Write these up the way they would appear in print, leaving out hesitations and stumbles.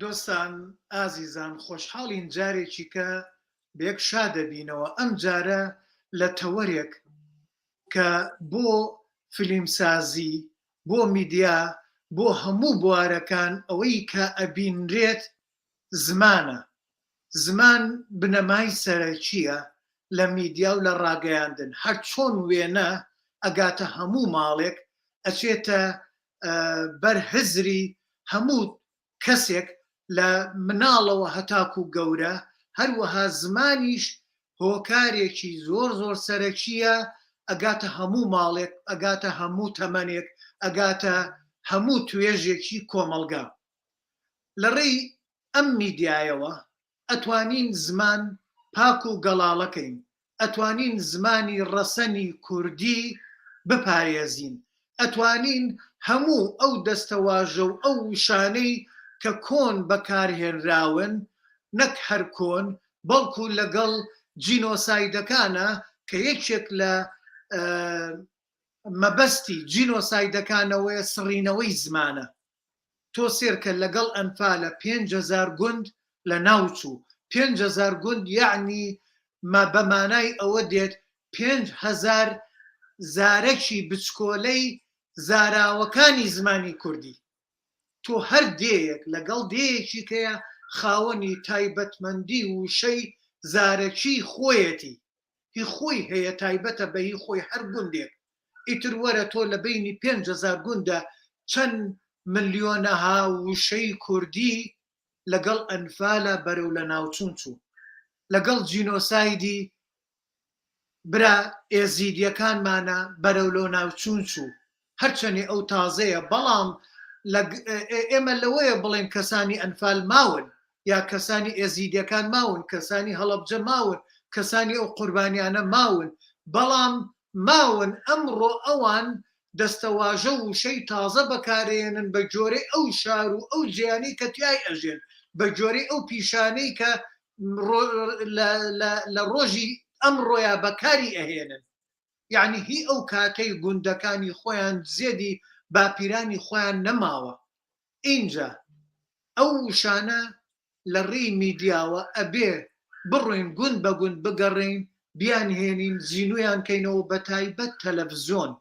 دۆستان ئازیزان خۆشحاڵین جارێکی کە بەیەک شا دەبینەوە ئەم جارە لە تەوەرێک کە بۆ فلیمسازی بۆ میدیا بۆ هەموو بوارەکان ئەوەی کە ئەبینرێت زمانە زمان بنەمای سەرەکییە لە میدیا و لە ڕاگەیاندن هەر چۆن وێنە ئەگاتە هەموو ماڵێک ئەچێتە بەر هزری هەموو کەسێک لە مناڵەوە هەتاکو گەورە، هەروەها زمانیش هۆکارێکی زۆر زۆر سەرەکییە ئەگاتە هەموو ماڵێک، ئەگاتە هەموو تەمەنێک، ئەگاتە هەموو توێژێکی کۆمەڵگا. لە ڕێی ئەم میدیایەوە ئەتوانین زمان پاک و گەڵاڵە کەین، ئەتوانین زمانی ڕەسەنی کوردی بپارێزین، ئەتوانین هەموو ئەو دەستەواژە و ئەو وشانەی کە کۆن بەکارهێنراون، نەک هەر کۆن بەڵکو لەگەڵ جینۆسایدەکانا کە یەکێک لە مەبەستی جینۆسایدەکانەوەیە سڕینەوەی زمانە. تۆ سێرکە لەگەڵ ئەنفالە 5000 گوند لە ناو چوو 5000 گوند یەعنی مە بە مانای ئەوە دێت 5000 زارەکی بچکۆلەی زاراوەکانی زمانی کوردی تۆ هەر دێیەک لەگەڵ دێیەکی کەیە خاوەنی تایبەتمەندی وشەی زارەکی خۆیەتی هی خۆی هەیە تایبەتە بە هی خۆی هەر گوندێک ئیتر وەرە تۆ لە بەینی 5000 گوندا چەند ملیۆنەها وشەی کوردی لەگەڵ ئەنفالا بەرەو لەناوچوون چوو لەگەڵ جینۆسایدی برا ئێزیدیەکانمانە بەرەو لەناوچوون چوو هەرچەنی ئەو تازەیە بەڵام ئێمە لەوەیە بڵێن کەسانی ئەنفال ماون یا کەسانی ئێزیدیەکان ماون کەسانی هەڵەبجە ماون کەسانی ئەو قوربانیانە ماون بەڵام ماون ئەمڕۆ ئەوان دەستەواژە و وشەی تازە بەکارێنن بە جۆرەی ئەو شار و ئەو جیانەی کە تیای ئەژێن بە جۆرەی ئەو پیشانەی کە لە ڕۆژی ئەمڕۆیا بەکاری ئەهێنن یەعنی هی ئەو کاتەی گوندەکانی خۆیان زێدی باپیرانی خۆیان نەماوە ئینجا ئەو وشانە لە ڕێی میدیاوە ئەبێ بڕۆین گوند بە گوند بگەڕێین بیانهێنین زینویان کەینەوە بەتایبەت تەلەفزیۆن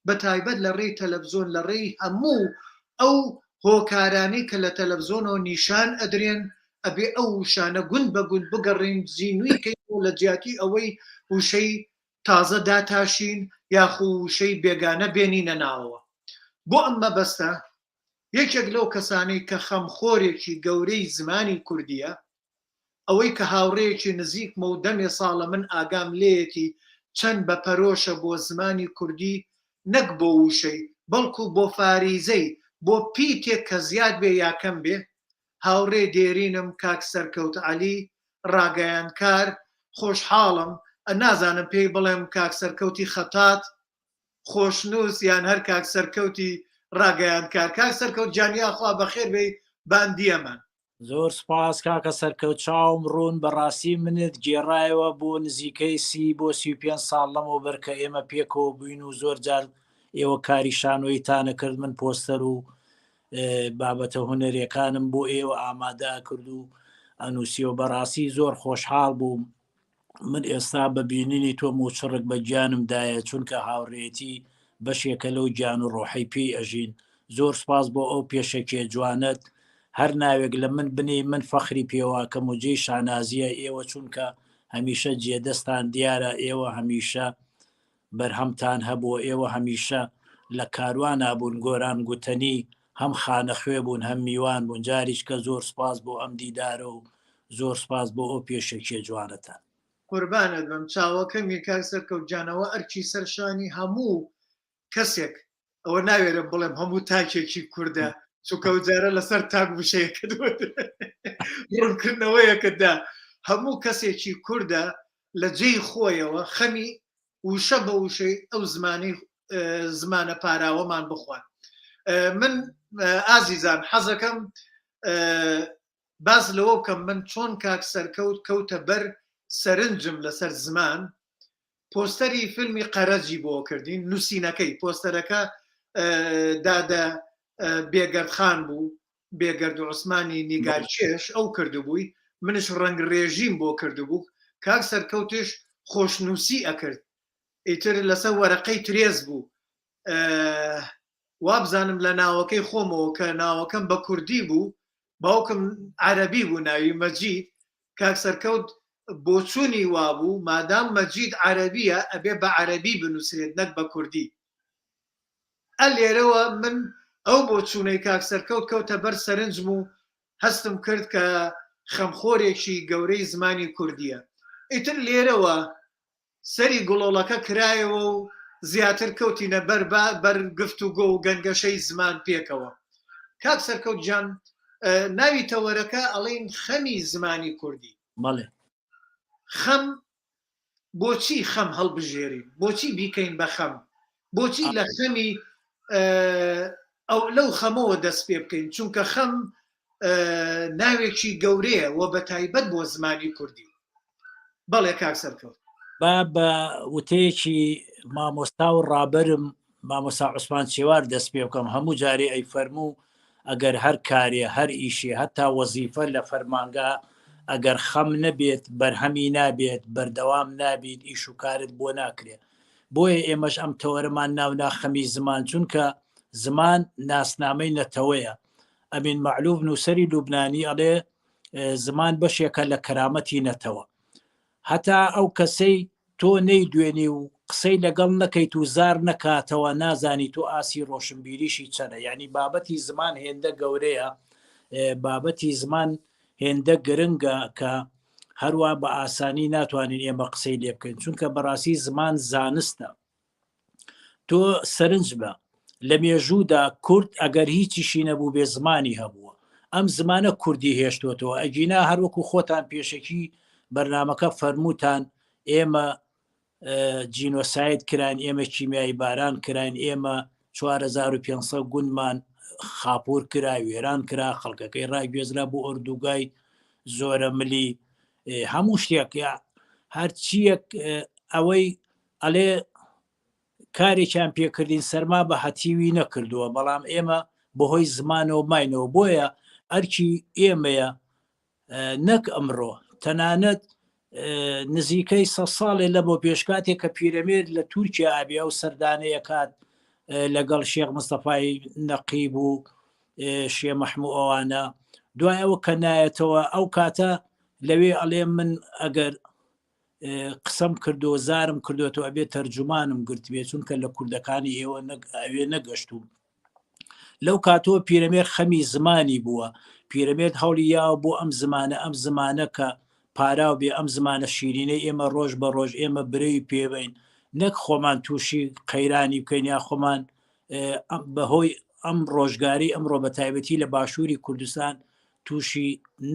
بەتایبەت لە ڕێی تەلەفزیۆن لە ڕێی هەموو ئەو هۆکارانەی کە لە تەلەفزیۆنەوە نیشان ئەدرێن ئەبێ ئەو وشانە گوند بە گوند بگەڕێین زینوی کەینەوە لە جیاتی ئەوەی وشەی تازە داتاشین یاخو وشەی بێگانە بێنینە ناوەوە. بۆ ئەم مەبەستە یەکێک لەو کەسانەی کە خەمخۆرێکی گەورەی زمانی کوردییە، ئەوەی کە هاوڕێیەکی نزیکمە و دەمێ ساڵە من ئاگام لێیەتی چەند بە پەرۆشە بۆ زمانی کوردی نەک بۆ وشەی بەڵکو بۆ فاریزەی بۆ پیتێک کە زیاد بێ یا کەم بێ هاوڕێ دێرینم کاک سەرکەوت عەلی ڕاگەیاندکار خۆشحاڵم نازانم پێی بڵێم کاک سەرکەوتی خەتات خۆشنووس یان هەر کاک سەرکەوتی ڕاگەیاندکار کاک سەرکەوت گیان یاخوا بەخێر بێی باندیەمان. زۆر سوپاس کاکە سەرکەوت چاوم ڕوون بەڕاستی منت گێڕایەوە بۆ نزیکەی سی بۆ 35 ساڵ لەمەوبەر کە ئێمە پێکەوە بووین و زۆر جار ئێوە کاری شانۆیتانە کرد من پۆستەر و بابەتە هونەریەکانم بۆ ئێوە ئامادە کرد و ئەنووسیەوە بەڕاستی زۆر خۆشحاڵ بووم من ئێستا بە بینینی تۆ موچڕک بە گیانم دایە چونکە هاوڕێتی بەشێکە لەو گیان و ڕۆحەی پێی ئەژین زۆر سپاس بۆ ئەو پێشەکیە جوانەت هەر ناوێک لە من بنێی من فەخری پێواکەم و جێی شانازیە ئێوە چونکە هەمیشە جێدەستان دیارە ئێوە هەمیشە بەرهەمتان هەبووە ئێوە هەمیشە لە کاروانا بوون گۆران گوتەنی هەم خانەخوێ بوون هەم میوان بوون جاریچکە زۆر سپاس بۆ ئەم دیدارە و زۆر سپاس بۆ ئەو پێشەکیە جوانەتان. قوربانت بم چاوەکەمی کاک سەرکەوت گیان ئەوە ئەرکی سەر شانی هەموو کەسێک ئەوە ناوێرم بڵێم هەموو تاکێکی کوردە چونکە ئەو جارە لەسەر تاک وشەیەکت ڕوونکردنەوەیەکت دا هەموو کەسێکی کوردە لە جێی خۆیەوە خەمی وشە بە وشەی ئەو زمانی زمانە پاراوەمان بخوات من ئازیزان حەزەکەم باس لەوە بکەم من چۆن کاک سەرکەوت کەوتە بەر سەرنجم لەسەر زمان پۆستەری فیلمی قەرەجی بۆ کردین نووسینەکەی پۆستەرەکە دادە بێگەردخان بوو. بێگەرد عوسمانی نیگارکێش ئەو کردبووی، منش ڕەنگڕێژیم بۆ کردبوو، کاک سەرکەوتش خۆشنووسی ئەکرد، ئیتر لەسەر وەرەقەی ترێز بوو، وابزانم لە ناوەکەی خۆمەوە کە ناوەکەم بە کوردی بوو، باوکم عەرەبی بوو ناوی مەجید، کاک سەرکەوت بۆچوونی وابوو مادام مەجید عەرەبییە ئەبێ بە عەرەبی بنووسرێت نەک بە کوردی. ئە لێرەوە من ئەو بۆچوونەی کاک سەرکەوت کەوتە بەر سەرنجم و هەستم کرد کە خەمخۆرێکی گەورەی زمانی کوردییە. ئیتر لێرەوە سەری گڵۆڵەکە کرایەوە و زیاتر کەوتینە بەر بەر گفتوگۆ و گەنگەشەی زمان پێکەوە. کاک سەرکەوت گیان ناوی تەوەرەکە ئەڵێین خەمی زمانی کوردی. بەڵێ. خەم بۆچی خەم هەڵبژێرین؟ بۆچی بیکەین بە خەم؟ بۆچی لە خەمی ئەو لەو خەمەوە دەست پێ بکەین؟ چونکە خەم ناوێکی گەورەیە و بە تایبەت بۆ زمانی کوردی. بەڵێ کاک سەرکەوت. با بە وتەیەکی مامۆستا و ڕابەرم مامۆستا عوسمان چێوار دەست پێ بکەم، هەموو جارێ ئەی فەرموو ئەگەر هەر کارێ هەر ئیشێ هەتا وەزیفە لە فەرمانگا ئەگەر خەم نەبێت بەرهەمی نابێت بەردەوام نابیت ئیش و کارت بۆ ناکرێ بۆیە ئێمەش ئەم تەوەرەمان ناونا خەمی زمان چونکە زمان ناسنامەی نەتەوەیە ئەمین مەعلوف نووسەری لوبنانی ئەڵێ زمان بەشێکە لە کەرامەتی نەتەوە هەتا ئەو کەسەی تۆ نەیدوێنی و قسەی لەگەڵ نەکەیت و زار نەکاتەوە نازانی تۆ ئاسی ڕۆشنبیریشی چەنە یعنی بابەتی زمان هێندە گەورەیە بابەتی زمان هێندە گرنگە کە هەروە بە ئاسانی ناتوانین ئێمە قسەی لێ بکەین چونکە بەڕاستی زمان زانستە تۆ سەرنج بە لە مێژوودا کورد ئەگەر هیچیشی نەبوو بێ زمانی هەبووە ئەم زمانە کوردی هێشتوەتەوە ئەگینا هەروەکو خۆتان پێشەکی بەرنمەکە فەرمووتان ئێمە جینۆساید کراین ئێمە کیمیایی باران کراین ئێمە 4500 گوندمان خاپور کرا وێران کرا خەڵکەکەی ڕاگوێزرا بۆ ئۆردوگای زۆرە ملی هەموو شتێک هەرچیەک ئەوەی ئەلێ کارێکیان پێکردین سەرما بە هەتیوی نەکردووە بەڵام ئێمە بەهۆی زمانەوە ماینەوە بۆیە ئەرکی ئێمەیە نەک ئەمڕۆ تەنانەت نزیکەی سە ساڵێ لە بۆ پێشکاتێک کە پیرەمێر لە تورکیا ئابێ ئەو سەردانەیە کات لەگەڵ شێخ مستەفای نەقیب و شێ مەحموو ئەوانە دوای ئەوە کە نایەتەوە ئەو کاتە لەوێ ئەڵێ من ئەگەر قسەم کردو زارم کردوەوە ئەبێ تەرجومانم گرتبێ چونکە لە کوردەکانی ئێوە ئەوێ نەگەشتوم لەو کاتەوە پیرەمێر خەمی زمانی بووە پیرەمێرد هەوڵی یاوە بۆ ئەم زمانە ئەم زمانە کە پاراو بێ ئەم زمانە شیرینەی ئێمە ڕۆژ بە ڕۆژ ئێمە برەوی پێبین نەک خۆمان تووشی قەیرانی بکەین یا خۆمان بەهۆی ئەم ڕۆژگاری ئەمڕۆ بە تایبەتی لە باشووری کوردستان تووشی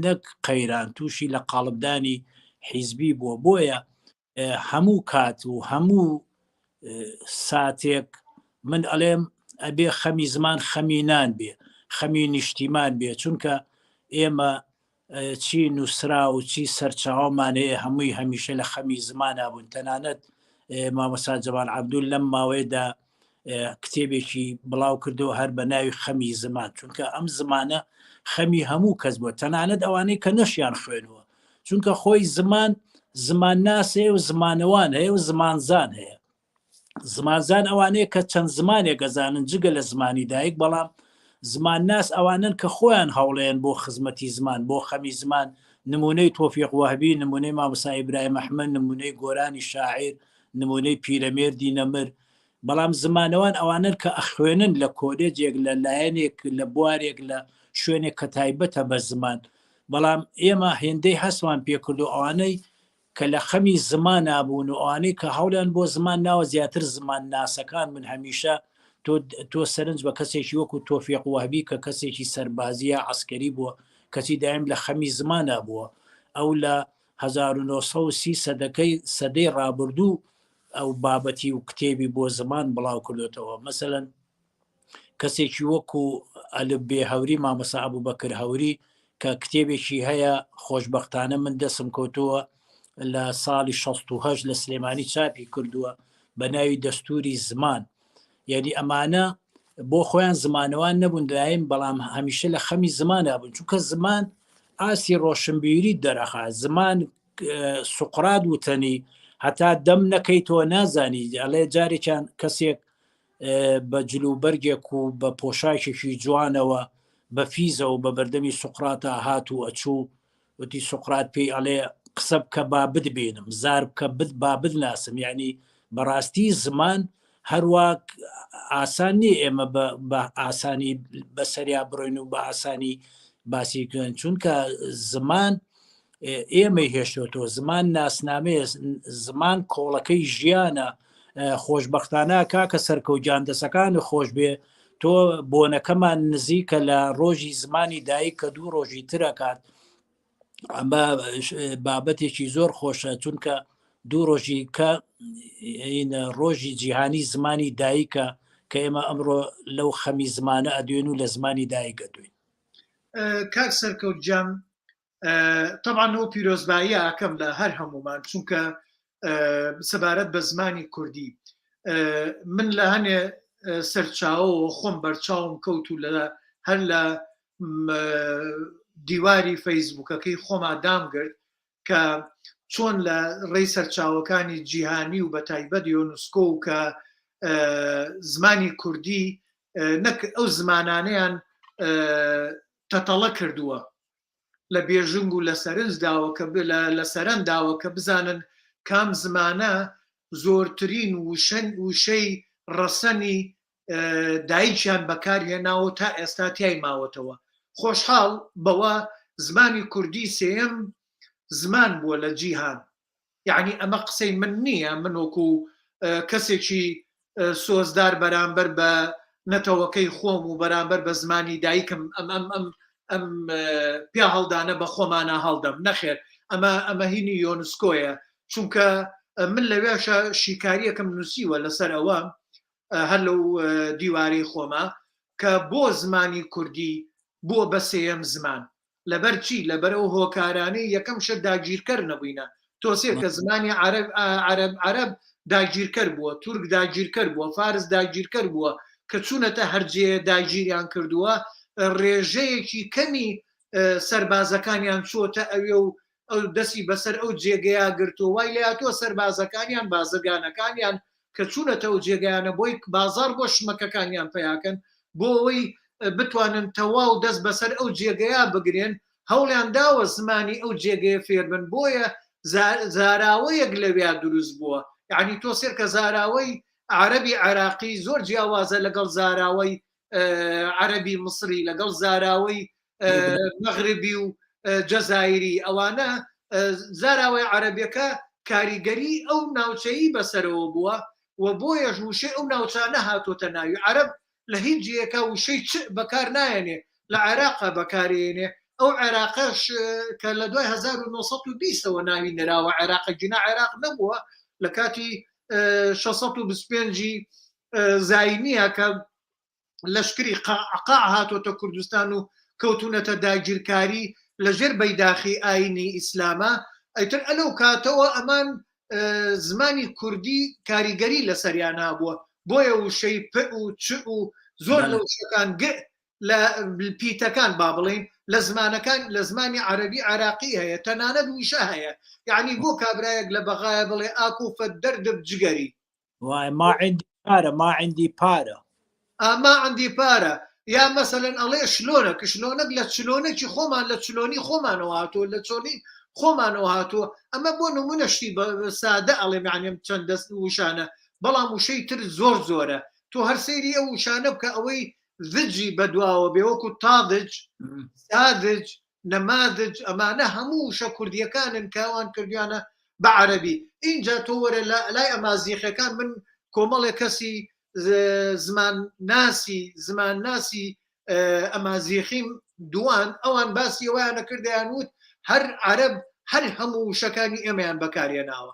نەک قەیران تووشی لە قاڵبدانی حیزبی بووە بۆیە هەموو کات و هەموو ساتێک من ئەڵێم ئەبێ خەمی زمان خەمی نان بێ خەمی نیشتیمان بێ چونکە ئێمە چی نووسرا و چی سەرچاومان هەیە هەمووی هەمیشە لە خەمی زمانە بوون تەنانەت مامۆسا جەمال عەبدول لەم ماوەیەدا کتێبێکی بڵاو کردەوە هەر بە ناوی خەمی زمان چونکە ئەم زمانە خەمی هەموو کەس بووە تەنانەت ئەوانەی کە نەشیان خوێنوە چونکە خۆی زمان زمانناس هەیە و زمانەوان هەیە و زمانزان هەیە زمانزان ئەوانەیە کە چەند زمانێک ئەزانن جگە لە زمانی دایک بەڵام زمانناس ئەوانن کە خۆیان هەوڵێن بۆ خزمەتی زمان بۆ خەمی زمان نمونەی تۆفیق وەهبی نمونەی مامۆستا ئیبراهیم ئەحمەد نمونەی گۆرانی شاعیر نمونەی پیرەمێردی نەمر بەڵام زمانەوان ئەوانەن کە ئەخوێنن لە کۆلێجێک لە لایەنێک لە بوارێک لە شوێنێک کە تایبەتە بە زمان بەڵام ئێمە هێندەی هەستمان پێکردو ئەوانەی کە لە خەمی زمانا بوون و ئەوانەی کە هەوڵیان بۆ زمان ناوە زیاتر زمان ناسەکان من هەمیشە تۆ تۆ سەرنج بە کەسێکی وەکو تۆفیق وەهبی کە کەسێکی سەربازی یا عەسکەری بووە کەچی دایم لە خەمی زمانا بووە ئەو لە 1930 سەدەکەی سەدەی ڕابردوو ئەو بابەتی و کتێبی بۆ زمان بڵاو کردوێتەوە مەسەەن کەسێکی وەکو ئەلف بێ هەوری مامۆستا ئەبوبەکر هەوری کە کتێبێکی هەیە خۆشببختانە من دەسم کەوتووە لە ساڵی 16 لە سلێمانی چاپی کردووە بە ناوی دەستوری زمان یعنی ئەمانە بۆ خۆیان زمانەوان نەبوون دایم بەڵام هەمیشە لە خەمی زماندا بوون چونکە زمان ئاستی ڕۆشنبیری دەرەخا زمان سوقرات وتەنی هەتا دەم نەکەیتەوە نازانی ئەڵێ جارێکیان کەسێک بە جلوبەرگێک و بە پۆشاکێکی جوانەوە بە فیزەوە بە بەردەمی سوقراتە هات و ئەچوو وتی سوقرات پێی ئەڵێ قسە بکە با بتبینم زار بکە بت با بتناسم یعنی بەڕاستی زمان هەروە ئاسان نییە ئێمە بە ئاسانی بەسەریا بڕۆین و بە ئاسانی باسی کەن چونکە زمان ئێمەی هێشتۆتەوە زمان ناسنامەیە زمان کۆڵەکەی ژیانە خۆشببختانە کاکە سەرکەوت گیان دەسەکان خۆش بێ تۆ بۆنەکەمان نزیکە لە ڕۆژی زمانی دایک کە دوو ڕۆژی ترەکات ئەمە بابەتێکی زۆر خۆشە چونکە دوو ڕۆژی کە ڕۆژی جیهانی زمانی دایکە کە ئێمە ئەمڕۆ لەو خەمی زمانە ئەدوێن و لە زمانی دایک ئەدوێن. کاک سەرکەوت گیان تەبعەن ئەو پیرۆزباییە ئەکەم لە هەر هەمومان چونکە سەبارەت بە زمانی کوردی من لە هەنێ سەرچاوەوە خۆم بەرچاوم کەوت و لە هەر لە دیواری فەیسبوکەکەی خۆما دامگرت کە چۆن لە ڕێی سەرچاوەکانی جیهانی و بە تایبەت یۆنسکۆ و کە زمانی کوردی نەک ئەو زمانانەیان تەتەڵە کردووە لە بێژنگ و لە سەرنج داوە کە لە سەرەن داوە کە بزانن کام زمانە زۆرترین وشەن وشەی ڕەسەنی دایکیان بەکارهێناوە تا ئێستا تیای ماوەتەوە خۆشحاڵ بەوە زمانی کوردی سێیەم زمان بووە لە جیهان یعنی ئەمە قسەی من نییە من وەکو کەسێکی سۆزدار بەرامبەر بە نەتەوەکەی خۆم و بەرامبەر بە زمانی دایکم ئەم ئەم ئەم ئەم پیا هەڵدانە بە خۆمانە هەڵدەم نەخێر ئەمە ئەمە هینی یۆنسکۆیە چونکە من لەوێشە شیکاریەکەم نووسیوە لەسەر ئەوە هەر لەو دیوارەی خۆما کە بۆ زمانی کوردی بووە بە سێیەم زمان لەبەر چی؟ لەبەر ئەو هۆکارانەی یەکەم شت داگیرکەر نەبووینە. تۆ سێر کە زمانی عەرەب عەرەب عەرەب داگیرکەر بووە، تورک داگیرکەر بووە، فارس داگیرکەر بووە کە چوونەتە هەر جێیە داگیریان کردووە، ڕێژەیەکی کەمی سەربازەکانیان چووەتە ئەوێ و ئەو دەستی بەسەر ئەو جێگەیا گرتووە، وای لێهاتووە سەربازەکانیان، بازرگانەکانیان کە چوونەتە ئەو جێگایانە بۆی بازاڕ بۆ شمەکەکانیان پەیاکەن، بۆ ئەوەی بتوانن تەواو دەست بەسەر ئەو جێگەیا بگرێن، هەوڵیان داوە زمانی ئەو جێگەیە فێربن، بۆیە زاراوەیەک لەویا دروست بووە، یەعنی تۆ سێرکە زاراوەی عەرەبی عێراقی زۆر جیاوازە لەگەڵ زاراوەی عەرەبی میسری، لەگەڵ زاراوەی مەغربی و جەزایری، ئەوانە زاراوەی عەرەبیەکە کاریگەری ئەو ناوچەیی بەسەرەوە بووە و بۆیەش وشەی ئەو ناوچانە هاتۆتە ناوی. عەرەب لە هیچ جێیەکا وشەی چ بەکار نایەنێ، لە عێراقا بەکارێنێ، ئەو عێراقەش کە لە دوای 1920 ەوە ناوی نراوە عێراقە گینا عێراق نەبووە لە کاتی 625 زاینیە کە لەشکری قەعقاع هاتۆتە کوردستان و کەوتونەتە داگیرکاری لەژێر بەیداخی ئاینی ئیسلامە ئیتر ئەلەو کاتەوە ئەمان زمانی کوردی کاریگەری لەسەریان هەبووە بۆیە وشەی پ و چ و زۆر لە وشەکان گ لە پیتەکان با بڵین لە زمانەکان لە زمانی عەربی عراقی هەیە تەنانەت وشە هەیە یعنی بۆ کابرایەک لە بەغایە بڵێ ئاکو فەدەردب جگەری وای ما عندي پارە ما عندي پارە ما عندي پارە یا مەسەلەن ئەڵێ شلۆنەک شلۆنەک لە چلۆنەکی خۆمان لە چلۆنی خۆمانەوە هاتووە لە چۆنی خۆمانەوە هاتووە ئەمە بۆ نمونە شتی سادە ئەڵێم یانیم چەند دەست وشانە بەڵام وشەی تر زۆر زۆرە تۆ هەر سەیری ئەو وشانە بکە ئەوەی ذجی بەدواوە بێ وەکو تاضج ساذج نماذج ئەمانە هەموو وشە کوردیەکانن کە ئەوان کردویانە بە عەرەبی ئینجا تۆ وەرە لای ئەمازیخەکان من کۆمەڵێک کەسی زمان ناسی زمان ناسی ئەمازیخیم دوان ئەوان باسی ئەویانە کردیان وت هەر عەرەب هەر هەموو وشەکانی ئێمەیان بەکارهێناوە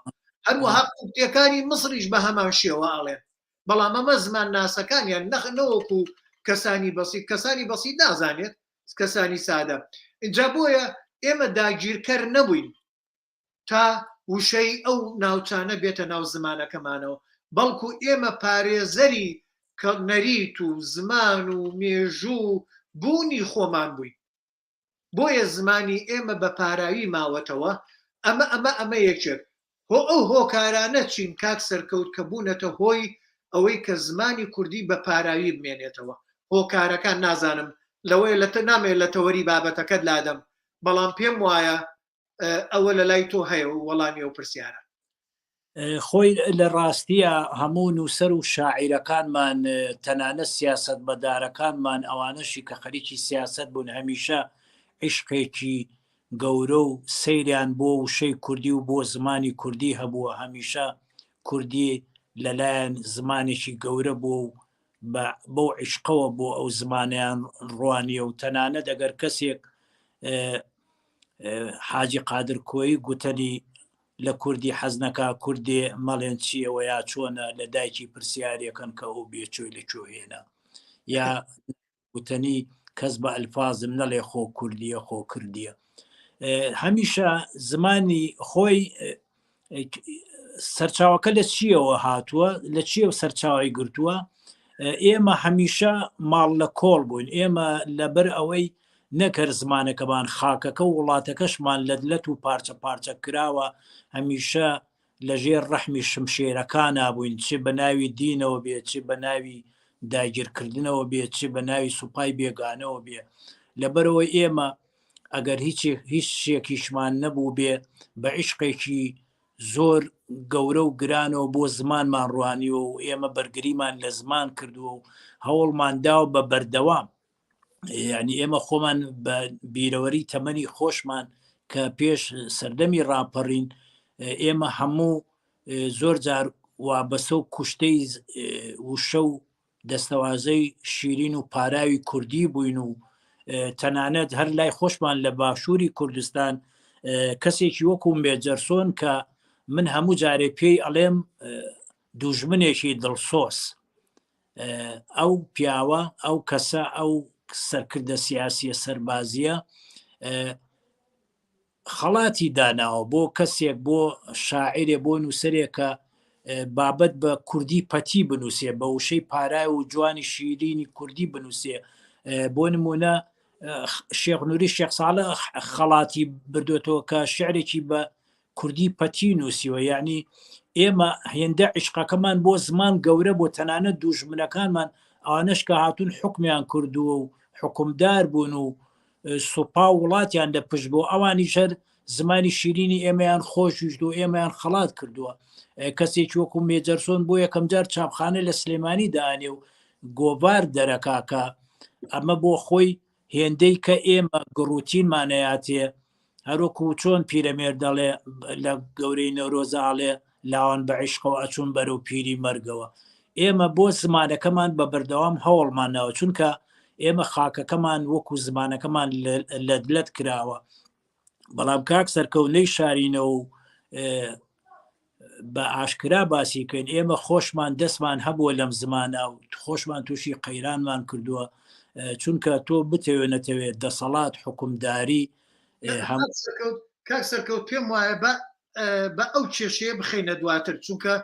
هەروەها قوبتیەکانی مصریش بە هەمان شێوە ئەڵێن بەڵام ئەمە زمان ناسەکانیان نەخ نەوەکو کەسانی بەسیت کەسانی بەسیت نازانێت کەسانی سادە ئینجا بۆیە ئێمە داگیرکەر نەبووین تا وشەی ئەو ناوچانە بێتە ناو زمانەکەمانەوە بەڵکو ئێمە پارێزەری. کە نەریت و زمان و مێژوو و بوونی خۆمان بووین. بۆیە زمانی ئێمە بە پاراوی ماوەتەوە، ئەمە ئەمە ئەمە یەکێک. هۆ ئەو هۆکارانە چین کاک سەرکەوت کە بوونەتە هۆی ئەوەی کە زمانی کوردی بە پاراوی بمێنێتەوە؟ هۆکارەکان نازانم لەوەیە لە نامەوێت لە تەوەری بابەتەکەت لادەم بەڵام پێم وایە ئەوە لە لای تۆ هەیە و وەڵامی ئەو پرسیارە. خۆی لە ڕاستیە هەموو نووسەر و شاعیرەکانمان تەنانەت سیاسەتمەدارەکانمان ئەوانەشی کە خەریکی سیاسەت بوون هەمیشە عیشقێکی گەورە و سەیریان بۆ وشەی کوردی و بۆ زمانی کوردی هەبووە هەمیشە کوردی لەلایەن زمانێکی گەورە بووە و بە بەو عیشقەوە بۆ ئەو زمانیان ڕوانیە و تەنانەت ئەگەر کەسێک حاجی قادر کۆیی گوتەنی لە کوردی حەز نەکا کوردێ مەڵێن چیەوە یا چۆنە لە دایکی پرسیارێکەن کە ئەو بێچۆی لە کوێ هێنا یا وتەنی کەس بە ئەلفازم نەڵێ خۆ کوردیە خۆ کردیە هەمیشە زمانی خۆی سەرچاوەکە لە چیەوە هاتووە لە چیەوە سەرچاوی گرتووە ئێمە هەمیشە ماڵ لە کۆڵ بووین ئێمە لەبەر ئەوەی نەکەر زمانەکەمان خاکەکە و وڵاتەکەشمان لە لەت و پارچە پارچە کراوە هەمیشە لەژێر ڕەحمی شمشێرەکانا بووین چ بە ناوی دینەوە بێ چ بە ناوی داگیرکردنەوە بێ چ بە ناوی سوپای بێگانەوە بێ لەبەرەوەی ئێمە ئەگەر هیچ هیچ شێکیشمان نەبوو بێ بە عیشقێکی زۆر گەورە و گرانەوە بۆ زمانمان ڕوانیوە و ئێمە بەرگریمان لە زمان کردووە و هەوڵمان داوە بە بەردەوام یعنی ئێمە خۆمان بە بیرەوەری تەمەنی خۆشمان کە پێش سەردەمی ڕاپەڕین ئێمە هەموو زۆر جار وابەسە و کوشتەی وشە و دەستەوازەی شیرین و پاراوی کوردی بووین و تەنانەت هەر لای خۆشمان لە باشووری کوردستان کەسێکی وەکو مێجەرسۆن کە من هەموو جارێ پێی ئەڵێم دوژمنێکی دڵسۆز ئەو پیاوە ئەو کەسە ئەو سەرکردە سیاسیە سەربازیە خەڵاتی داناوە بۆ کەسێک بۆ شاعرێ بۆ نووسەرێکە بابەت بە کوردی پەتی بنووسێ بە وشەی پارای و جوانی شیرینی کوردی بنووسێ بۆ نمونە شێخ نوری شێخ ساڵە خەڵاتی بردوێتەوە کە شعرێکی بە کوردی پەتی نووسیوە یعنی ئێمە هێندە عیشقەکەمان بۆ زمان گەورە بۆ تەنانەت دوژمنەکانمان ئەوانەش کە هاتوون حکمیان کردووە و حکومدار بوون و سوپا و وڵاتیان لە پشت بۆ ئەوانی شەر زمانی شیرینی ئێمەیان خۆشویست و ئێمەیان خەڵات کردووە کەسێکی وەکو مێجەرسۆن بۆ یەکەم جار چاپخانە لە سلێمانی دانێ و گۆڤار دەرەکاکە ئەمە بۆ خۆی هێندەی کە ئێمە گڕوتینمان ئەیاتێ هەروەکو چۆن پیرەمێر دەڵێ لە گەورەی نەورۆزە ئاڵێ لاوان بە عیشقەوە ئەچوون بەرەو پیری مەرگەوە ئێمە بۆ زمانەکەمان بە بەردەوام هەوڵمان ناوە چونکە ئێمە خاکەکەمان وەکو زمانەکەمان لەدلەت کراوە بەڵام کاک سەرکەوت نەی شارینەوە و بە ئاشکرا باسی کەین ئێمە خۆشمان دەستمان هەبووە لەم زمانە و خۆشمان تووشی قەیرانمان کردووە چونکە تۆ بتەوێ نەتەوێت دەسەڵات حکومداری هەم کاک سەرکەوت پێم وایە بە بە ئەو کێشەیە بخینە دواتر چونکە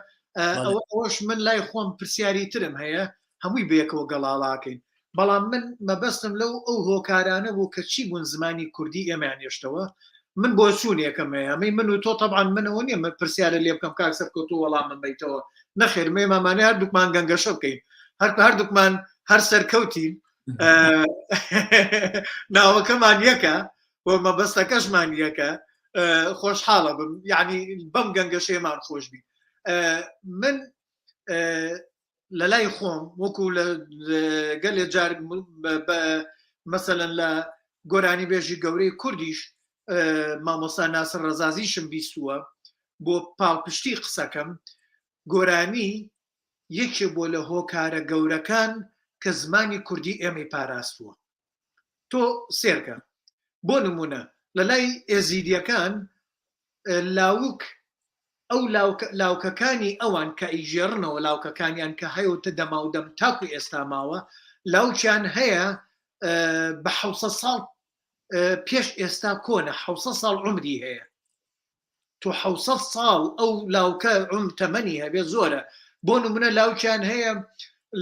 ئەوە ئەوەش من لای خۆم پرسیاری ترم هەیە هەمووی بەیەکەوە گەڵاڵاکەین بەڵام من مەبەستم لەو ئەو هۆکارانە بوو کە چی بوون زمانی کوردی ئێمەیان هێشتەوە من بۆچوونێکم هەیە ئەمەی من و تۆ تەبعەن منەوە نییە من پرسیارە لێ بکەم کاک سەرکەوت و وەڵامم بەیتەوە نەخێر مێمامانێ هەردووکمان گەنگەشە بکەین هەر هەردووکمان هەر سەرکەوتین ناوەکەمان یەکە و مەبەستەکەشمان یەکە خۆشحاڵە بم یعنی بەم گەنگەشەیەمان خۆشبی من لە لای خۆم وەکو لە گەلێ جار مەسەلەن لە گۆرانی بێژی گەورەی کوردیش مامۆستا ناسر ڕەزازیشم بیستووە بۆ پاڵپشتی قسەکەم گۆرانی یەکێ بۆ لە هۆکارە گەورەکان کە زمانی کوردی ئێمەی پاراستووە تۆ سێرکە بۆ نمونە لە لای ئێزیدیەکان لاوک ئەو لاوکەکانی ئەوان کە ئەیگێڕنەوە لاوکەکانیان کە هەیەوتە دەماودەم تاکو ئێستا ماوە لاوکیان هەیە بە حوسە ساڵ پێش ئێستا کۆنە حوسە ساڵ عمری هەیە تۆ حوسە ساڵ ئەو لاوکە عم تەمەنی هەبێ زۆرە بۆ نمونە لاوکیان هەیە.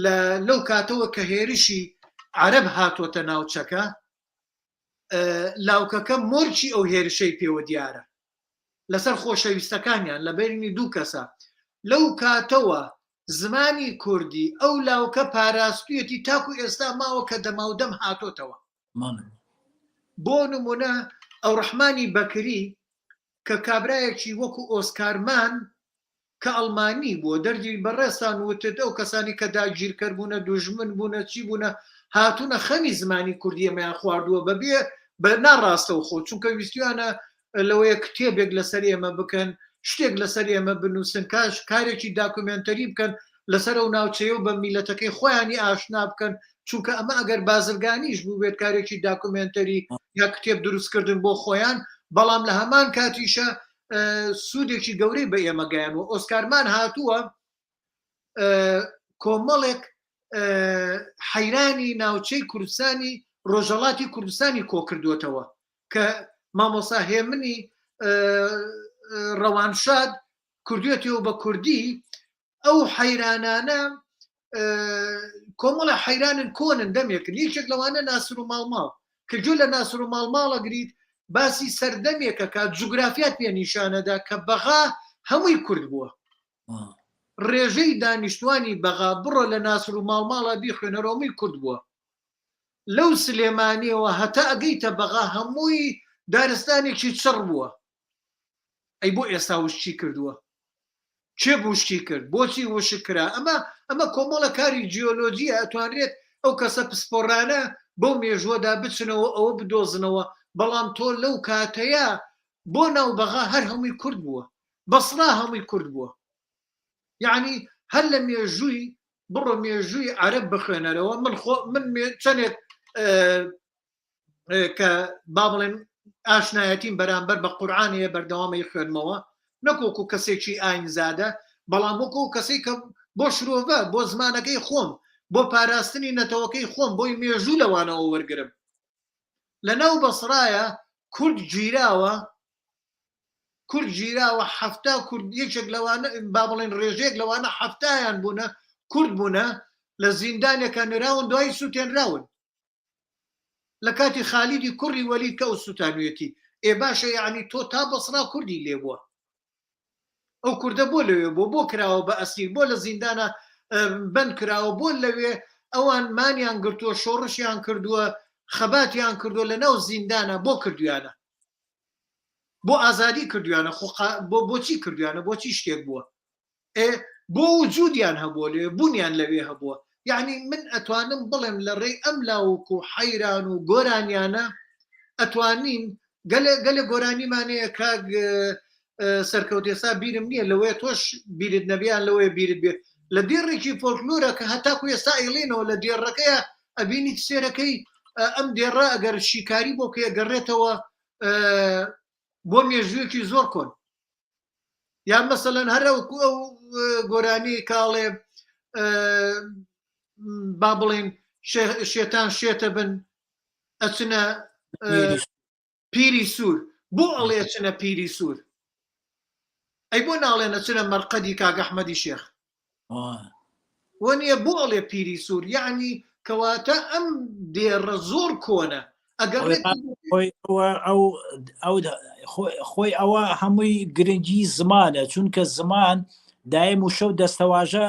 لە لەو کاتەوە کە هێرشی عەرەب هاتۆتە ناوچەکە لاوکەکە مۆرکی ئەو هێرشەی پێوە دیارە لەسەر خۆشەویستەکانیان لە بەینی دوو کەسە لەو کاتەوە زمانی کوردی ئەو لاوکە پاراستویەتی تاکو ئێستا ماوە کە دەماودەم هاتۆتەوە. بۆ نمونە ئەوڕەحمانی بەکری کە کابرایەکی وەکو ئۆسکار مان کە ئەڵمانی بووە دەردی بەڕێزتان وتت ئەو کەسانی کە داگیرکەر بوونە دوژمن بوونە چی بوونە هاتوونە خەمی زمانی کوردی ئێمەیان خواردووە بەبێ بە ناڕاستەوخۆ چونکە ویستویانە لەوەیە کتێبێک لەسەر ئێمە بکەن شتێک لەسەر ئێمە بنووسن کاش کارێکی داکومێنتەری بکەن لەسەر ئەو ناوچەیە و بە میلەتەکەی خۆیانی ئاشنا بکەن چونکە ئەمە ئەگەر بازرگانیش بووبێت کارێکی داکومێنتەری یا کتێب دروستکردن بۆ خۆیان بەڵام لە هەمان کاتیشە سوودێکی گەورەی بە ئێمە گەیانوە ئۆسکارمان هاتووە کۆمەڵێک حەیرانی ناوچەی کوردستانی ڕۆژەڵاتی کوردستانی کۆکردووەتەوە کە مامۆسا هێمنی ڕەوانشاد کردوێتەوە بە کوردی ئەو حەیرانانە کۆمەڵە حەیرانن کۆنن دەمێکن یەکێک لەوانە ناسر و ماڵماڵ کە گوێ لە ناسر و ماڵماڵە گریت باسی سەردەمێکە کە جوگرافیات پێ نیشانەدا کە بەغا هەمووی کورد بووە ڕێژەی دانیشتوانی بەغا بڕۆ لە ناسر و ماڵماڵە بیخوێنەرەوە هەمووی کورد بووە لەو سلێمانیەوە هەتا ئەگەیتە بەغا هەمووی دارستانێکی چڕ بووە ئەی بۆ ئێستا وشکی کردووە؟ کێ وشکی کرد؟ بۆچی وشک کرا؟ ئەمە ئەمە کۆمەڵە کاری جیۆلۆجیە ئەتوانرێت ئەو کەسە پسپۆڕانە بەو مێژووەدا بچنەوە ئەوە بدۆزنەوە بەڵام تۆ لەو کاتەیە بۆ ناو بەغا هەر هەمووی کورد بووە بەسڕا هەمووی کورد بووە یعنی هەر لە مێژووی بڕۆ مێژووی عەرەب بخوێنەرەوە من خۆ من چەندێک کە با بڵێن ئاشنایەتیم بەرامبەر بە قورآان هەیە بەردەوامەی خوێنمەوە نەکۆکو کەسێکی ئاینزادە بەڵام وەکو کەسێک کە بۆ شرۆڤە بۆ زمانەکەی خۆم بۆ پاراستنی نەتەوەکەی خۆم بۆی مێژوو لەوانەوە وەرگرم لە ناو بەسڕایە کورد گیراوە کورد گیراوە حەفتا کورد یەکێک لەوانە با بڵێن ڕێژەیەک لەوانە حەفتایان بوونە کورد بوونە لە زیندانێکە نراون دوایی سووتێنراون لە کاتی خالیدی کوڕی وەلید کە ئەو سوتانویەتی ئێ باشە یەعنی تۆ تا بەسڕا کوردی لێ بووە ئەو کوردە بۆ لەوێ بۆ بۆ کراوە بە ئەسیر بۆ لە زیندانە بەند کراوە بۆ لەوێ ئەوان مانیان گرتووە شۆڕشیان کردووە خەباتیان کردووە لە ناو زیندانە بۆ کردویانە بۆ ئازادی کردویانە خۆ بۆ بۆچی کردویانە بۆچی شتێک بووە ئێ بۆ وجودیان هەبووە لەوێ بوونیان لەوێ هەبووە یعنی من ئەتوانم بڵێم لە ڕێی ئەم لاوک و حەیران و گۆرانیانە ئەتوانین گەلێ گەلێ گۆرانیمان هەیە کاک سەرکەوت ئێستا بیرم نییە لەوەیە تۆش بیرت نەبیان لەوەیە بیرت بێ لە دێڕێکی فۆلکلۆرە کە هەتاکو ئێستا ئەیڵێنەوە لە دێڕەکەیە ئەبینیت سێرەکەی ئەم دێڕە ئەگەر شیکاری بۆ کە گەڕێتەوە بۆ مێژوویەکی زۆر کۆن یان مەسەلەن هەر ئەو ئەو گۆرانی کاڵێ با بڵێن شێتان شێتە بن ئەچنە پیری سوور بۆ ئەڵێ ئەچنە پیری سوور ئەی بۆ ناڵێن ئەچنە مەرقەدی کاک ئەحمەدی شێخ وەنیە بۆ ئەڵێ پیری سوور یعنی کەواتە ئەم دێڕە زۆر کۆنە ئەگەر خۆی ئەوە هەمووی گرنگی زمانە چونکە زمان دایم و شەو دەستەواژە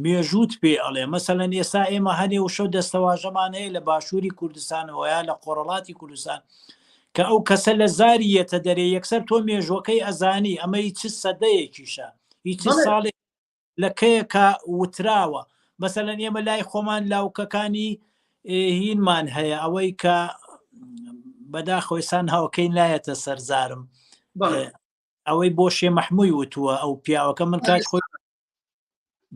مێژووت پێ ئەڵێ مەسەلەن ئێستا ئێمە هەنێ وشە و دەستەواژەمان هەیە لە باشووری کوردستانەوە یا لە خۆرەڵاتی کوردستان کە ئەو کەسە لە زاری یەتە دەرێ یەکسەر تۆ مێژوەکەی ئەزانی ئەمە هی چ سەدەیەکیشە هی چ ساڵێک لە کەیەکە وتراوە مەسەلەن ئێمە لای خۆمان لاوکەکانی هینمان هەیە ئەوەی کە بەداخەوەی سان هاوکەی نایەتە سەرزارم ئەوەی بۆ شێ مەحمووی وتووە ئەو پیاوەکە من کات خۆی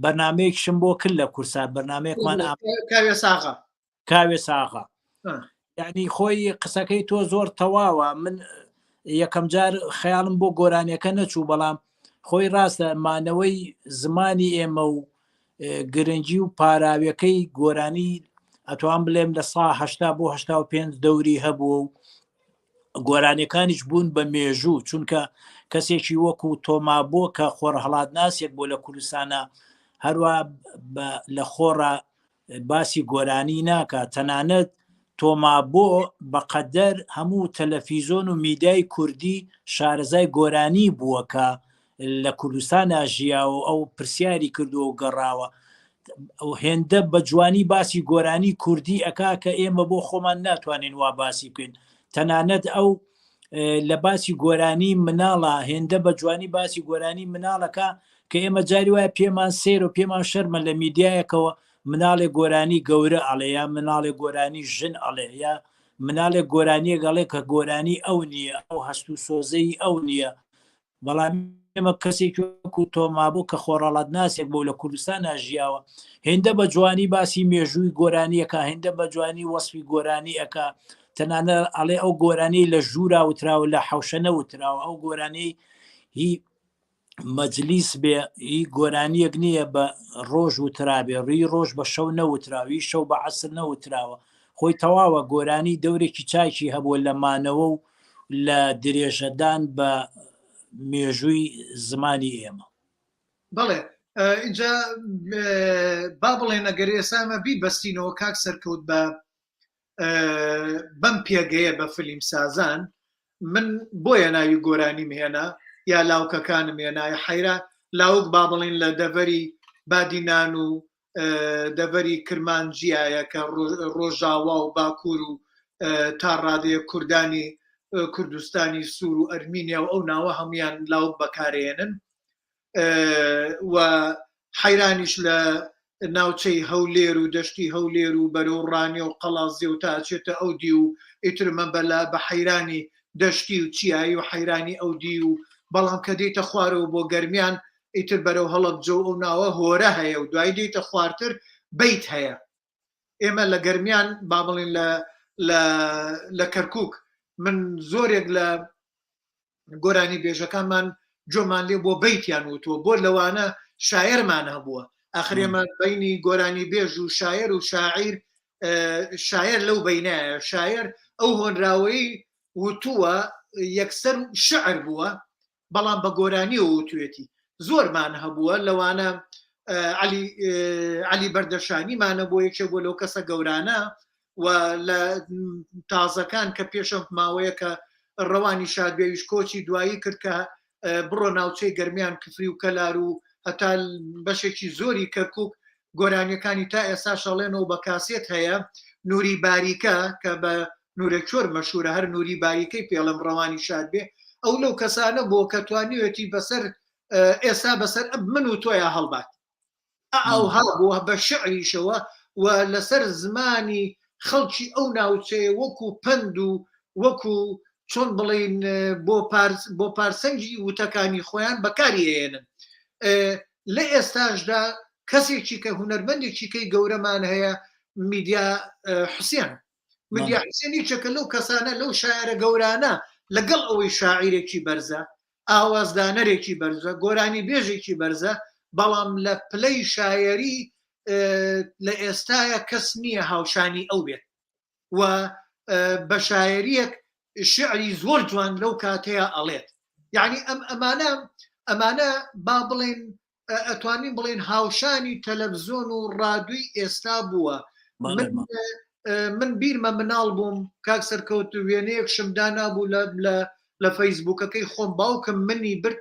بەرنمەیەکشم بۆ کرد لە کورسات بەرنمەیەکمان کاوێ ساغا کاوێ ساغا یعنی خۆی قسەکەی تۆ زۆر تەواوە من یەکەم جار خەیاڵم بۆ گۆرانیەکە نەچوو بەڵام خۆی ڕاستە مانەوەی زمانی ئێمە و گرنگی و پاراویەکەی گۆرانی ئەتوان بلێم لە سا هشتا بۆ 85 دەوری هەبوو و گۆرانیەکانیش بوون بە مێژوو چونکە کەسێکی وەکو تۆما بۆ کە خۆرهەڵات ناسێک بۆ لە کوردستانە. هەروە لە خۆڕا باسی گۆرانی ناکا تەنانەت تۆمابۆ بەقەدەر هەموو تەلەفیزۆن و میدیای کوردی شارەزای گۆرانی بووە کە لە کوردستانا ژیاوە و ئەو پرسیاری کردووە و گەڕاوە هێندە بە جوانی باسی گۆرانی کوردی ئەکا کە ئێمە بۆ خۆمان ناتوانین وا باسی بکەین تەنانەت ئەو لە باسی گۆرانی مناڵە هێندە بە جوانی باسی گۆرانی مناڵەکە کە ئێمە جاری وایە پێمان سێر و پێمان شەرمە لە میدیایەکەوە مناڵێ گۆرانی گەورە ئەڵێ یا مناڵێ گۆرانی ژن ئەڵێ یا مناڵێک گۆرانیەک ئەڵێ کە گۆرانی ئەو نییە ئەو هەست و سۆزەی ئەو نییە بەڵام ئێمە کەسێکی وەکو تۆمابۆ کە خۆڕەڵاتناسێک بۆ لە کوردستان ژیاوە هێندە بە جوانی باسی مێژووی گۆرانیەکە هێندە بە جوانی وەسفی گۆرانی ئەکا تەنانە ئەڵێ ئەو گۆرانی لە ژوورا وتراوە لە حەوشە نەوتراوە ئەو گۆرانی هی مەجلیس بێ هی گۆرانیەک نییە بە ڕۆژ وترابێ ڕی ڕۆژ بە شەو نەوتراوی شەو بە عەسر نەوتراوە خۆی تەواوە گۆرانی دەورێکی چاکی هەبووە لە مانەوە و لە درێژەدان بە مێژووی زمانی ئێمە. بەڵێ ئینجا با بڵێن ئەگەر ئێستا ئەمە بیبەستینەوە کاک سەرکەوت بە بەم پێگەیە بە فلیم سازان من بۆیە ناوی گۆرانیم هێنا یا لاوکەکانم هێنا حەیرا لاوک با بڵین لە دەڤەری بادینان و دەڤەری کرمانجیایە کە ڕۆژاوا و باکوور و تا ڕادەیە کوردانی کوردستانی سوور و ئەرمینیا و ئەو ناوە هەمویان لاوک بەکارێنن و حەیرانیش لە ناوچەی هەولێر و دەشتی هەولێر و بەرەو ڕانیە و قەڵازێ و تا ئەچێتە ئەو دی و ئیتر مەبەلا بە حەیرانی دەشتی و چیایی و حەیرانی ئەو دی و بەڵام کە دێیتە خوارەوە بۆ گەرمیان ئیتر بەرەو هەڵەبجە و ئەو ناوە هۆرە هەیە و دوایی دێیتە خوارتر بەیت هەیە ئێمە لە گەرمیان با بڵین لە لە لە کەرکک من زۆرێک لە گۆرانی بێژەکانمان جۆمان لێ بۆ بەیتیان وتووە بۆ لەوانە شایەرمان هەبووە ئاخر ئێمە بینی گۆرانی بێژ و شایەر و شاعیر شایەر لەو بینایە شایەر ئەو هۆنراوەی وتووە یەکسەر شعر بووە بەڵام بە گۆرانیەوە وتوێتی زۆرمان هەبووە لەوانە علی علی بەردەشانیمانە بۆ یەکێ بۆ لەو کەسە گەورانە و لە تازەکان کە پێشم ماوەیە کە ڕەوانی شادبێویش کۆچی دوایی کرد کە بڕۆ ناوچەی گەرمیان کفری و کەلار و هەتا بەشێکی زۆری کەرکک گۆرانیەکانی تا ئێستا شەڵێنەوە بە کاسێت هەیە نوری باریکە کە بە نورە چۆر مەشهورە هەر نوری باریکەی پێڵم ڕەوانی شاد بێ ئەو لەو کەسانە بۆ کە توانیوێتی بەسەر ئێستا بەسەر من و تۆیا هەڵبات ئەوها بووە بە شعریشەوە و لەسەر زمانی خەڵکی ئەو ناوچەیە وەکو پەند و وەکو چۆن بڵین بۆ پارس بۆ پارسەنگی وتەکانی خۆیان بەکاری ئەیەنن لە ئێستاشدا کەسێکی کە هونەرمەندێکی کەی گەورەمان هەیە میدیا حوسێن میدیا حوسێن یەکێکە لەو کەسانە لەو شاعرە گەورانە لەگەڵ ئەوەی شاعیرێکی بەرزە ئاوازدانەرێکی بەرزە گۆرانی بێژێکی بەرزە بەڵام لە پلەی شایەری لە ئێستاە کەس نییە هاوشانی ئەو بێت و بە شایەریەک شعری زۆر جوان لەو کاتەیە ئەڵێت یعنی ئەم ئەمانە ئەمانە با بڵێن ئەتوانین بڵێن هاوشانی تەلەڤزیۆن و ڕادوی ئێستا بووە من بیرمە مناڵ بووم کاک سەرکەوت وێنەیەکشم دانابوو لە لە لە فەیسبوکەکەی خۆم باوکم منی برد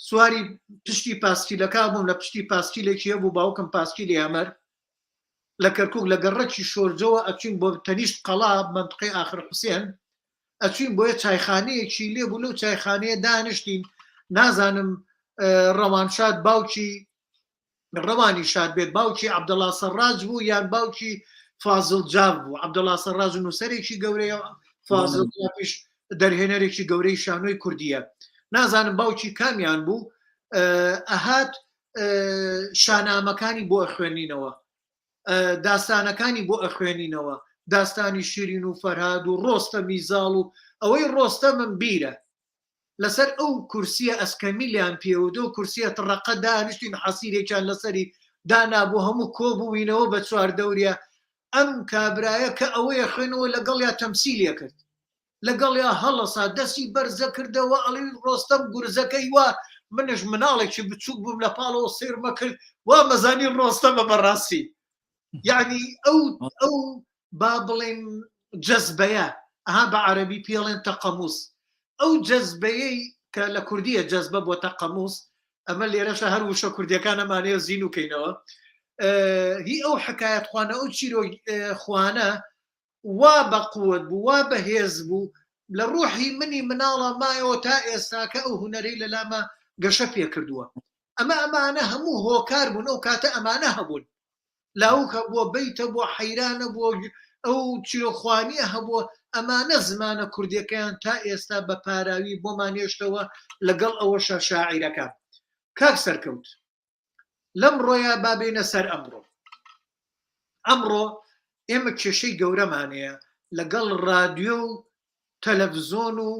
سواری پشتی پاسکیلەکە بووم لە پشتی پاسکیلێکی هەبوو باوکم پاسکیلی هەمەر لە کەرکک لە گەڕەکی شۆرجەوە ئەچین بۆ تەنیشت قەڵا منطقەی ئاخر حوسێن ئەچوین بۆیە چایخانەیەکی لێ بوو لەو چایخانەیە دانیشتین نازانم ڕەوانشاد باوکی ڕەوانی شاد بێت باوکی عەبدەڵا سەڕاج بوو یان باوکی فازڵ جاف بوو عەبدەڵا سەڕاج نووسەرێکی گەورەیە فازڵ جافیش دەرهێنەرێکی گەورەی شانۆی کوردیە نازانم باوکی کامیان بوو ئەهات شانامەکانی بۆ ئەخوێنینەوە داستانەکانی بۆ ئەخوێنینەوە داستانی شیرین و فەرهاد و ڕۆستەمی زاڵ و ئەوەی ڕۆستەمم بیرە لەسەر ئەو کورسیە ئەسکەمیلیان پێوتەو کورسیە تڕەقە دانیشتین حەسیرێکیان لەسەری دانابوو هەموو کۆبووینەوە بە چواردەوریا ئەم کابرایە کە ئەوەیە خوێنەوە لەگەڵیا تەمسیلی کرد لەگەڵیا هەڵەسا دەستی بەرزەکردەوە ئەڵی ڕۆستەم گورزەکەی وا. منش مناڵێکی بچووک بووم لە پاڵەوە سێرمە کرد وا مەزانی ڕۆستەمە بەڕاستی یعنی ئەو ئەو با بڵێن جەزبەیە ئەها بە عەربی پێڵێن تەقەموس ئەو جەزبەیەی کە لە کوردیە جەزبە بۆ تەقەموس ئەمە لێرەشە هەر وشە کوردیەکان ئەمانەیە زین وکەینەوە هی ئەو حکایەت خوانە ئەو چیرۆ خوانە وا بە قوت بوو وا بەهێز بوو لە ڕوحی منی مناڵە مایەوە تا ئێستاکە ئەو هوەرەی لە لامە گەشە پێ کردووە ئەمە ئەمانە هەموو هۆکار بوون ئەو کاتە ئەمانە هەبوون لاوک هەبووە بەیت هەبووە حەیران هەبووە ئەو چیرۆکخوانیە هەبووە ئەمانە زمانە کوردیەکەیان تا ئێستا بە پاراوی بۆمان هێشتەوە لەگەڵ ئەوەشا شاعیرەکان کاک سەرکەوت لەم ڕۆیا با بێینە سەر ئەمڕۆ ئەمڕۆ ئێمە کێشەی گەورەمانەیە لەگەڵ رادیۆ و تەلەڤزۆن و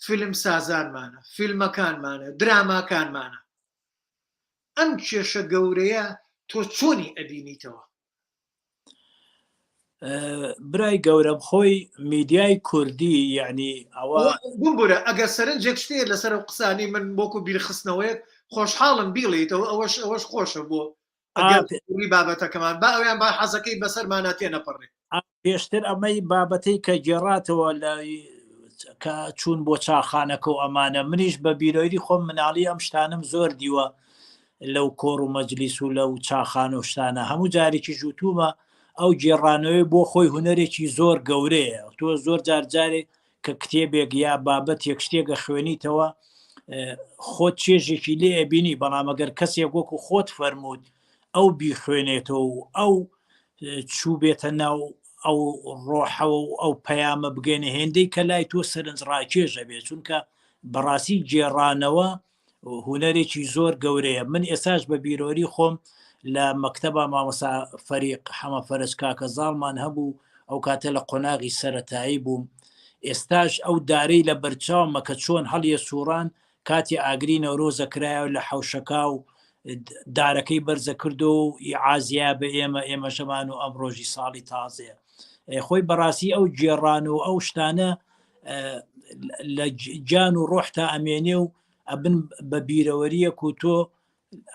فیلم سازانمانە فیلمەکانمانە دراماکانمانە ئەم کێشە گەورەیە تۆ چۆنی ئەبینیتەوە؟ برای گەورەم خۆی میدیای کوردی یعنی ئەوە بمبورە ئەگەر سەرنجێک شتێ لەسەر ئەو قسانی من وەکو بیرخستنەوەیەک خۆشحاڵم بیڵێیتەوە ئەوەش ئەوەش خۆشە بۆ ئەگەر بابەتەکەمان با ئەویان با حەزەکەی بەسەرمانە تێنەپەڕێ. پێشتر ئەمەی بابەتەی کە گێڕاتەوە لە کە چوون بۆ چاخانەکە و ئەمانە منیش بە بیرۆیری خۆم مناڵی ئەم شتانم زۆر دیوە لەو کۆڕ و مەجلیس و لەو چاخانە و شتانە هەموو جارێکی ژوتومە ئەو گێڕانەوەی بۆ خۆی هوەرێکی زۆر گەورەیە تۆ زۆر جار جارێک کە کتێبێک یا بابەتێک شتێکە خوێنیتەوە خۆت چێژێکی لێ ئەبینی بەڵام ئەگەر کەسێک وەکو خۆت فەرمووت ئەو بیخوێنێتەوە و ئەو چووبێتە ناو ئەو ڕۆحەوە و ئەو پەیامە بگەێنە هێندەی کە لای تۆ سەرنج ڕاکێژە بێت چونکە بەڕاستی گێڕانەوە هوەرێکی زۆر گەورەیە من ئێساش بە بیرۆری خۆم لە مەکتتەبا مامۆسا فەریق حەمە فەرج کاکە زاڵمان هەبوو ئەو کاتە لە قۆناغی سەتایی بووم ئێستاش ئەو دارەی لە بەرچاومە کە چۆن هەڵیە سووران کاتی ئاگری نەورۆزە کرایەوە لە حەوشەکە و دارەکەی بەرزە کردو و ئیعازیا بە ئێمە ئێمەشەمان و ئەم ڕۆژی ساڵی تازەیە خۆی بەڕاستی ئەو گێڕان و ئەو شتانە لە گیان و ڕۆح تا ئەمێنێ و ئەبن بە بیرەوەریەک و تۆ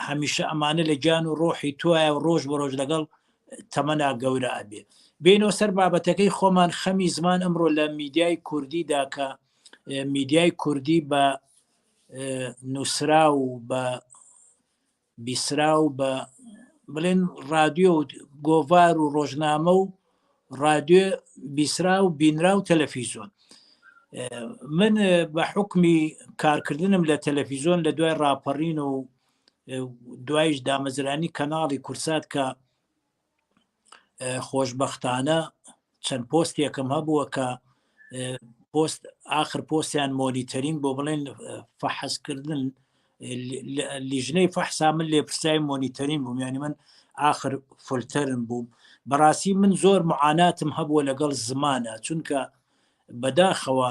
هەمیشە ئەمانە لە گیان و ڕۆحی توایە و ڕۆژ بە ڕۆژ لەگەڵ تەمەنا گەورە ئەبێ بینەوە سەر بابەتەکەی خۆمان خەمی زمان ئەمڕۆ لە میدیای کوردیدا کە میدیای کوردی بە نووسرا و بە بیسرا و بە بڵێن رادیۆ و گۆڤار و ڕۆژنامە و رادیۆ بیسرا و بینرا و تەلەفیزۆن من بە حکمی کارکردنم لە تەلەفیزۆن لە دوای راپەڕین و دوایش دامەزرانی کەناڵی کورسات کە خۆشببختانە چەند پۆستێکم هەبووە کە پۆست ئاخر پۆستیان مۆنیتەرینگ بۆ بڵێن فەحەزکردن لیژنەی فەحسا من لێپرسای مۆنیتەرین بووم ینی من ئاخر فلتەرم بووم بەڕاستی من زۆر معاناتم هەبووە لەگەڵ زمانە چونکە بەداخەوە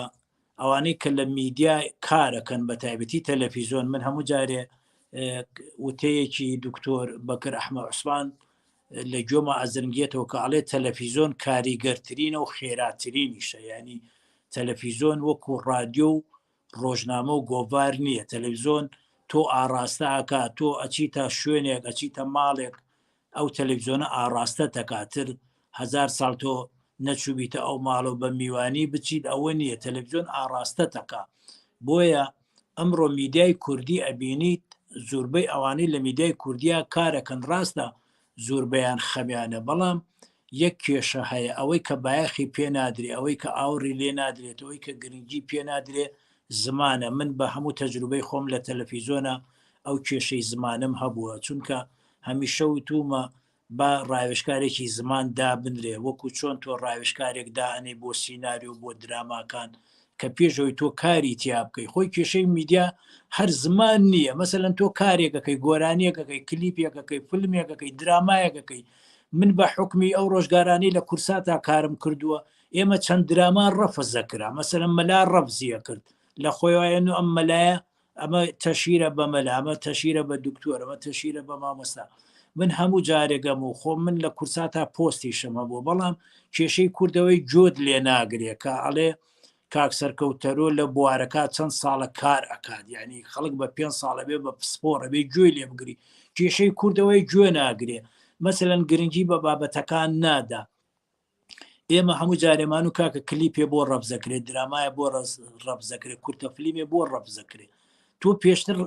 ئەوانەی کە لە میدیا کارەکەن بە تایبەتی تەلەفیزۆن من هەموو جارێ وتەیەکی دکتۆر بەکر ئەحمە عوسمان لە گوێما ئەزرنگێتەوە کە ئەڵێ تەلەفیزۆن کاریگەرترینە و خێراترینیشە ینی تەلەفیزۆن وەکو ڕادیۆ و ڕۆژنامە و گۆڤار نییە تەلەڤزیۆن تۆ ئاڕاستە ئەکا تۆ ئەچیتە شوێنێک ئەچیتە ماڵێک ئەو تەلەڤزیۆنە ئاڕاستە تەکاتر هزار ساڵ تۆ نەچووبیتە ئەو ماڵە و بە میوانی بچیت ئەوە نییە تەلەڤزیۆن ئاڕاستە تەکا بۆیە ئەمڕۆ میدیای کوردی ئەبینیت زۆربەی ئەوانەی لە میدیای کوردیا کارەکەن ڕاستە زۆربەیان خەمیانە بەڵام یەک کێشە هەیە ئەوەی کە بایەخی پێ نادرێ ئەوەی کە ئاوڕی لێ نادرێت ئەوەی کە گرنگی پێ نادرێ زمانە من بە هەموو تەجروبەی خۆم لە تەلەفیزۆنە ئەو کێشەی زمانم هەبووە چونکە هەمیشە وتومە با ڕاوێژکارێکی زمان دابنرێ وەکو چۆن تۆ ڕاوێژکارێک دائەنێی بۆ سیناریۆ بۆ دراماکان کە پێش ئەوەی تۆ کاری تیا بکەی خۆی کێشەی میدیا هەر زمان نییە مەسەلەن تۆ کارێکەکەی گۆرانیەکەکەی کلیپێکەکەی فیلمێکەکەی درامایەکەکەی من بە حکمی ئەو ڕۆژگارانی لە کورساتا کارم کردووە ئێمە چەند دراما ڕەفز دەکرا مەسەلەن مەلا ڕەفزیە کرد لە خۆیان و ئەم مەلایە ئەمە تەشیرە بە مەلا ئەمە تەشیرە بە دکتۆر ئەمە تەشیرە بە مامۆستا من هەموو جارێگەم و خۆم من لە کورساتا پۆستیشم هەبوو بەڵام کێشەی کوردەوەی جۆت لێ ناگرێ کە ئەڵێ کاک سەرکەوت تەرۆ لە بوارەکە چەند ساڵە کار ئەکات یعنی خەڵک بە پێ ساڵە بێ بە پسپۆڕە بێ گوێی لێ بگری کێشەی کوردەوەی گوێ ناگرێ مەسەلەن گرنگی بە بابەتەکان نادا ئێمە هەموو جارێمان و کاکە کلیپێ بۆ ڕەبزەکرێت درامایە بۆ ڕەبزەکرێت کورتە فلیمێ بۆ ڕەبزەکرێت تۆ پێشتر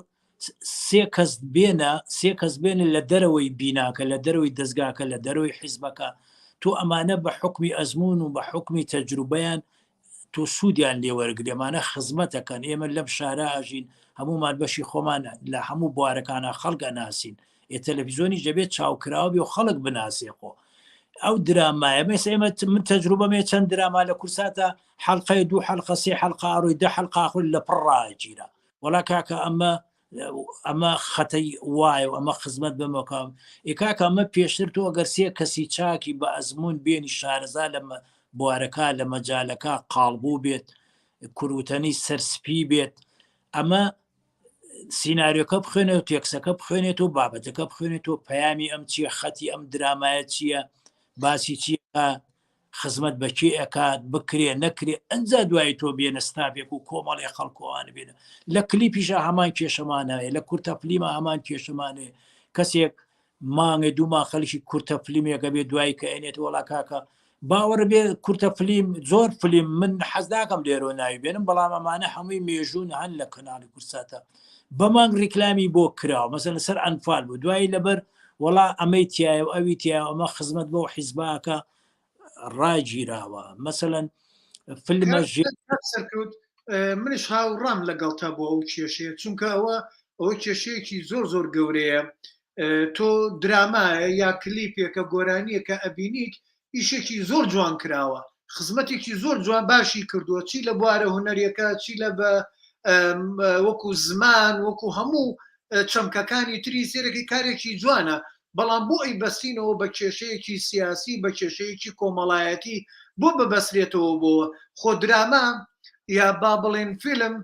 سێ کەس بێنە سێ کەس بێنە لە دەرەوەی بیناکە لە دەرەوەی دەستگاکە لە دەرەوەی حیزبەکە تۆ ئەمانە بە حکمی ئەزمون و بە حکمی تەجروبەیان تۆ سوودیان لێوەرگری ئەمانە خزمەتەکەن ئێمە لەم شارە ئەژین هەمومان بەشی خۆمان لە هەموو بوارەکانە خەڵک ئەناسین ئێ تەلەفیزۆنیش دەبێت چاوکراوە بێ و خەڵک بناسێ خۆ ئەو درامایە مێس ئێمە من تەجروبەمێ چەند دراما لە کورساتە حەڵقەی دوو حەڵقە سێ حەڵقە ئەڕۆی دە حەڵقە ئاخر لە پڕ ڕاگیرا وەڵا کاکە ئەمە ئەمە خەتەی وایە و ئەمە خزمەت بەمەکە ئێکاکە ئەمە پێشتر تۆ ئەگەر سێ کەسی چاکی بە ئەزمون بێنی شارەزا لە بوارەکە لە مەجالەکە قاڵبوو بێت کوروتەنی سەرسپی بێت ئەمە سیناریۆکە بخوێنێ و تێکسەکە بخوێنێت و بابەتەکە بخوێنێت و پەیامی ئەم چییە خەتی ئەم درامایە چییە باسی چیە خزمەت بە کێ ئەکات بکرێ نەکرێ ئەجا دوایی تۆ بێنە ستافێک و کۆمەڵێ خەڵکۆوان بێنە لە کلیپیشە هەمان کێشەمان هەیە لە کورتە فلیمە هەمان کێشەمانەیە کەسێک مانگێ دوو مانگ خەڵکی کورتە فلیمێکە بێ دوایی کە ئەنێت وەڵا کاکە باوەڕ بێ کورتە فلیم زۆر فلیم من حەز ناکەم لێرەوە ناوی بێنم بەڵام ئەمانە هەمووی مێژوون هەن لە کەناڵی کورساتە بەمانگ ریکلامی بۆ کراوە مەسەلەن لەسەر ئەنفال بوو دوایی لەبەر وەڵا ئەمەی تایە و ئەوی تایە ئەمە خزمەت بەو حیزباکە ڕاگیراوە مەسەلەن فلمە سەرکەوت منش هاوڕام لەگەڵ تا بۆ ئەو کێشەیە چونکە ئەوە ئەوە کێشەیەکی زۆر زۆر گەورەیە تۆ درامایە یا کلیپێکە گۆرانیەکە ئەبینیت ئیشێکی زۆر جوان کراوە خزمەتێکی زۆر جوان باشی کردووە چی لە بوارە هونەریەکە چی لە بە وەکو زمان وەکو هەموو چەمکەکانی تری سێرەکی کارێکی جوانە بەڵام بۆ ئەی بەستینەوە بە کێشەیەکی سیاسی بە کێشەیەکی کۆمەڵایەتی بۆ ببەسرێتەوە بۆ خۆ دراما یا با بڵێن فیلم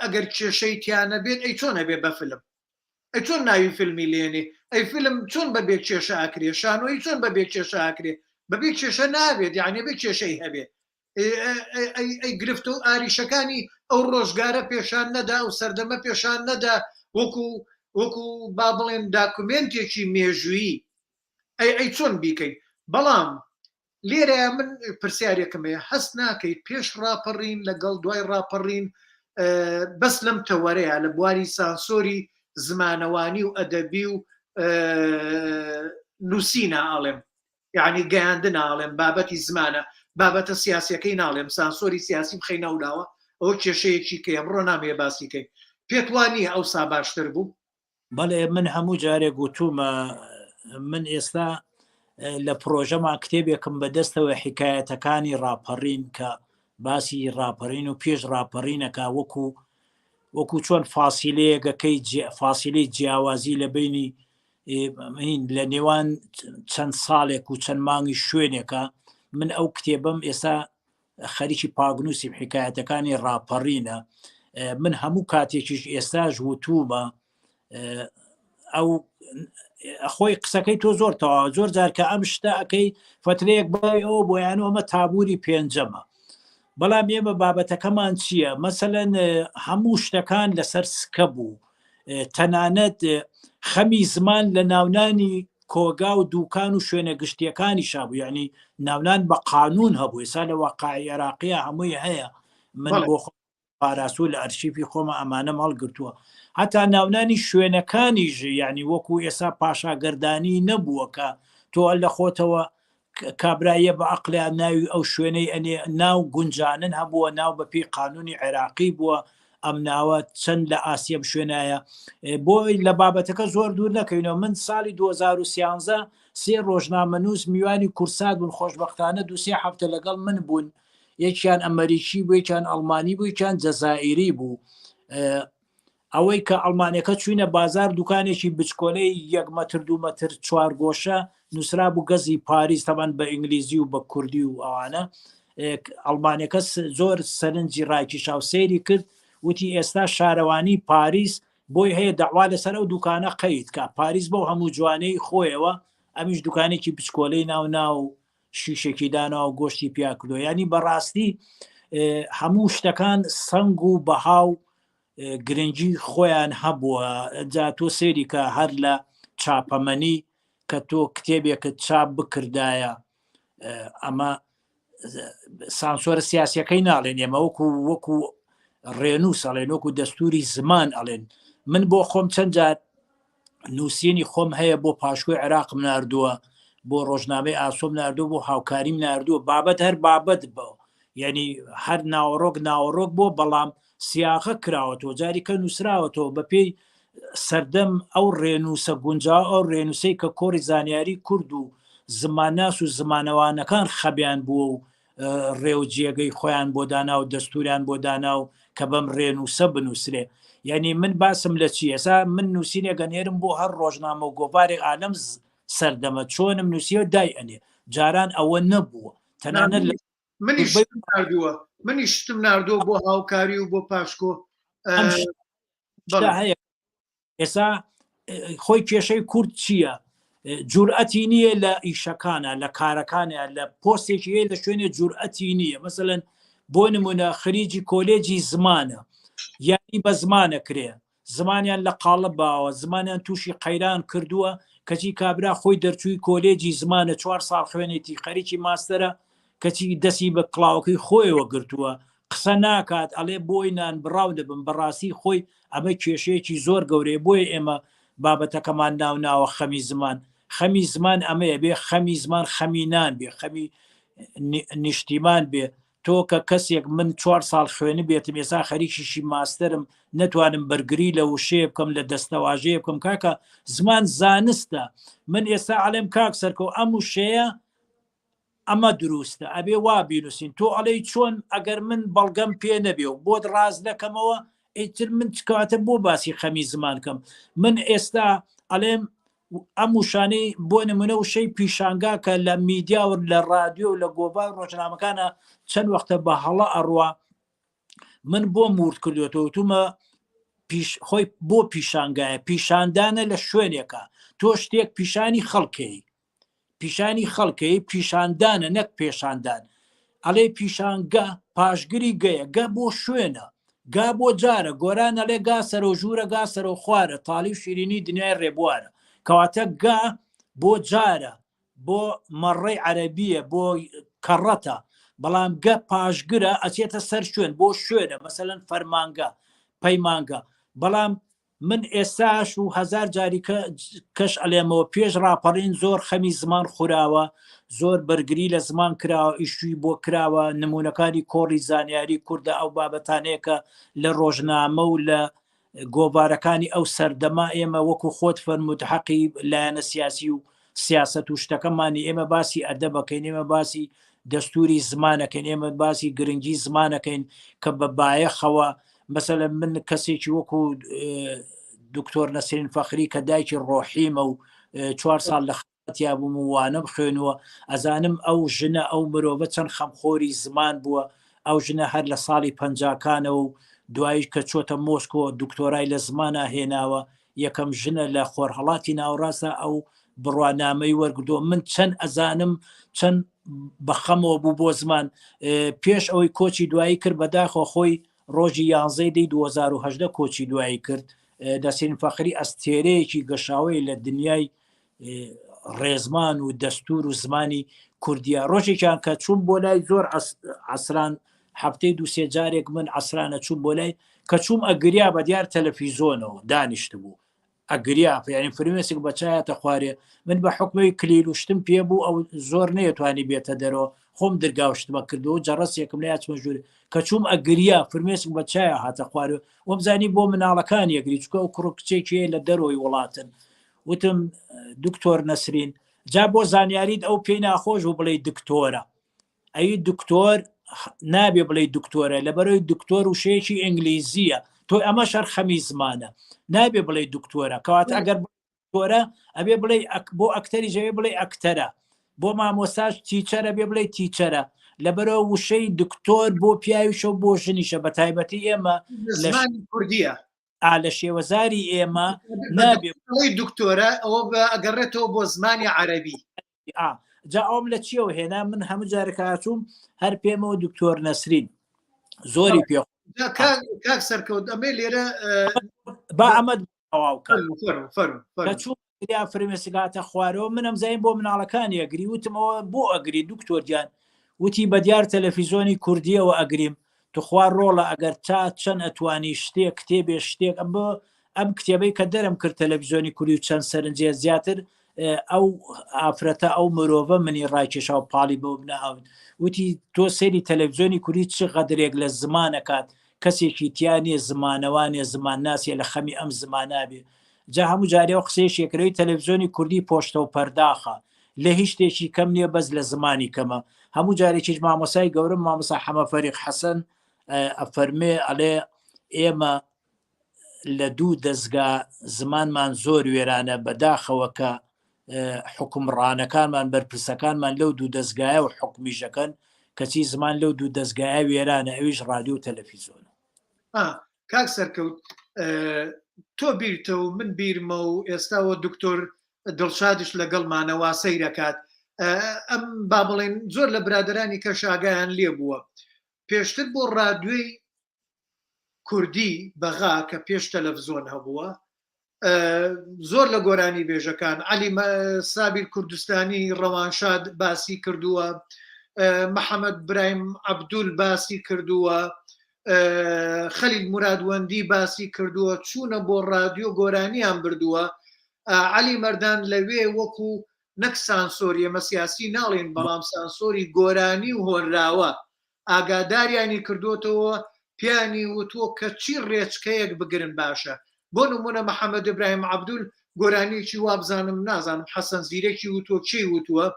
ئەگەر کێشەی تیا نەبێت ئەی چۆن ئەبێ بە فیلم ئەی چۆن ناوی فیلمی لێنێ ئەی فیلم چۆن بە بێ کێشە ئەکرێ شانۆیی چۆن بە بێ کێشە ئەکرێ بەبێ کێشە نابێت یعنی بێ کێشەی هەبێ ئەی گرفت و ئاریشەکانی ئەو ڕۆژگارە پێشان نەدا ئەو سەردەمە پێشان نەدا وەکو وەکو با بڵێن داکومێنتێکی مێژوویی ئەی ئەی چۆن بیکەین بەڵام لێرەیا من پرسیارێکم هەیە هەست ناکەیت پێش ڕاپەڕین لەگەڵ دوای ڕاپەڕین بەس لەم تەوەرەیە لە بواری سانسۆری زمانەوانی و ئەدەبی و نووسینە ئاڵێم یعنی گەیاندن ئاڵێم بابەتی زمانە بابەتە سیاسەکەی ناڵێم سانسۆری سیاسی بخەینە ولاوە ئەوە کێشەیەکی کە ئەمڕۆ نامەیە باسیکەین پێت وا نییە ئەو سا باشتر بوو بەڵێ من هەموو جارێک گوتومە من ئێستا لە پرۆژەما کتێبێکم بەدەستەوە حکایەتەکانی ڕاپەڕین کە باسی ڕاپەڕین و پێش ڕاپەڕینەکە وەکو وەکو چۆن فاسیلەیەکەکەی فاسیلەی جیاوازی لە بینی لە نێوان چەند ساڵێک و چەند مانگی شوێنێکە من ئەو کتێبم ئێستا خەریکی پاکنووسیم حکایەتەکانی ڕاپەڕینە من هەموو کاتێکیش ئێستاش وتومە ئەو خۆی قسەکەی تۆ زۆر تەواو زۆر جار کە ئەم شتە ئەەکەی فترەیەک بای ئەوە بۆیان ئەمە تابوری پێنجەمە بەڵام ئێمە بابەتەکەمان چییە مەسەەن هەموو شتەکان لەسەر سکە بوو تەنانەت خەمی زمان لە ناونانی کۆگا و دوکان و شوێنە گشتیەکانیشا بوو یعنی ناونان بە قانون هەبوو ئێستا لە واقعی عێراقیە هەمووی هەیە من بۆ پاراستوو لە ئەرشیفی خۆمە ئەمانەم هەڵگرتووە هەتا ناونانی شوێنەکانیش یعنی وەکو ئێستا پاشاگەردانی نەبووە کە تۆ لە خۆتەوە کابرایە بە عەقڵیان ناوی ئەو شوێنەی ئەنێ ناو گونجانن هەبووە ناو بە پێی قانونی عێراقی بووە ئەم ناوە چەند لە ئاستی ئەم شوێنایە بۆی لە بابەتەکە زۆر دوور نەکەوینەوە من ساڵی 2013 سێ ڕۆژنامەنووس میوانی کورسات بوون خۆشبەختانە دوو سێ هەفتە لەگەڵ من بوون یەکیان ئەمریکی بوو یەکیان ئەڵمانی بوو یەکیان جەزائیری بوو ئەوەی کە ئەڵمانەکە چوینە بازار دوکانێکی بچکۆلەی یەک مەتر دوو مەتر چوارگۆشە نووسرابوو گەزی پاریس تەبان بە ئینگلیزی و بە کوردی و ئەوانە ئەڵمانەکە زۆر سەرنجی ڕاکیشا و سەیری کرد وتی ئێستا شارەوانی پاریس بۆی هەیە داوا لەسەر ئەو دوکانە قەید کا پاریس بەو هەموو جوانەی خۆیەوە ئەمیش دوکانێکی بچکۆلەی ناو ناو شیشێکی داناوە گۆشتی پیا کردووە یعنی بەڕاستی هەموو شتەکان سەنگ و بەها و گرنگی خۆیان هەبووە جا تۆ سەیری کە هەر لە چاپەمەنی کە تۆ کتێبێکت چاپ بکردایە ئەمە سانسۆرە سیاسەکەی ناڵێن ئێمە وەکو وەکو ڕێنووس ئەڵێن وەکو دەستوری زمان ئەڵێن من بۆ خۆم چەند جار نووسینی خۆم هەیە بۆ پاشکۆی عێراقم ناردووە بۆ ڕۆژنامەی ئاسۆم ناردووە بۆ هاوکاریم ناردووە بابەت هەر بابەت بۆ یعنی هەر ناوەڕۆک ناوەڕۆک بۆ بەڵام سیاغە کراوەتەوە جاری کە نووسراوەتەوە بەپێی سەردەم ئەو ڕێنووسە گونجاو ئەو ڕێنووسەی کە کۆڕی زانیاری کورد و زمانناس و زمانەوانەکان خەبیان بووە و ڕێ و جێگەی خۆیان بۆ دانا و دەستوریان بۆ دانا و کە بەم ڕێنووسە بنووسرێ یعنی من باسم لە چی ئێسا من نووسینێک ئەنێرم بۆ هەر ڕۆژنامە و گۆڤارێک ئالەم سەردەمە چۆنم نووسیوە دای ئەنێ جاران ئەوە نەبووە تەنانەت لە منیش شتم ناردووە منیش شتم ناردووە بۆ هاوکاری و بۆ پاشکۆ هەیە ئێسا خۆی کێشەی کورد چییە؟ جورئەتی نییە لە ئیشەکانە لە کارەکانە لە پۆستێکی هەیە لە شوێنێ جورئەتی نییە مەسەلەن بۆ نمونە خریجی کۆلێجی زمانە یاری بە زمانە کرێ زمانیان لە قاڵب باوە زمانیان تووشی قەیران کردووە کەچی کابرا خۆی دەرچووی کۆلێجی زمانە چوار ساڵ خوێنێتی خەریکی ماستەرە کەچی دەسی بە کڵاوەکەی خۆیەوە گرتووە قسە ناکات ئەڵێ بۆی نان بڕاو دەبم بەڕاستی خۆی ئەمە کێشەیەکی زۆر گەورەیە بۆیە ئێمە بابەتەکەمان ناو ناوە خەمی زمان خەمی زمان ئەمەیە بێ خەمی زمان خەمی نان بێ خەمی نیشتیمان بێ تۆ کە کەسێک من چوار ساڵ خوێنبێتم ئێسا خەریکیشی ماستەرم نەتوانم بەرگری لە وشەیە بکەم لە دەستەواژەیە بکەم کاکە زمان زانستە من ئێستا ئەڵێم کاک سەرکەو ئەم وشەیە ئەمە دروستە ئەبێ وا بینوسین تۆ ئەڵێی چۆن ئەگەر من بەڵگەم پێ نەبێ و بۆت ڕاست نەکەمەوە ئیتر من کەواتە بۆ باسی خەمی زمان کەم من ئێستا ئەڵێم ئەم وشانەی بۆ نمونە وشەی پیشانگا کە لە میدیا و لە ڕادیۆ و لە گۆڤار ڕۆژنامەکانە چەند وەختە بە هەڵە ئەڕوا من بۆ مورد کردوێتەوە وتومە پیش خۆی بۆ پیشانگایە پیشاندانە لە شوێنێکە تۆ شتێک پیشانی خەڵکەی پیشانی خەڵکەی پیشاندانە نەک پێشاندان ئەڵێ پیشانگە پاشگری گەیە گە بۆ شوێنە گا بۆ جارە گۆران ئەڵێ گا سەرۆ ژوورە گا سەرۆ خوارە تاڵی و شیرینی دنیای ڕێبوارە کەواتە گا بۆ جارە بۆ مەڕەی عەرەبیە بۆ کەڕەتە بەڵام گە پاشگرە ئەچێتە سەر شوێن بۆ شوێنە مەسەلەن فەرمانگە پەیمانگە بەڵام من ئێستاش و هەزار جاری کەش ئەلێمەوە پێش ڕاپەڕین زۆر خەمی زمان خوراوە زۆر بەرگری لە زمان کراوە ئیشوی بۆ کراوە نمونەکانی کۆڕی زانیاری کوردە ئەو بابەتانەیە کە لە ڕۆژنامە و لە گۆڤارەکانی ئەو سەردەمە ئێمە وەکو خۆت فەرمووت حەقی لایەنە سیاسی و سیاسەت و شتەکەمانی ئێمە باسی ئەدەبەکەین ئێمە باسی دەستوری زمانەکەین ئێمە باسی گرنگی زمانەکەین کە بە بایەخەوە مەسەلە من کەسێکی وەکو دکتۆر نەسرین فەخری کە دایکی ڕۆحیمە و چوار ساڵ لە تیا بووم و وانەم خوێنووە ئەزانم ئەو ژنە ئەو مرۆڤە چەند خەمخۆری زمان بووە ئەو ژنە هەر لە ساڵی پەنجاکانەوە و دوایش کە چۆتە مۆسکۆ دکتۆرای لە زمانە هێناوە یەکەم ژنە لە خۆرهەڵاتی ناوەڕاستە ئەو بڕوانامەی وەرگدووە من چەند ئەزانم چەند بەخەمەوە بوو بۆ زمان پێش ئەوەی کۆچی دوایی کرد بەداخەوە خۆی ڕۆژی یانزەی دەی 2010 کۆچی دوایی کرد نەسرین فەخری ئەستێرەیەکی گەشاوەی لە دنیای ڕێزمان و دەستور و زمانی کوردیە ڕۆژێکیان کە چوون بۆ لای زۆر عسران هەفتەی دووسێ جارێک من عسرانە چوون بۆ لای کە چووم ئەگریا بە دیار تەلەفیزۆنەوە دانیشت بوو ئەگریا یعنی فرمێسک بە چایەتە خوارێ من بە حکومی کلیل و شتم پێ بوو ئەو زۆر نەیەتوانی بێتە دەرەوە خۆم درگا و شتمە کردەوە جەڕەسێکم لە چمە ژوور کە چووم ئەگریا فرمێسک بە چایە هاتە خوارێ وەمزانی بۆ مناڵەکانی ئەگری چکە ئەو کوڕ کچێکی لە دەرەوەی وڵاتن وتم دکتۆر نەسرین جا بۆ زانیاریت ئەو پێی ناخۆش بوو بڵێ دکتۆرە ئەی دکتۆر نابێ بڵێ دکتۆرە لەبەرەوەی دکتۆر وشەیەکی ئینگلیزیە تۆ ئەمە شەر خەمی زمانە نابێ بڵێ دکتۆرە کەواتە ئەگەر دکتۆرە ئەبێ بڵێ بۆ ئەکتەری ژەوێ بڵێ ئەکتەرە بۆ مامۆساش teacher ە بێ بڵێ teacher ە لەبەرەوە وشەی دکتۆر بۆ پیاویشە و بۆ ژنیشە بە تایبەتی ئێمە لە کوردیە ئا لە شێوەزاری ئێمە نابێ دکتۆرە ئەوە ئەگەڕێتەوە بۆ زمانی عەربی ئا جا ئەوم لە چیەوە هێنا من هەموو جارێک هاتووم هەر پێمەوە دکتۆر نەسرین. زۆری پێ کاک سەرکەوت ئەمێ لێرە با ئەمە تەواو چوو یا فرمێسکاتە خوارەوە منم زین بۆ مناڵەکانی ئەگری وتمەوە بۆ ئەگری دکتۆر گیان وتی بە دیار تەلەفیزۆنی کوردیەوە ئەگریم توخوا ڕۆڵە ئەگەر تا چەند ئەتوانی شتێک کتێبێ شتێک ئەم بۆ ئەم کتێبەی کە دەرم کرد تەلەڤیزیۆنی کوردی و چەند سەرنجێ زیاتر ئەو ئافرەتە ئەو مرۆڤە منی ڕایکێشا و پاڵی بەوە بنا ئەو وتی تۆ سەیری تەلەڤیزیۆنی کوردی چ غەدرێک لە زمانەکات کەسێکی تیا نییە زمانەوانێ زمانناسێ لە خەمی ئەم زمانە بێ جا هەموو جارێ ئەو قسەیەش یەکرەوەی تەلەڤیزیۆنی کوردی پۆشتە و پەرداخە لە هیچ شتێکی کەم نییە بەس لە زمانی کەمە هەموو جارێکیش مامۆسای گەورم مامۆسا حەمە فەریق حەسەن ئەفەرمێ ئەڵێ ئێمە لە دوو دەزگا زمانمان زۆر وێرانە بەداخەوە کە حکومڕانەکانمان بەرپرسەکانمان لەو دوو دەزگایە و حکومیشەکەن کەچی زمان لەو دوو دەزگایە وێرانە ئەویش ڕادیۆ و تەلەفیزۆن. کاک سەرکەوت تۆ بیرتە و من بیرمە و ئێستاوە دکتۆر دڵشادیش لەگەڵمانە وا سەیرەکات ئەم با بڵێن زۆر لە برادرانی کەش ئاگایان لێ بووە پێشتر بۆ ڕادوێی کوردی بەغا کە پێش تەلەفزۆن هەبووە زۆر لە گۆرانی بێژەکان علی سابیر کوردستانی ڕەوانشاد باسی کردووە محەممەد برایم عەبدول باسی کردووە خەلیل مرادوەندی باسی کردووە چوونە بۆ ڕادیۆ گۆرانیان بردووە علی مەردان لەوێ وەکو نەک سانسۆری ئەمە سیاسی ناڵێن بەڵام سانسۆری گۆرانی و هۆنراوە ئاگاداریانی کردووەتەوە پێیانی وتووە کە چی ڕێچکەیەک بگرن باشە بۆ نمونە محەممەد ئیبراهیم عەبدول گۆرانیەکی وابزانم نازانم حەسەن زیرەکی وتووە کێی وتووە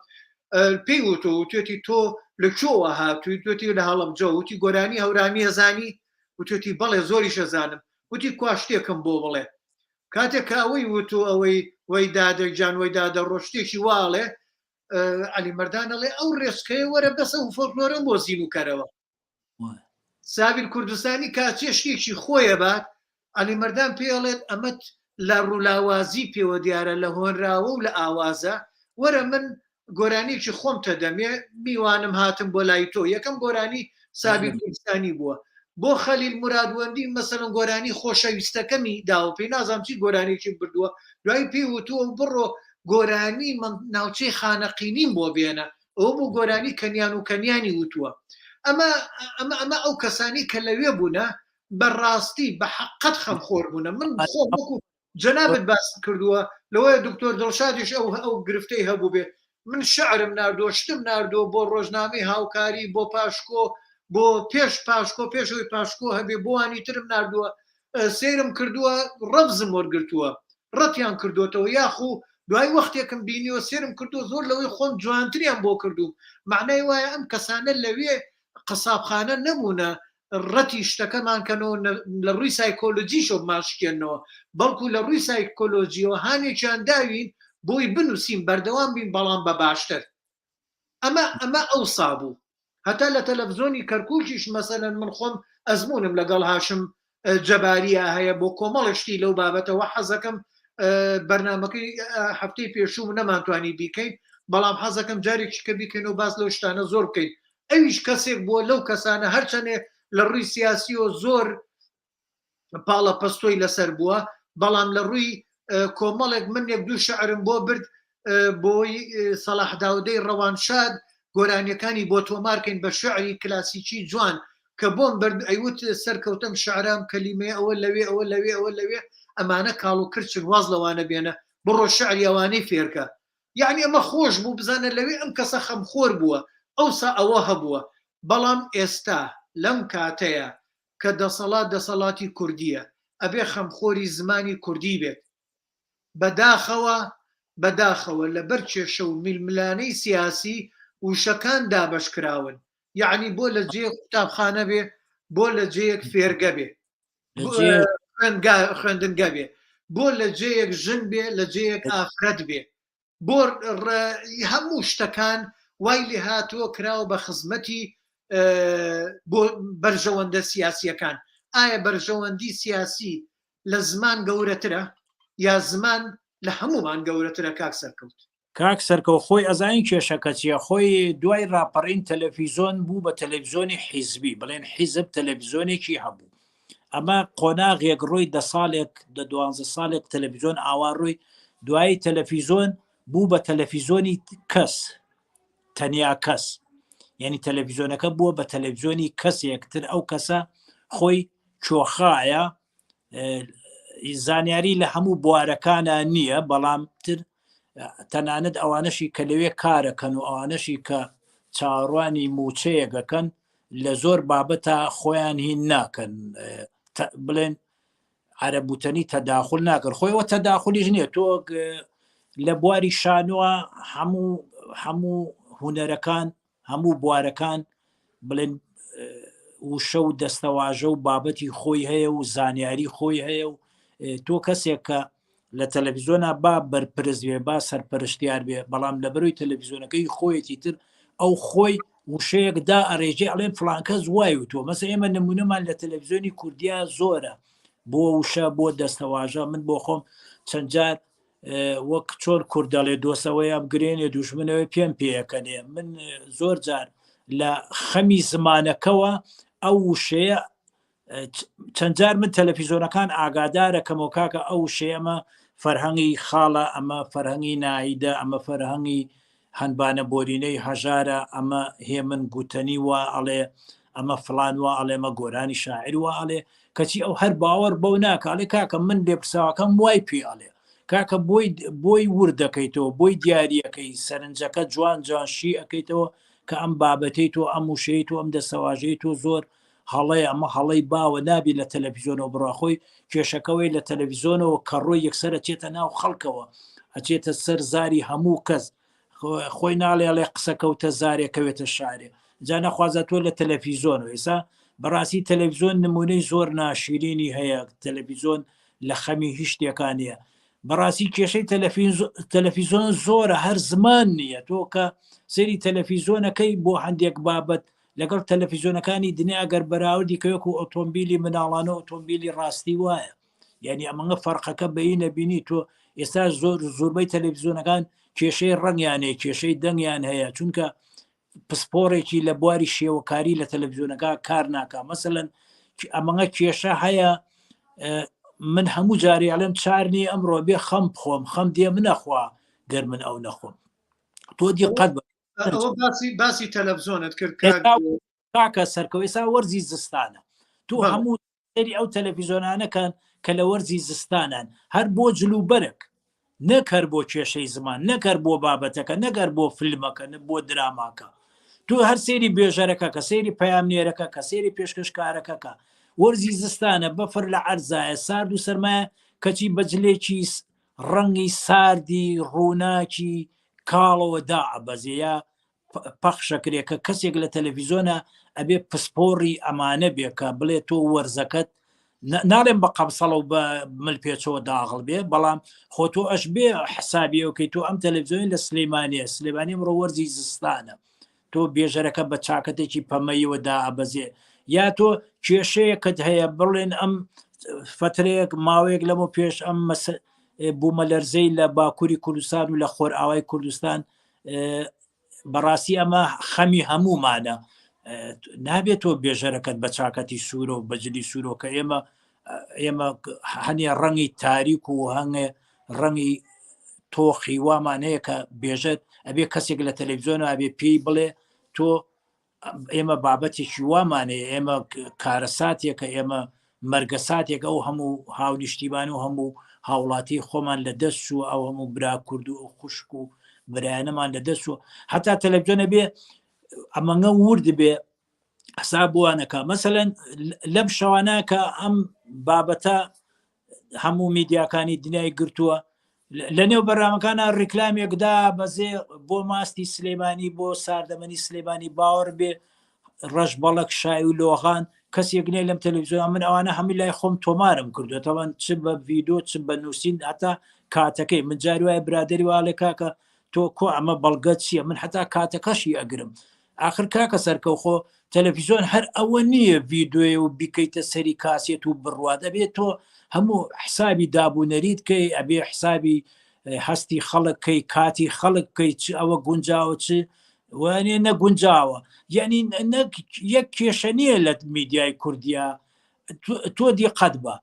پێی وتووە وتوێتی تۆ لە کوێوە هاتووی وتوێتی لە هەڵەبجە وتی گۆرانی هەورامی ئەزانی وتوێتی بەڵێ زۆریش ئەزانم وتی کوا شتێکم بۆ بڵێ کاتێک کە ئەوەی وتو ئەوەی وەی دادە گیان وەی دادە ڕۆ شتێکی واڵێ عەلی مەردان ئەڵێ ئەو ڕێچکەیە وەرە بەس ئەو فۆلکلۆرەم بۆ زینوو کەرەوە سابیر کوردستانی کاچێ شتێکی خۆیە بات عەلی مەردان پێ ئەڵێت ئەمەت لە ڕوولاوازی پێوە دیارە لە هۆنراوە و لە ئاوازە وەرە من گۆرانیەکی خۆم تەدەمێ میوانم هاتم بۆ لای تۆ یەکەم گۆرانی سابیر کوردستانی بووە بۆ خەلیل مرادوەندی مەسەلەن گۆرانی خۆشەویستەکەمی داوە پێی نازانم چی گۆرانیەکی بردووە دوایی پێی وتووە و بڕۆ گۆرانی ناوچەی خانەقینیم بۆ بێنە ئەوە بۆ گۆرانی کەنیان و کەنیانی وتووە ئەمە ئەمە ئەمە ئەو کەسانی کە لەوێ بوونە بەڕاستی بە حەقەت خەمخۆر بوونە من خۆم وەکو جەنابت باست کردووە لەوەیە دکتۆر دڵشادیش ئەو ئەو گرفتەی هەبوو بێ من شعرم ناردووە شتم ناردووە بۆ ڕۆژنامەی هاوکاری بۆ پاشکۆ بۆ پێش پاشکۆ پێشەوەی پاشکۆ هەبێ بۆوانی ترم ناردووە سەیرم کردووە ڕەفزم وەرگرتووە ڕەتیان کردوێتەوە یاخو دوای وەختێکم بینیوە سێرم کردو زۆر لەوەی خۆم جوانتریان بۆ کردوم معنای وایە ئەم کەسانە لەوێ قەسابخانە نەبوونە ڕەتی شتەکەمان کەنەوە لە ڕووی سایکۆلۆجیشەوە بمانشکێنەوە بەڵکو لە ڕووی سایکۆلۆجیەوە هانێکیان داوین بۆی بنووسین بەردەوام بین بەڵام بە باشتر ئەمە ئەمە ئەوسا بوو هەتا لە تەلەفزۆنی کەرکوکیش مەسەلەن من خۆم ئەزمونم لەگەڵ هاشم جەباریا هەیە بۆ کۆمەڵێک شتی لەو بابەتەوە حەزەکەم بەرنمەکەی هەفتەی پێشوو نەمانتوانی بیکەین بەڵام حەزەکەم جارێکی کە بیکەین و باس لەو شتانە زۆر بکەین ئەویش کەسێک بووە لەو کەسانە هەرچەنێ لە ڕووی سیاسیەوە زۆر پاڵە پەستۆی لەسەر بووە بەڵام لە ڕووی کۆمەڵێک من یەک دوو شعرم بۆ برد بۆی سەلاح داودەی ڕەوانشاد گۆرانیەکانی بۆ تۆمارکەین بە شعری کلاسیکی جوان کە بۆم برد ئەیوت سەرکەوتم شعرام کەلیمەیە ئەوە لەوێ ئەوە لەوێ ئەوە لەوێ ئەمانە کاڵ و کرچن واز لەوانە بێنە بڕۆ شعری ئەوانەی فێرکە یعنی ئەمە خۆش بوو بزانە لەوێ ئەم کەسە خەمخۆر بووە ئەوسا ئەوە هەبووە بەڵام ئێستا لەم کاتەیە کە دەسەڵات دەسەڵاتی کوردیە ئەبێ خەمخۆری زمانی کوردی بێت بەداخەوە بەداخەوە لەبەر کێشە و ململانێی سیاسی وشەکان دابەش کراون یەعنی بۆ لە جێیەک قوتابخانە بێ بۆ لە جێیەک فێرگە بێ خوێندنگە بێ بۆ لە جێیەک ژن بێ لە جێیەک ئافرەت بێ بۆ هەموو شتەکان وای لێ هاتووە کراوە بە خزمەتی بۆ بەرژەوەندە سیاسیەکان ئایا بەرژەوەندی سیاسی لە زمان گەورەترە یا زمان لە هەمومان گەورەترە کاک سەرکەوت؟ کاک سەرکەوت خۆی ئەزانی کێشەکە چیە خۆی دوای ڕاپەڕین تەلەفیزۆن بوو بە تەلەفزیۆنی حیزبی بڵێن حیزب تەلەفزیۆنێکی هەبوو ئەمە قۆناغێک ڕۆی دە ساڵێک دە دوانزە ساڵێک تەلەفیزۆن ئاوا ڕۆی دوایی تەلەفیزۆن بوو بە تەلەفیزۆنی کەس تەنیا کەس یعنی تەلەڤیزیۆنەکە بووە بە تەلەڤیزیۆنی کەسێکتر ئەو کەسە خۆی چۆخایە زانیاری لە هەموو بوارەکانە نییە بەڵام تر تەنانەت ئەوانەشی کە لەوێ کارەکەن و ئەوانەشی کە چاوەڕوانی موچەیەکەکەن لە زۆر بابەتە خۆیان هین ناکەن بڵێن عەرەبوتەنی تەداخل ناکەن خۆیەوە تەداخلیش نییە تۆ لە بواری شانوە هەموو هەموو هوەرەکان هەموو بوارەکان بڵێن وشە و دەستەواژە و بابەتی خۆی هەیە و زانیاری خۆی هەیە و تۆ کەسێک کە لە تەلەڤیزیۆنا با بەرپرس بێ با سەرپەرشتیار بێ بەڵام لە بەروی تەلەڤیزیۆنەکەی خۆیەتی تر ئەو خۆی وشەیەک دا ئەڕێژێ ئەڵێن فلانکەس وای وتووە مەسە ئێمە نمونەمان لە تەلەڤیزیۆنی کوردیا زۆرە بۆ وشە بۆ دەستەواژە من بۆ خۆم چەند جار وەک چۆن کورد دەڵێ دۆسەوەی ئەمگرێنێ دوژمنەوەی پێم پێەکەنێ من زۆر جار لە خەمی زمانەکەوە ئەو وشەیە چەند جار من تەلەفیزۆنەکان ئاگادارە کەمەوە کاکە ئەو وشەیە ئەمە فەرهەنگی خاڵە ئەمە فەرهەنگی ناهیدە ئەمە فەرهەنگی هەنبانە بۆرینەی هەژارە ئەمە هێمن گوتەنی وا ئەڵێ ئەمە فلان وا ئەڵێ ئەمە گۆرانی شاعیر وا ئەڵێ کەچی ئەو هەر باوەڕ بەو ناکە ئەڵێ کاکە من لێپرساوەکەم وای پێ ئەڵێ کاکە بۆی بۆی ورد دەکەیتەوە بۆی دیاریەکەی سەرنجەکە جوان جوان شی ئەەکەیتەوە کە ئەم بابەتەی تۆ ئەم وشەی تۆ ئەم دەستەواژەی تۆ زۆر هەڵەیە ئەمە هەڵەی باوە نابی لە تەلەفیزۆنەوە بڕا خۆی کێشەکەوەی لە تەلەفیزۆنەوە کەڕۆی یەکسەر ئەچێتە ناو خەڵکەوە ئەچێتە سەر زاری هەموو کەس خۆی ناڵێ ئەڵێ قسە کەوتە زارێ کەوێتە شارێ جا نەخوازە تۆ لە تەلەفیزۆن و ئێسا بەڕاستی تەلەفیزۆن نمونەی زۆر ناشیرینی هەیە تەلەفیزۆن لە خەمی هیچ شتێکان نییە بەڕاستی کێشەی تەلەفیزۆن زۆرە هەر زمان نییە تۆ کە سەیری تەلەفیزۆنەکەی بۆ هەندێک بابەت لەگەڵ تەلەفیزیۆنەکانی دنیا ئەگەر بەراوردی کە وەکو ئۆتۆمبیلی مناڵانە ئۆتۆمبیلی ڕاستی وایە یعنی ئەمەngە فەرقەکە بەی نەبینی تۆ ئێستا زۆر زۆربەی تەلەڤیزیۆنەکان کێشەی ڕەنگیان هەیە کێشەی دەنگیان هەیە چونکە پسپۆڕێکی لە بواری شێوەکاری لە تەلەڤیزیۆنەکە کار ناکە مەسەەن ئەمەngە کێشە هەیە من هەموو جارێ ئەڵێم چار نییە ئەمڕۆ بێ خەم بخۆم خەم دێ منەخوا گەر من ئەو نەخۆم تۆ دیقەت بە ئەوە باسی باسی تەلەڤزیۆنت کرد کاکە سەرکەوت ئێستا وەرزی زستانە تۆ هەموو سەری ئەو تەلەڤیزیۆنانەکان کە لە وەرزی زستانان هەر بۆ جل و بەرگ نەک هەر بۆ کێشەی زمان نەک هەر بۆ بابەتەکە نەک هەر بۆ فیلمەکە نە بۆ دراماکە تۆ هەر سەیری بێژەرەکە کە سەیری پەیامنێرەکە کە سەیری پێشکەشکارەکەکە وەرزی زستانە بەفر لە عەرزایە سارد و سەرمایە کەچی بە جلێکی ڕەنگی ساردی ڕووناکی کاڵەوە دائەبەزێ یا پەخشەکرێ کە کەسێک لە تەلەڤیزۆنە ئەبێ پسپۆڕی ئەمانە بێ کە بڵێ تۆ وەرزەکەت ناڵێم بە قەمسەڵە و بە مل پێچەوە داغڵ بێ بەڵام خۆ تۆ ئەش بێ حسابیەوەکەی تۆ ئەم تەلەڤیزیۆنی لە سلەیمانیە سلێمانی ئەمڕۆ وەرزی زستانە تۆ بێژەرەکە بە چاکەتێکی پەمەیەوە دائەبەزێ یا تۆ کێشەیەکت هەیە بڵێن ئەم فترەیەک ماوەیەک لەمە پێش ئەم بوومەلەرزەی لە باکووری کوردستان و لە خۆرئاوای کوردستان بەڕاستی ئەمە خەمی هەمومانە نابێت تۆ بێژەرەکەت بە چاکەتی سوورە و بەجلی سوورۆ کە ئێمە ئێمە هەنێ ڕەنگی تاریک و هەنگێ ڕەنگی تۆخی وامان هەیە کە بێژەت ئەبێ کەسێک لە تەلەڤزیۆن ئەبێ پێی بڵێ تۆ ئێمە بابەتێکی وامان هەیە ئێمە کارەساتێکە ئێمە مەرگەساتێک ئەو هەموو هاونیشتیمان و هەموو هاوڵاتی خۆمان لە دەست چوو ئەو هەموو برا کورد و خوشک و برایانەمان لە دەست چوو هەتا تەلەڤزیۆنە بێ ئەمەngە ورد بێ حساب بوانەکە مەسەلەن لەم شەوانە کە ئەم بابەتە هەموو میدیاکانی دنیای گرتووە لە نێو بەرنامەکانە ڕیکلامێکدا بەزێ بۆ ماستی سلێمانی بۆ ساردەمەنی سلێمانی باوەڕ بێ ڕەش بەڵک شای و لۆغان کەسێک نیە لەم تەلەڤزیۆن من ئەوانە هەمووی لای خۆم تۆمارم کردوێتەوەن چ بە ڤیدۆ چ بە نووسین هەتا کاتەکەی من جاری وایە برادری واڵێ کاکە تۆ کۆ ئەمە بەڵگە چییە من هەتا کاتەکەشی ئەگرم ئاخر کاکە سەرکەو خۆ تەلەفیزۆن هەر ئەوە نییە ڤیدۆیە و بیکەیتە سەری کاسێت و بڕوات ئەبێت تۆ هەموو حسابی دابوو نەریت کەی ئەبێ حسابی. هەستی خەڵک کەی کاتی خەڵک بکەی چ ئەوە گونجاوە چ وانێ نەگونجاوە یعنی نەک یەک کێشە نییە لە میدیای کوردیا تۆ دیقەت بە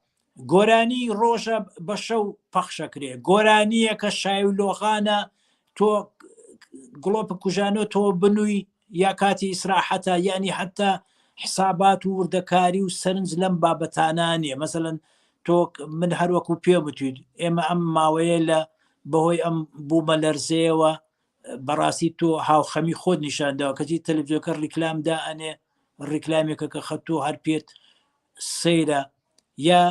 گۆرانی ڕۆژە بە شەو پەخشەکرێ گۆرانییەکە شای و لۆغانە تۆ گڵۆپ کوژانۆ تۆ بنووی یا کاتی ئیسراحەتە یعنی حتا حسابات و وردەکاری و سەرنج لەم بابەتانە نییە مەسەن تۆ من هەروەکو پێ بتویت ئێمە ئەم ماوەیە لە بەهۆی ئەم بوومە لەرزەیەوە بەڕاستی تۆ هاوخەمی خۆت نیشانداوە کەچی تەلەڤزیۆکە ڕیکلام دا ئەنێ ڕیکلامێکە کە خەتۆ هەر پێت سەیرە یا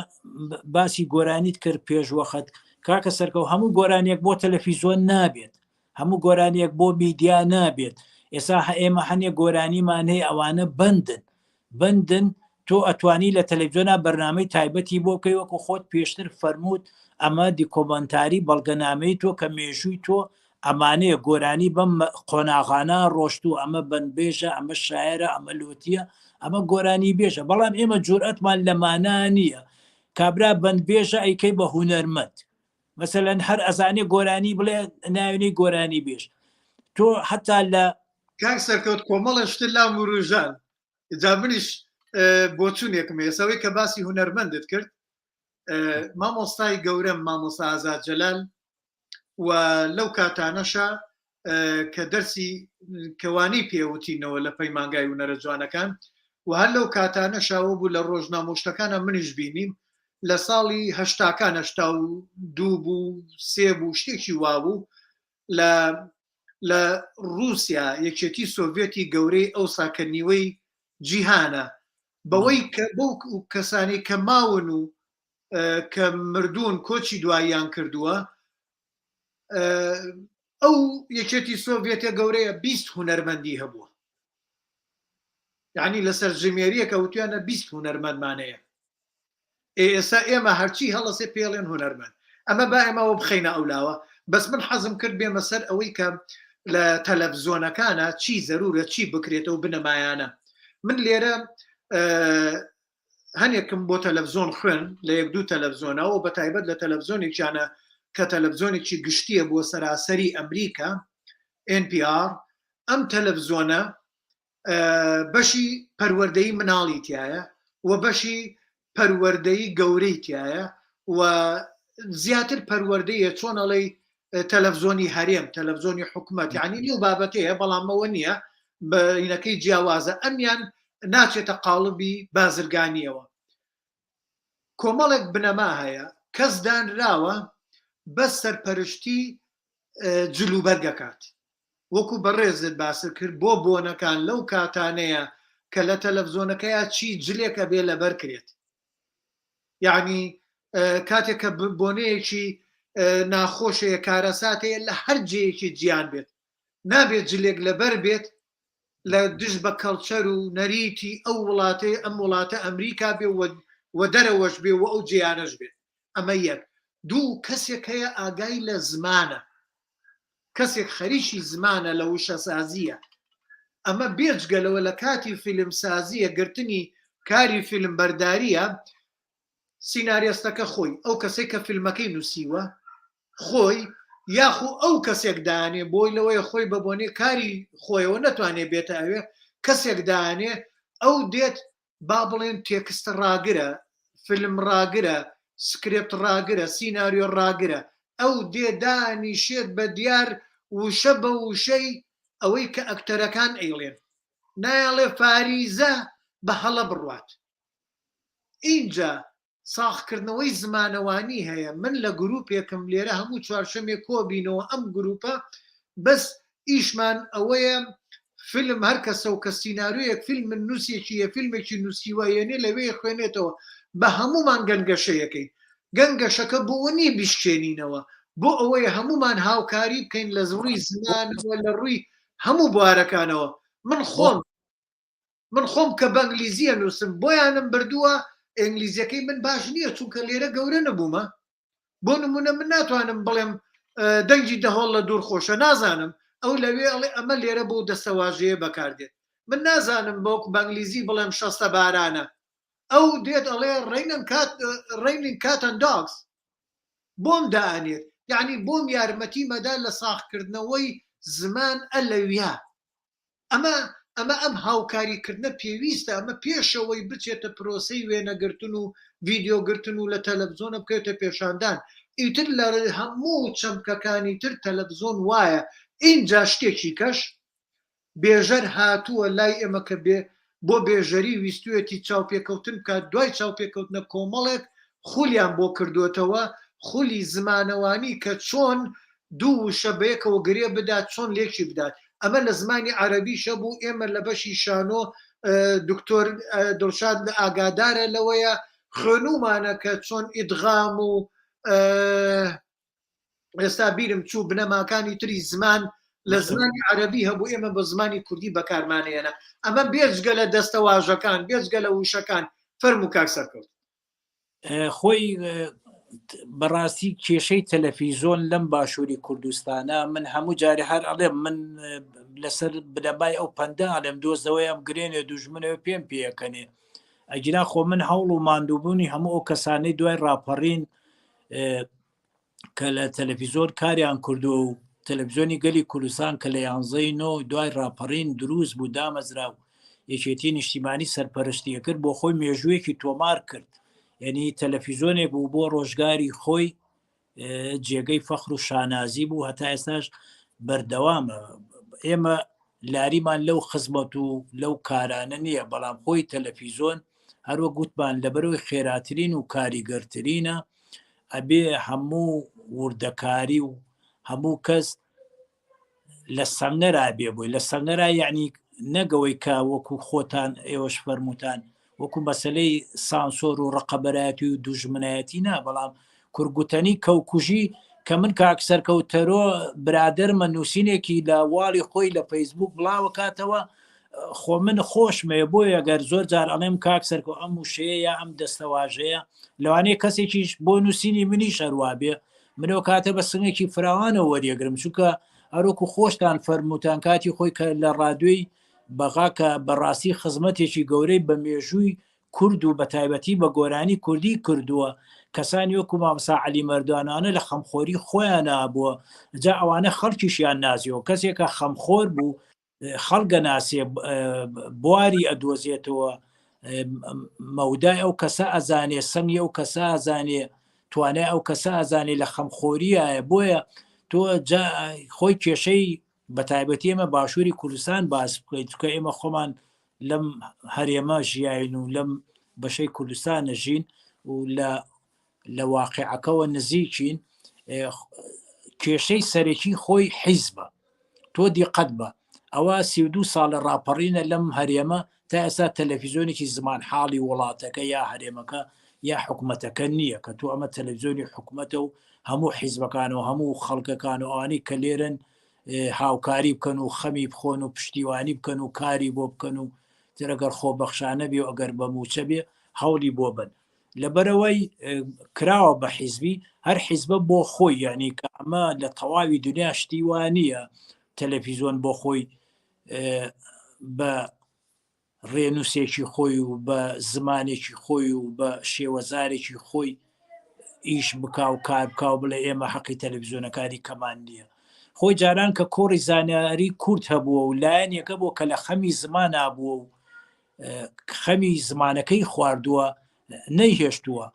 باسی گۆرانیت کرد پێش وەخت کاکە سەرکەوت هەموو گۆرانیەک بۆ تەلەفیزۆن نابێت هەموو گۆرانیەک بۆ میدیا نابێت ئێسا ئێمە هەنێ گۆرانیمان هەیە ئەوانە بەندن بەندن تۆ ئەتوانی لە تەلەفزیۆنا بەرنامەی تایبەتی بۆ بکەی وەکو خۆت پێشتر فەرمووت ئەمە دیکۆمەنتاری بەڵگەنامەی تۆ کە مێژووی تۆ ئەمانەیە گۆرانی بەم قۆناغانە ڕۆشتوو ئەمە بەندبێژە ئەمە شاعێرە ئەمە لۆتیە ئەمە گۆرانی بێژە بەڵام ئێمە جورئەتمان لەمانە نییە کابرا بەندبێژە ئەیکەی بە هونەرمەند مەسەلەن هەر ئەزانێ گۆرانی بڵێ ناوێنەی گۆرانی بێژ تۆ حتا لە کاک سەرکەوت کۆمەڵە شتر لام وروژان جا منیش بۆچونێکم هەیە سەوەی کە باسی هونەرمەندت کرد مامۆستای گەورەم مامۆستا ئازاد جەلال و لەو کاتانەشە کە دەرسی کەوانی پێوتینەوە لە پەیمانگای هونەرە جوانەکان و هەر لەو کاتانە شاوە بوو لە ڕۆژنامۆشتەکانە منیش بینیم لە ساڵی هەشتاکان 82 بوو سێ بوو شتێکی وابوو لە لە ڕووسیا یەکێتی سۆڤێتی گەورەی ئەوسا کە نیوەی جیهانە بەوەی کە بەو کەسانی کە ماون و کە مردوون کۆچی دواییان کردووە ئەو یەکێتی سۆڤێتە گەورەیە 20 هونەرمەندی هەبووە یعنی لەسەر ژمێریەکە وتیانە 20 هونەرمەندمانەیە ئێستا ئێمە هەرچی هەڵەسێ پێڵێن هونەرمەند ئەمە با ئێمەوە بخەینە ئەولاوە بەس من حەزم کرد بێمە سەر ئەوەی کە لە تەلەڤزیۆنەکانە چی زەرورە چی بکرێتەوە بنەمایانە من لێرە هەنێکم بۆ تەلەڤزیۆن خوێن لە یەک دوو تەلەڤزیۆنەوە بە تایبەت لە تەلەڤزیۆنێکیانە کە تەلەڤزیۆنێکی گشتیە بۆ سەراسەری ئەمریکا NPR ئەم تەلەڤزیۆنە بەشی پەروەردەی مناڵی تایە و بەشی پەروەردەی گەورەی تایە و زیاتر پەروەردەیە چۆن ئەڵێی تەلەفزۆنی هەرێم تەلەفزۆنی حکومەت یعنی نیو بابەتەیە بەڵام ئەوە نییە بینەکەی جیاوازە ئەمیان ناچێتە قاڵبی بازرگانیەوە کۆمەڵێک بنەما هەیە کەس دانراوە بەس سەرپەرشتی جلوبەرگەکات وەکو بەڕێزت باست کرد بۆ بۆنەکان لەو کاتانەیە کە لە تەلەفزۆنەکەیا چی جلێک ئەبێ لەبەر کرێت یعنی کاتێک کە بۆنەیەکی ناخۆشەیە کارەساتەیە لە هەر جێیەکی جیان بێت نابێت جلێک لەبەر بێت لە دژ بە کەڵچەر و نەریتی ئەو وڵاتەی ئەم وڵاتە ئەمریکا بێ و دەرەوەش بێ و ئەو جێیانەش بێت ئەمە یەک دوو کەسێک هەیە ئاگای لە زمانە کەسێک خەریکی زمانە لە وشەسازییە ئەمە بێجگە لەوە لە کاتی فیلمسازییە گرتنی کاری فیلمبەردارییە سیناریۆستەکە خۆی ئەو کەسێک کە فیلمەکەی نووسیوە خۆی یاخو ئەو کەسێک دانێ بۆی لەوەیە خۆی بە بۆنێ کاری خۆیەوە نەتوانێ بێتە ئەوێ کەسێک دانێ ئەو دێت با بڵێن text ڕاگرە، فیلم ڕاگرە، script ڕاگرە، سیناریۆ ڕاگرە، ئەو دێ دانیشێت بە دیار وشە بە وشەی ئەوەی کە ئەکتەرەکان ئەیڵێن. نایەڵێ فاریزە بە هەڵە بڕوات. ئینجا ساغکردنەوەی زمانەوانی هەیە من لە گروپێکم لێرە هەموو چوارشەمێ کۆبینەوە ئەم گروپە بەس ئیشمان ئەوەیە فیلم هەر کەسە و کە سیناریۆیەک فیلم نووسێکی یە فیلمێکی نووسیوە یەنێ لەوێ خوێنێتەوە بە هەمومان گەنگەشەیەکەین گەنگەشەکە بۆ ئەوە نییە بیشکێنینەوە بۆ ئەوەیە هەمومان هاوکاری بکەین لە ڕووی زمانەوە لە ڕووی هەموو بوارەکانەوە من خۆم من خۆم کە بە ئینگلیزی ئەنووسم بۆیانم بردووە ئینگلیزیەکەی من باش نییە چونکە لێرە گەورە نەبوومە بۆ نمونە من ناتوانم بڵێم دەنگی دەهۆڵ لە دوور خۆشە نازانم ئەو لەوێ ئەڵێ ئەمە لێرە بۆ دەستەواژەیە بەکاردێت من نازانم بۆک بە ئینگلیزی بڵێم شەستە بارانە ئەو دێت ئەڵێ raining cat raining cat and dogs بۆم دائەنێت. یعنی بۆم یارمەتی مەدا لە ساغکردنەوەی زمان ئەلەویا ئەمە ئەمە ئەم هاوکاری کردنە پێویستە ئەمە پێشەوەی بچێتە پرۆسەی وێنەگرتن و ڤیدیۆ گرتن و لە تەلەفزۆنە بکەوێتە پێشاندان ئیتر لە هەموو چەمکەکانی تر تەلەفزۆن وایە ئینجا شتێکی کەش بێژەر هاتووە لای ئێمە کە بێ بۆ بێژەری ویستویەتی چاوپێکەوتن بکات دوای چاوپێکەوتنە کۆمەڵێک خولیان بۆ کردووەتەوە خولی زمانەوانی کە چۆن دوو وشە بەیەکەوە گرێ بدات چۆن لێکی بدات ئەمە لە زمانی عەرەبیشە بوو ئێمە لە بەشی شانۆ دکتۆر دڵشاد ئاگادارە لەوەیە خوێنومانە کە چۆن ئیدغام و ئێستا بیرم چوو بنەماکانی تری زمان لە زمانی عەربی هەبوو ئێمە بە زمانی کوردی بەکارمانەیەنە ئەمە بێجگە لە دەستەواژەکان بێجگە لە وشەکان فەرموو کاک سەرکەوت. خۆی بەڕاستی کێشەی تەلەفیزۆن لەم باشووری کوردستانە من هەموو جارێ هەر ئەڵێم من لەسەر بنەمای ئەو پەندە ئەڵێم دۆزەوەی ئەم گرێنێ دوژمنەوە پێم پێەکەنێ ئەگینا خۆ من هەوڵ و ماندووبوونی هەموو ئەو کەسانەی دوای ڕاپەڕین کە لە تەلەفیزۆن کاریان کردووە و تەلەفزیۆنی گەلی کوردستان کە لە یانزەی نۆ دوای ڕاپەڕین دروست بوو دامەزرا و یەکێتی نیشتیمانی سەرپەرشتیە کرد بۆ خۆی مێژوویەکی تۆمار کرد یعنی تەلەفیزۆنێک بوو بۆ ڕۆژگاری خۆی جێگەی فەخر و شانازی بوو هەتا ئێستاش بەردەوامە ئێمە لاریمان لەو خزمەت و لەو کارانە نییە بەڵام خۆی تەلەفیزۆن هەروە گوتمان لەبەرەوەی خێراترین و کاریگەرترینە ئەبێ هەموو وردەکاری و هەموو کەس لە سەنگەرا بێ بۆی لە سەنگەرا یعنی نەگەوەی کە وەکو خۆتان ئێوەش فەرمووتان وەکو مەسلەی سانسۆر و ڕقەبەرایەتی و دوژمنایەتی نا بەڵام کورگوتەنی کەوکوژی کە من کاک سەرکەوتەرۆ برادەرمە نووسینێکی لە واڵی خۆی لە فەیسبوک بڵاوەکاتەوە خۆ من خۆشمەیە بۆیە گەر زۆر جار ئەڵێم کاک سەرکۆ ئەم وشەیە یا ئەم دەستەواژەیە لەوانەیە کەسێکیش بۆ نووسینی منیش هەروا بێ منەوە کاتە بە سنگێکی فراوانەوە وەریەگرم چونکە هەروەکو خۆشتان فەرمووتان کاتی خۆی کە لە ڕادوێی بەغا کە بەڕاستی خزمەتێکی گەورەی بە مێژووی کورد و بەتایبەتی بە گۆرانی کوردی کردووە کەسانی وەکو مامۆستا عەلی مەردانانە لە خەمخۆری خۆیانا بووە جا ئەوانە خەڵکیشیان نازیەوە کەسێکە خەمخۆر بوو خەڵک ئەناسێ بواری ئەدۆزێتەوە مەودای ئەو کەسە ئەزانێ سەنگی ئەو کەسە ئەزانێ توانای ئەو کەسە ئەزانێ لە خەمخۆریایە بۆیە تۆ خۆی کێشەی بە تایبەتی ئێمە باشووری کوردستان باس بکەیت چکە ئێمە خۆمان لەم هەرێمە ژیاین و لەم بەشەی کوردستانە ژین و لە لە واقعەکەوە نزیکین کێشەی سەرەکی خۆی حیزبە تۆ دیقەت بە ئەوە 32 ساڵە ڕاپەڕینە لەم هەرێمە تا ئێستا تەلەفیزیۆنێکی زمان حاڵی وڵاتەکە یا هەرێمەکە یا حکوومەتەکە نییە کە تۆ ئەمە تەلەفزیۆنی حکوومەتە و هەموو حیزبەکان و هەموو خەڵکەکان و ئەوانەی کە لێرن هاوکاری بکەن و خەمی بخۆن و پشتیوانی بکەن و کاری بۆ بکەن و ترەگەر خۆبەخشانە بێ و ئەگەر بە موچە بێ هەوڵی بۆ بن لەبەرئەوەی کراوە بە حیزبی هەر حیزبە بۆ خۆی یعنی کە ئەمە لە تەواوی دنیا شتی وا نییە تەلەفیزۆن بۆ خۆی بە ڕێنووسێکی خۆی و بە زمانێکی خۆی و بە شێوەزارێکی خۆی ئیش بکا و کار بکا و بڵێ ئێمە حەقی تەلەڤزیۆنەکانی کەمان نییە خۆی جاران کە کۆڕی زانیاری کورد هەبووە و لایەنێکە بۆ کە لە خەمی زمانا بووە و خەمی زمانەکەی خواردووە نەیهێشتووە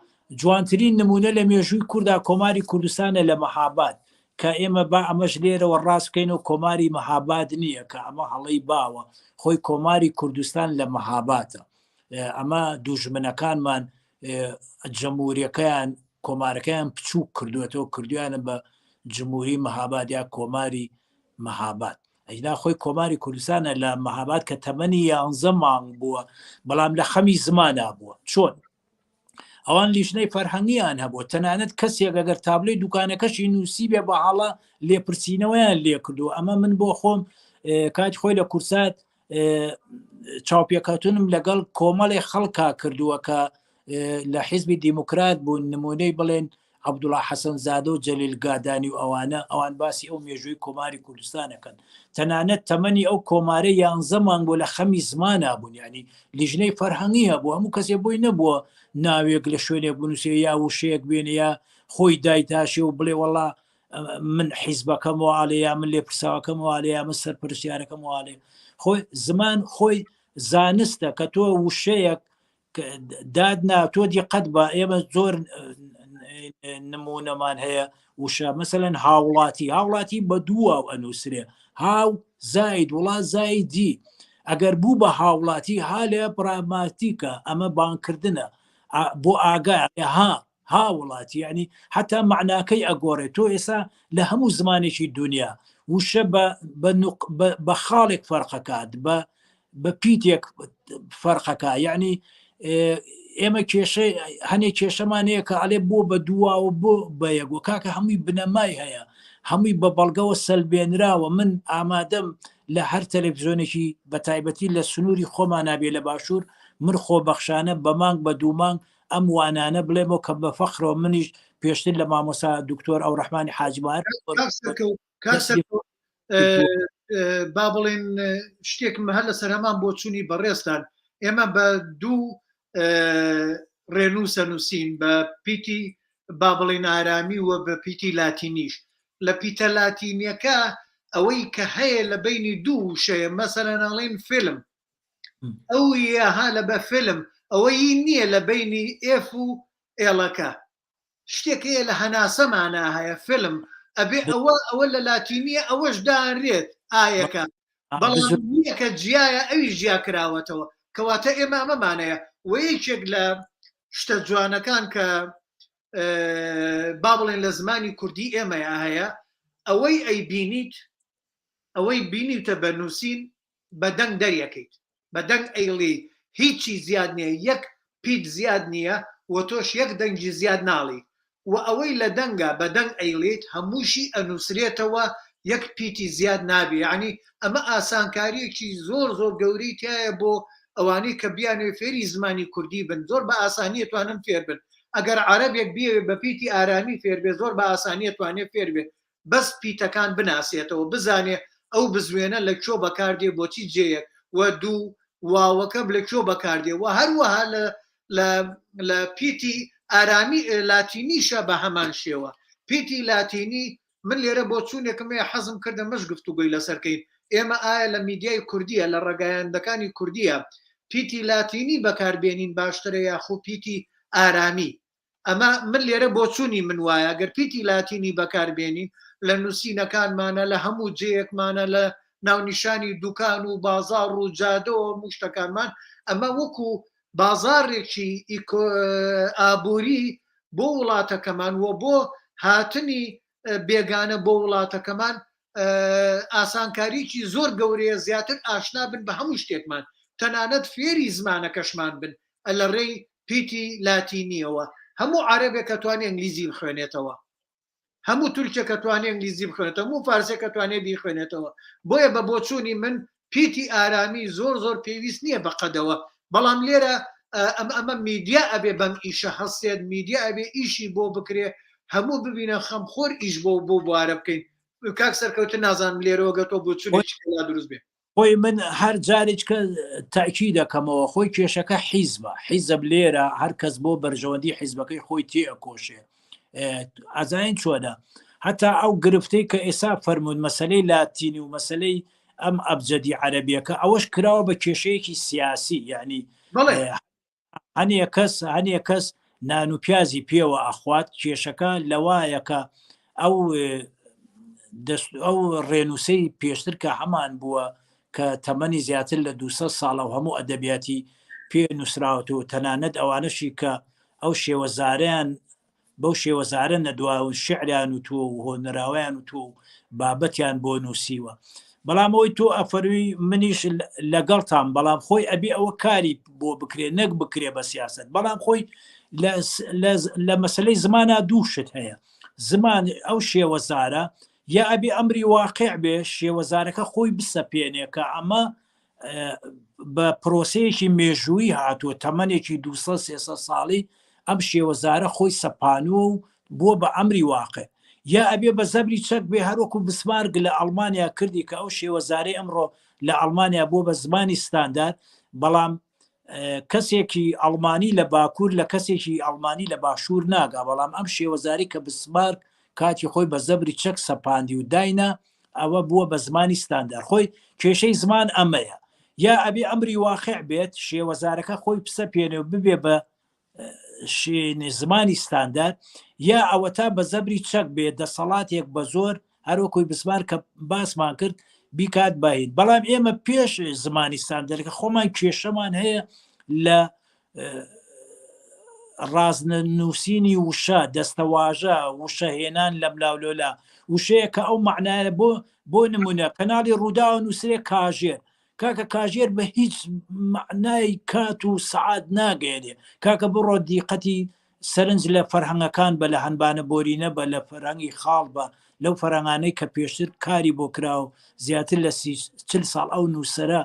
جوانترین نمونە لە مێژووی کوردا کۆماری کوردستانە لە مەهاباد کە ئێمە با ئەمەش لێرەوە ڕاست بکەین و کۆماری مەهاباد نییە کە ئەمە هەڵەی باوە خۆی کۆماری کوردستان لە مەهاباتە ئەمە دوژمنەکانمان جەمهوریەکەیان کۆمارەکەیان بچووک کردوێتەوە کردویانە بە جمهوری مەهاباد یا کۆماری مەهاباد ئەینا خۆی کۆماری کوردستانە لە مەهاباد کە تەمەنی یانزە مانگ بووە بەڵام لە خەمی زمانا بووە چۆن ئەوان لیژنەی فەرهەنگیان هەبوو تەنانەت کەسێک ئەگەر تابلۆی دوکانەکەشی نووسی بێ بە هەڵە لێپرسینەوەیان لێکردو ئەمە من بۆ خۆم کاتی خۆی لە کورسات چاوپێکەوتنم لەگەڵ کۆمەڵی خەڵکا کردووە کە لە حیزبی دیموکرات بوون نمونەی بڵێن عەبدوڵا حەسەن زادە و جەلیل گادانی و ئەوانە ئەوان باسی ئەو مێژووی کۆماری کوردستانەکەن تەنانەت تەمەنی ئەو کۆمارە یانزە مانگ بۆ لە خەمی زمانا بوون ینی لیژنەی فەرهەنگی هەبوو هەموو کەسێ بۆی نەبووە ناوێک لە شوێنێک بنووسێ یا وشەیەک بێنێ یا خۆی دایتاشێ و بڵێ وەڵا. من حیزبەکەم والێ یا من لێپرساوەکەم والێ یا من سەرپەرشتیارەکەم والێ. خۆی زمان خۆی زانستە کە تۆ وشەیەک دادنا تۆ دیقەت بە ئێمە زۆر نمونەمان هەیە وشە مەسەەن هاوڵاتی هاوڵاتی بە دووە و ئەنووسرێ هاو زاید وڵا زایدی ئەگەر بوو بە هاوڵاتی ها لێ پراماتیکە ئەمە بانکردنە بۆ ئاگا ها هاوڵاتی یعنی حتا معناکەی ئەگۆڕێ تۆ ئێسا لە هەموو زمانێکی دنیا وشە بە خاڵێک فەرقەکات بە بە پیتێک فەرقەکە یعنی ئێمە کێشەی هەنێ کێشەمان هەیە کە ئەلێ بۆ بە دوواوە بۆ بە یەک و کاکە هەمووی بنەمای هەیە هەمووی بە بەڵگەوە سەلبێنراوە من ئامادەم لە هەر تەلەڤزیۆنێکی بە تایبەتی لە سنووری خۆمان نابێ لە باشوور من خۆبەخشانە بە مانگ بە دوو مانگ ئەم وانانە بڵێمەوە کە بە فەخرەوە منیش پێشتر لە مامۆسا دکتۆر ئەوڕەحمانی حاجی با بڵێن شتێکم هەر لەسەر هەمان بۆچوونی بەڕێزتان ئێمە بە دوو ڕێنووسە نووسین بە پیتی با بڵێن ئارامی و بە پیتی لاتینیش لە پیتە لاتینیەکە ئەوەی کە هەیە لە بینی دوو وشەیە مەسەلەن ئەڵێن فیلم ئەو یاها لە بە فیلم ئەوەی نییە لە بینی F و L ەکە شتێک هەیە لە هەناسەمانا هەیە فیلم ئەبێ ئەوە ئەوە لە لاتینیە ئەوەش دانرێت ئایەکە بەڵام نییەکە جیایە ئەویش جیا کراوەتەوە کەواتە ئێمە ئەمەمانەیە و یەکێک لە شتە جوانەکان کە با بڵێن لە زمانی کوردی ئێمەیە هەیە ئەوەی ئەی بینیت ئەوەی بینیوتە بە نووسین بە دەنگ دەریەکەیت بە دەنگ ئەیڵێی هیچی زیاد نیە یەک پیت زیاد نیە و تۆش یەک دەنگی زیاد ناڵێیت و ئەوەی لە دەنگا بە دەنگ ئەیڵێیت هەمووشی ئەنوسرێتەوە یەک پیتی زیاد نابێ یەعنی ئەمە ئاسانکاریەکی زۆر زۆر گەورەی تیایە بۆ ئەوانەی کە بیانەوێ فێری زمانی کوردی بن زۆر بە ئاسانی ئەتوانن فێر بن ئەگەر عەرەبێک بیەوێ بە پیتی ئارامی فێر بێ زۆر بە ئاسانی ئەتوانێ فێر بێ بەس پیتەکان بناسێتەوە بزانێ ئەو بزوێنە لە کوێ بەکاردێ بۆچی جێیەک و دوو واوەکە لە کوێ بەکاردێ و هەروەها لە لە لە پیتی ئارامی لاتینیشە بە هەمان شێوە پیتی لاتینی من لێرە بۆ چوونێکم هەیە حەزم کردە مەش گفتوگۆی لەسەر کەین ئێمە ئایا لە میدیای کوردیە لە ڕەگایاندەکانی کوردیە پیتی لاتینی بەکاربێنین باشترە یاخو پیتی ئارامی ئەمە من لێرە بۆچوونی من وایە گەر پیتی لاتینی بەکار بێنین لە نووسینەکانمانە لە هەموو جێیەکمانە لە ناونیشانی دوکان و بازاڕ و جادەوە هەموو شتەکانمان ئەمە وەکو بازاڕێکی ئابووری بۆ وڵاتەکەمان و بۆ هاتنی بێگانە بۆ وڵاتەکەمان ئاسانکاریی زۆر گەورەیە زیاتر ئاشنا بن بە هەموو شتێکمان تەنانەت فێری زمانەکەشمان بن لە ڕێی پیتی لاتینیەوە هەموو عەرەبێک ئەتوانێ ئینگلیزی بخوێنێتەوە هەموو تورکێک ئەتوانێ ئینگلیزی بخوێنێتەوە هەموو فارسێک ئەتوانێ بیخوێنێتەوە بۆیە بە بۆچوونی من پیتی ئارامی زۆر زۆر پێویست نییە بە قەدەوە بەڵام لێرە ئەم ئەمە میدیا ئەبێ بەم ئیشە هەستێت میدیا ئەبێ ئیشی بۆ بکرێ هەموو ببینە خەمخۆر ئیش بۆ بۆ بوارە بکەین کاک سەرکەوتن نازانم لێرەوە گە تۆ بۆچوونێکی لا دروست بێ خۆی من هەر جارێک کە تاکی دەکەمەوە خۆی کێشەکە حیزبە حیزب لێرە هەر کەس بۆ بەرژەوەندی حیزبەکەی خۆی تێ ئەکۆشێ ئازاین چۆنە هەتا ئەو گرفتەی کە ئێسا فەرمونون مەسلەی لاتینی و مەسلەی ئەم ئەبجەدی عەربیەکە ئەوەش کراوە بە کێشەیەکی سیاسی یعنی هەنێ کەس هەنێ کەس نان و پیازی پێوە ئەخوات کێشەکە لەوایە کە ئەو دەست ئەو ڕێنووسەی پێشتر کە هەمان بووە کە تەمەنی زیاتر لە 200 ساڵە و هەموو ئەدەبیاتی پێ نووسراوەتەوە تەنانەت ئەوانەشی کە ئەو شێوەزارەیان بەو شێوەزارە نەدواون شعریان وتووە و هۆنراوەیان وتووە و بابەتیان بۆ نووسیوە بەڵام ئەوەی تۆ ئەفەرمی منیش لەگەڵتان بەڵام خۆی ئەبێ ئەوە کاری بۆ بکرێ نەک بکرێ بە سیاست بەڵام خۆی لە مەسلەی زمانە دوو شت هەیە زمان ئەو شێوەزارە یا ئەبێ ئەمری واقع بێ شێوەزارەکە خۆی بسەپێنێ کە ئەمە بە پرۆسەیەکی مێژوویی هاتووە تەمەنێکی 200 300 ساڵی ئەم شێوەزارە خۆی سەپانووە و بووە بە ئەمری واقع یا ئەبێ بە زەبری چەک بێ هەروەکو بسمارک لە ئەڵمانیا کردی کە ئەو شێوەزارەی ئەمڕۆ لە ئەڵمانیا بووە بە زمانی ستاندار بەڵام کەسێکی ئەڵمانی لە باکوور لە کەسێکی ئەڵمانی لە باشوور ناگا بەڵام ئەم شێوەزاری کە بسمارک. کاتی خۆی بە زەبری چەک سەپاندی و داینا ئەوە بووە بە زمانی ستاندار خۆی کێشەی زمان ئەمەیە یا ئەبێ ئەمری واقع بێت شێوەزارەکە خۆی پسەپێنێ و ببێ بە زمانی ستاندار یا ئەوەتا بە زەبری چەک بێ دەسەڵاتێک بە زۆر هەروەکوی بسمار کە باسمان کرد بیکات باین بەڵام ئێمە پێش زمانی ستاندەرەکە خۆمان کێشەمان هەیە لە ڕازنە نووسینی وشە دەستەواژە وشە هێنان لەم لاولۆلا وشەیە کە ئەو معنایە بۆ بۆ نمونە کەناڵی ڕووداوە نووسرێ کاژێر کاکە کاژێر بە هیچ معنای کات و سەعات ناگەیەنێ کاکە بڕۆ دیقەتی سەرنج لە فەرهەنگەکان بە لە هەنبانە بۆرینە بە لە فەرهەنگی خاڵ بە لەو فەرهەنگانەی کە پێشتر کاری بۆ کرا و زیاتر لە 40 ساڵ ئەو نووسەرە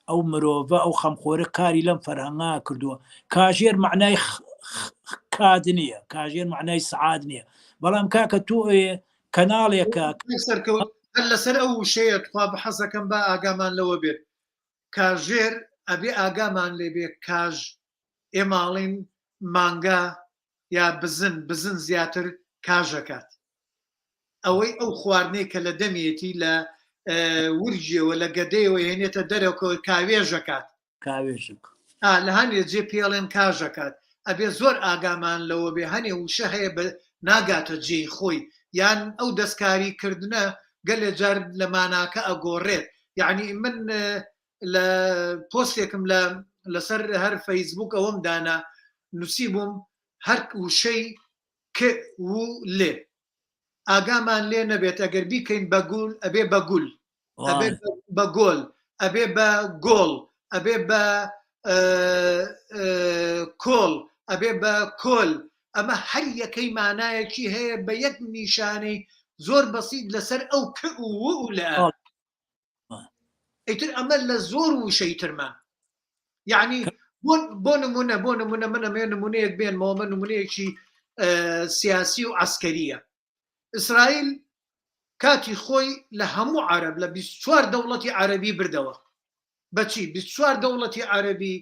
ئەو مرۆڤە ئەو خەمخۆرە کاری لەم فەرهەنگا کردووە کاژێر معنای کات نییە کاژێر معنای سعات نییە بەڵام کاکە تۆ کەناڵێکە سەرکەوت هەر لەسەر ئەو وشەیە تخوا بەحەزەکەم با ئاگامان لەوە بێت کاژێر ئەبێ ئاگامان لێ بێ کاژ ئێمە ئەڵێین مانگا یا بزن بزن زیاتر کاژەکات ئەوەی ئەو خواردنەی کە لە دەمێتی لە ورگیەوە لە گەدەیەوە هێنێتە دەرەوە کاوێژەکات کاوێژک ئا لە هەنێ جێ پێڵێن کاژەکات ئەبێ زۆر ئاگامان لەوە بێ هەنێ وشە هەیە بە ناگاتە جێی خۆی یان ئەو دەستکاری کردنە گەلێ جار لە ماناکە ئەگۆڕێت یعنی من لە پۆستێکم لە لەسەر هەر فەیسبوک ئەوەم دانا نووسی بووم هەر وشەی ک و ل ئاگامان لێ نەبێت ئەگەر بیکەین بە گول ئەبێ بە گول ئەبێ بە گۆل ئەبێ بە گۆڵ ئەبێ بە کۆڵ ئەبێ بە کۆل ئەمە هەر یەکەی مانایەکی هەیە بە یەک نیشانەی زۆر بەسیت لەسەر ئەو ک و لە ئیتر ئەمە لە زۆر وشەی ترمان یعنی بۆ نمونە بۆ نمونە من ئەمێ نمونەیەک بێنمەوە من نمونەیەکی سیاسی و عسکەریە ئیسرائیل کاتی خۆی لە هەموو عرب لە 24 دەوڵەتی عەربی بردەوە بەچی 24 دەوڵەتی عەربی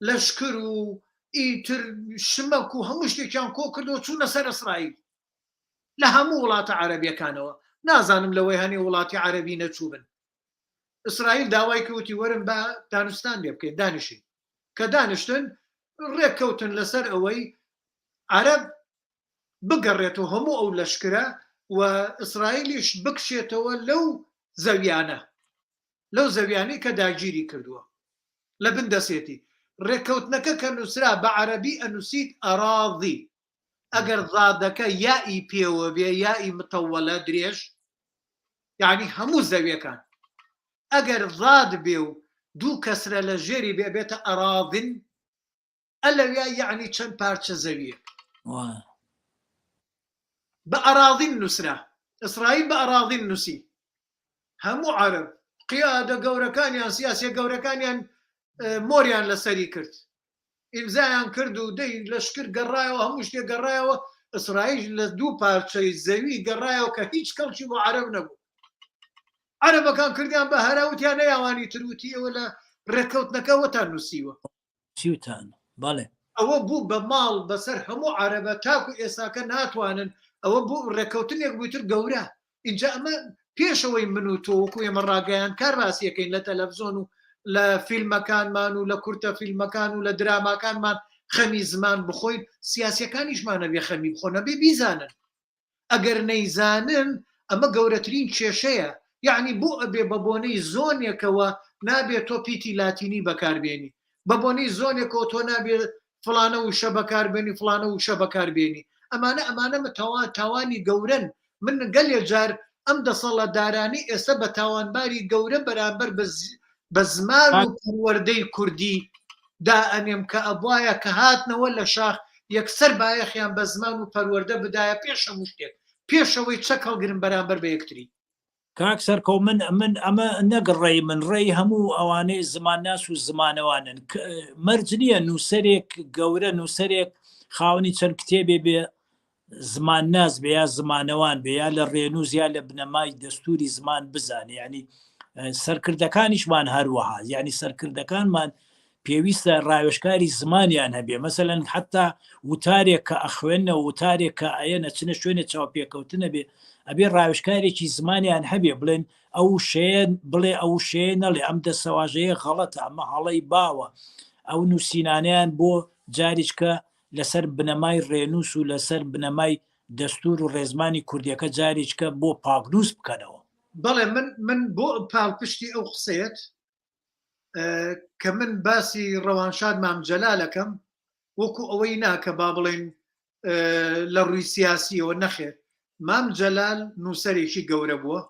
لەشکر و ئیتر شمەک و هەموو شتێکیان کۆ کردەوە چوونە سەر ئیسرائیل لە هەموو وڵاتە عەرەبیەکانەوە نازانم لەوەی هەنێ وڵاتی عەرەبی نەچووبن ئیسرائیل داوای کەوتی وەرن بە دانوستان لێ بکەین دانیشین کە دانیشتن ڕێککەوتن لەسەر ئەوەی عەرەب بگەڕێتەوە هەموو ئەو لەشکرە و ئیسرائیلیش بکشێتەوە لەو زەویانە لەو زەویانەی کە داگیری کردووە لە بن دەسێتی ڕێککەوتنەکە کە نووسرا بە عەرەبی ئەنووسیت ئەراضی ئەگەر ضادەکە یائی پێوە بێ یائی متەوەلە درێژ یعنی هەموو زەویەکان ئەگەر ضاد بێ و دوو کەسرە لە ژێری بێ بێتە ئەراضن ئەلەویا یعنی چەند پارچە زەویەک بە ئەراضین نووسرا ئیسرائیل بە ئەراضین نووسی هەموو عەرەب قیادە گەورەکانیان سیاسیە گەورەکانیان مۆریان لەسەری کرد ئیمزایان کرد و دەی لەشکر گەڕایەوە هەموو شتێک گەڕایەوە ئیسرائیل لە دوو پارچەی زەوی گەڕایەوە کە هیچ کەڵکی بۆ عەرەب نەبوو عەرەبەکان کردیان بە هەرا وتیان نەیاوانی تر وتی ئێوە لە ڕێککەوتنەکەوەتان نووسیوە چیوتان بەڵێ ئەوە بوو بە ماڵ بەسەر هەموو عەرەبە تاکو ئێساکە ناتوانن ئەوە بوو ڕێککەوتنێک بووی تر گەورە ئینجا ئەمە پێشەوەی من و تۆ وەکو ئێمە ڕاگەیاندکار باسیەکەین لە تەلەفزۆن و لە فیلمەکانمان و لە کورتە فیلمەکان و لە دراماکانمان خەمی زمان بخۆین سیاسیەکانیشمان ئەبێ خەمی بخۆن ئەبێ بیزانن ئەگەر نەیزانن ئەمە گەورەترین کێشەیە یەعنی بۆ ئەبێ بە بۆنەی زۆنێکەوە نابێ تۆ پیتی لاتینی بەکاربێنی بە بۆنەی زۆنێکەوە تۆ نابێ فڵانە وشە بەکاربێنی فڵانە وشە بەکاربێنی ئەمانە ئەمانە متەوا تاوانی گەورەن من گەلێ جار ئەم دەسەڵاتدارانەی ئێستا بە تاوانباری گەورە بەرامبەر بە زمان و پەروەردەی کوردی دائەنێم کە ئەبوایە کە هاتنەوە لە شاخ یەکسەر بایەخیان بە زمان و پەروەردە بدایە پێش هەموو شتێک پێش ئەوەی چەک هەڵگرن بەرامبەر بە یەکتری. کاک سەرکەوت من من ئەمە نەک ڕێی من ڕێی هەموو ئەوانەی زمانناس و زمانەوانن مەرج نییە نووسەرێک گەورە نووسەرێک خاوەنی چەند کتێبێ بێ زمانناس بێ یا زمانەوان بێ یا لە ڕێنووس یا لە بنەمای دەستوری زمان بزانێ یعنی سەرکردەکانیشمان هەروەها یعنی سەرکردەکانمان پێویستە ڕاوێژکاری زمانیان هەبێ مەسەلەن حتا وتارێک کە ئەخوێنەوە وتارێک کە ئەیەنە چنە شوێنێ چاوپێکەوتنە بێ ئەبێ ڕاوێژکارێکی زمانیان هەبێ بڵێن ئەو شەیە بڵێ ئەو شەیە نەڵێ ئەم دەسەواژەیە غەڵەتە ئەمە هەڵەی باوە ئەو نووسینانیان بۆ جاریچکە لەسەر بنەمای ڕێنووس و لەسەر بنەمای دەستور و ڕێزمانی کوردیەکە جاریچکە بۆ پاکنووس بکەنەوە. بەڵێ من من بۆ پاڵپشتی ئەو قسەیەت کە من باسی ڕەوانشاد مام جەلالەکەم وەکو ئەوەی نا کە با بڵێن لە ڕووی سیاسیەوە نەخێر مام جەلال نووسەرێکی گەورە بووە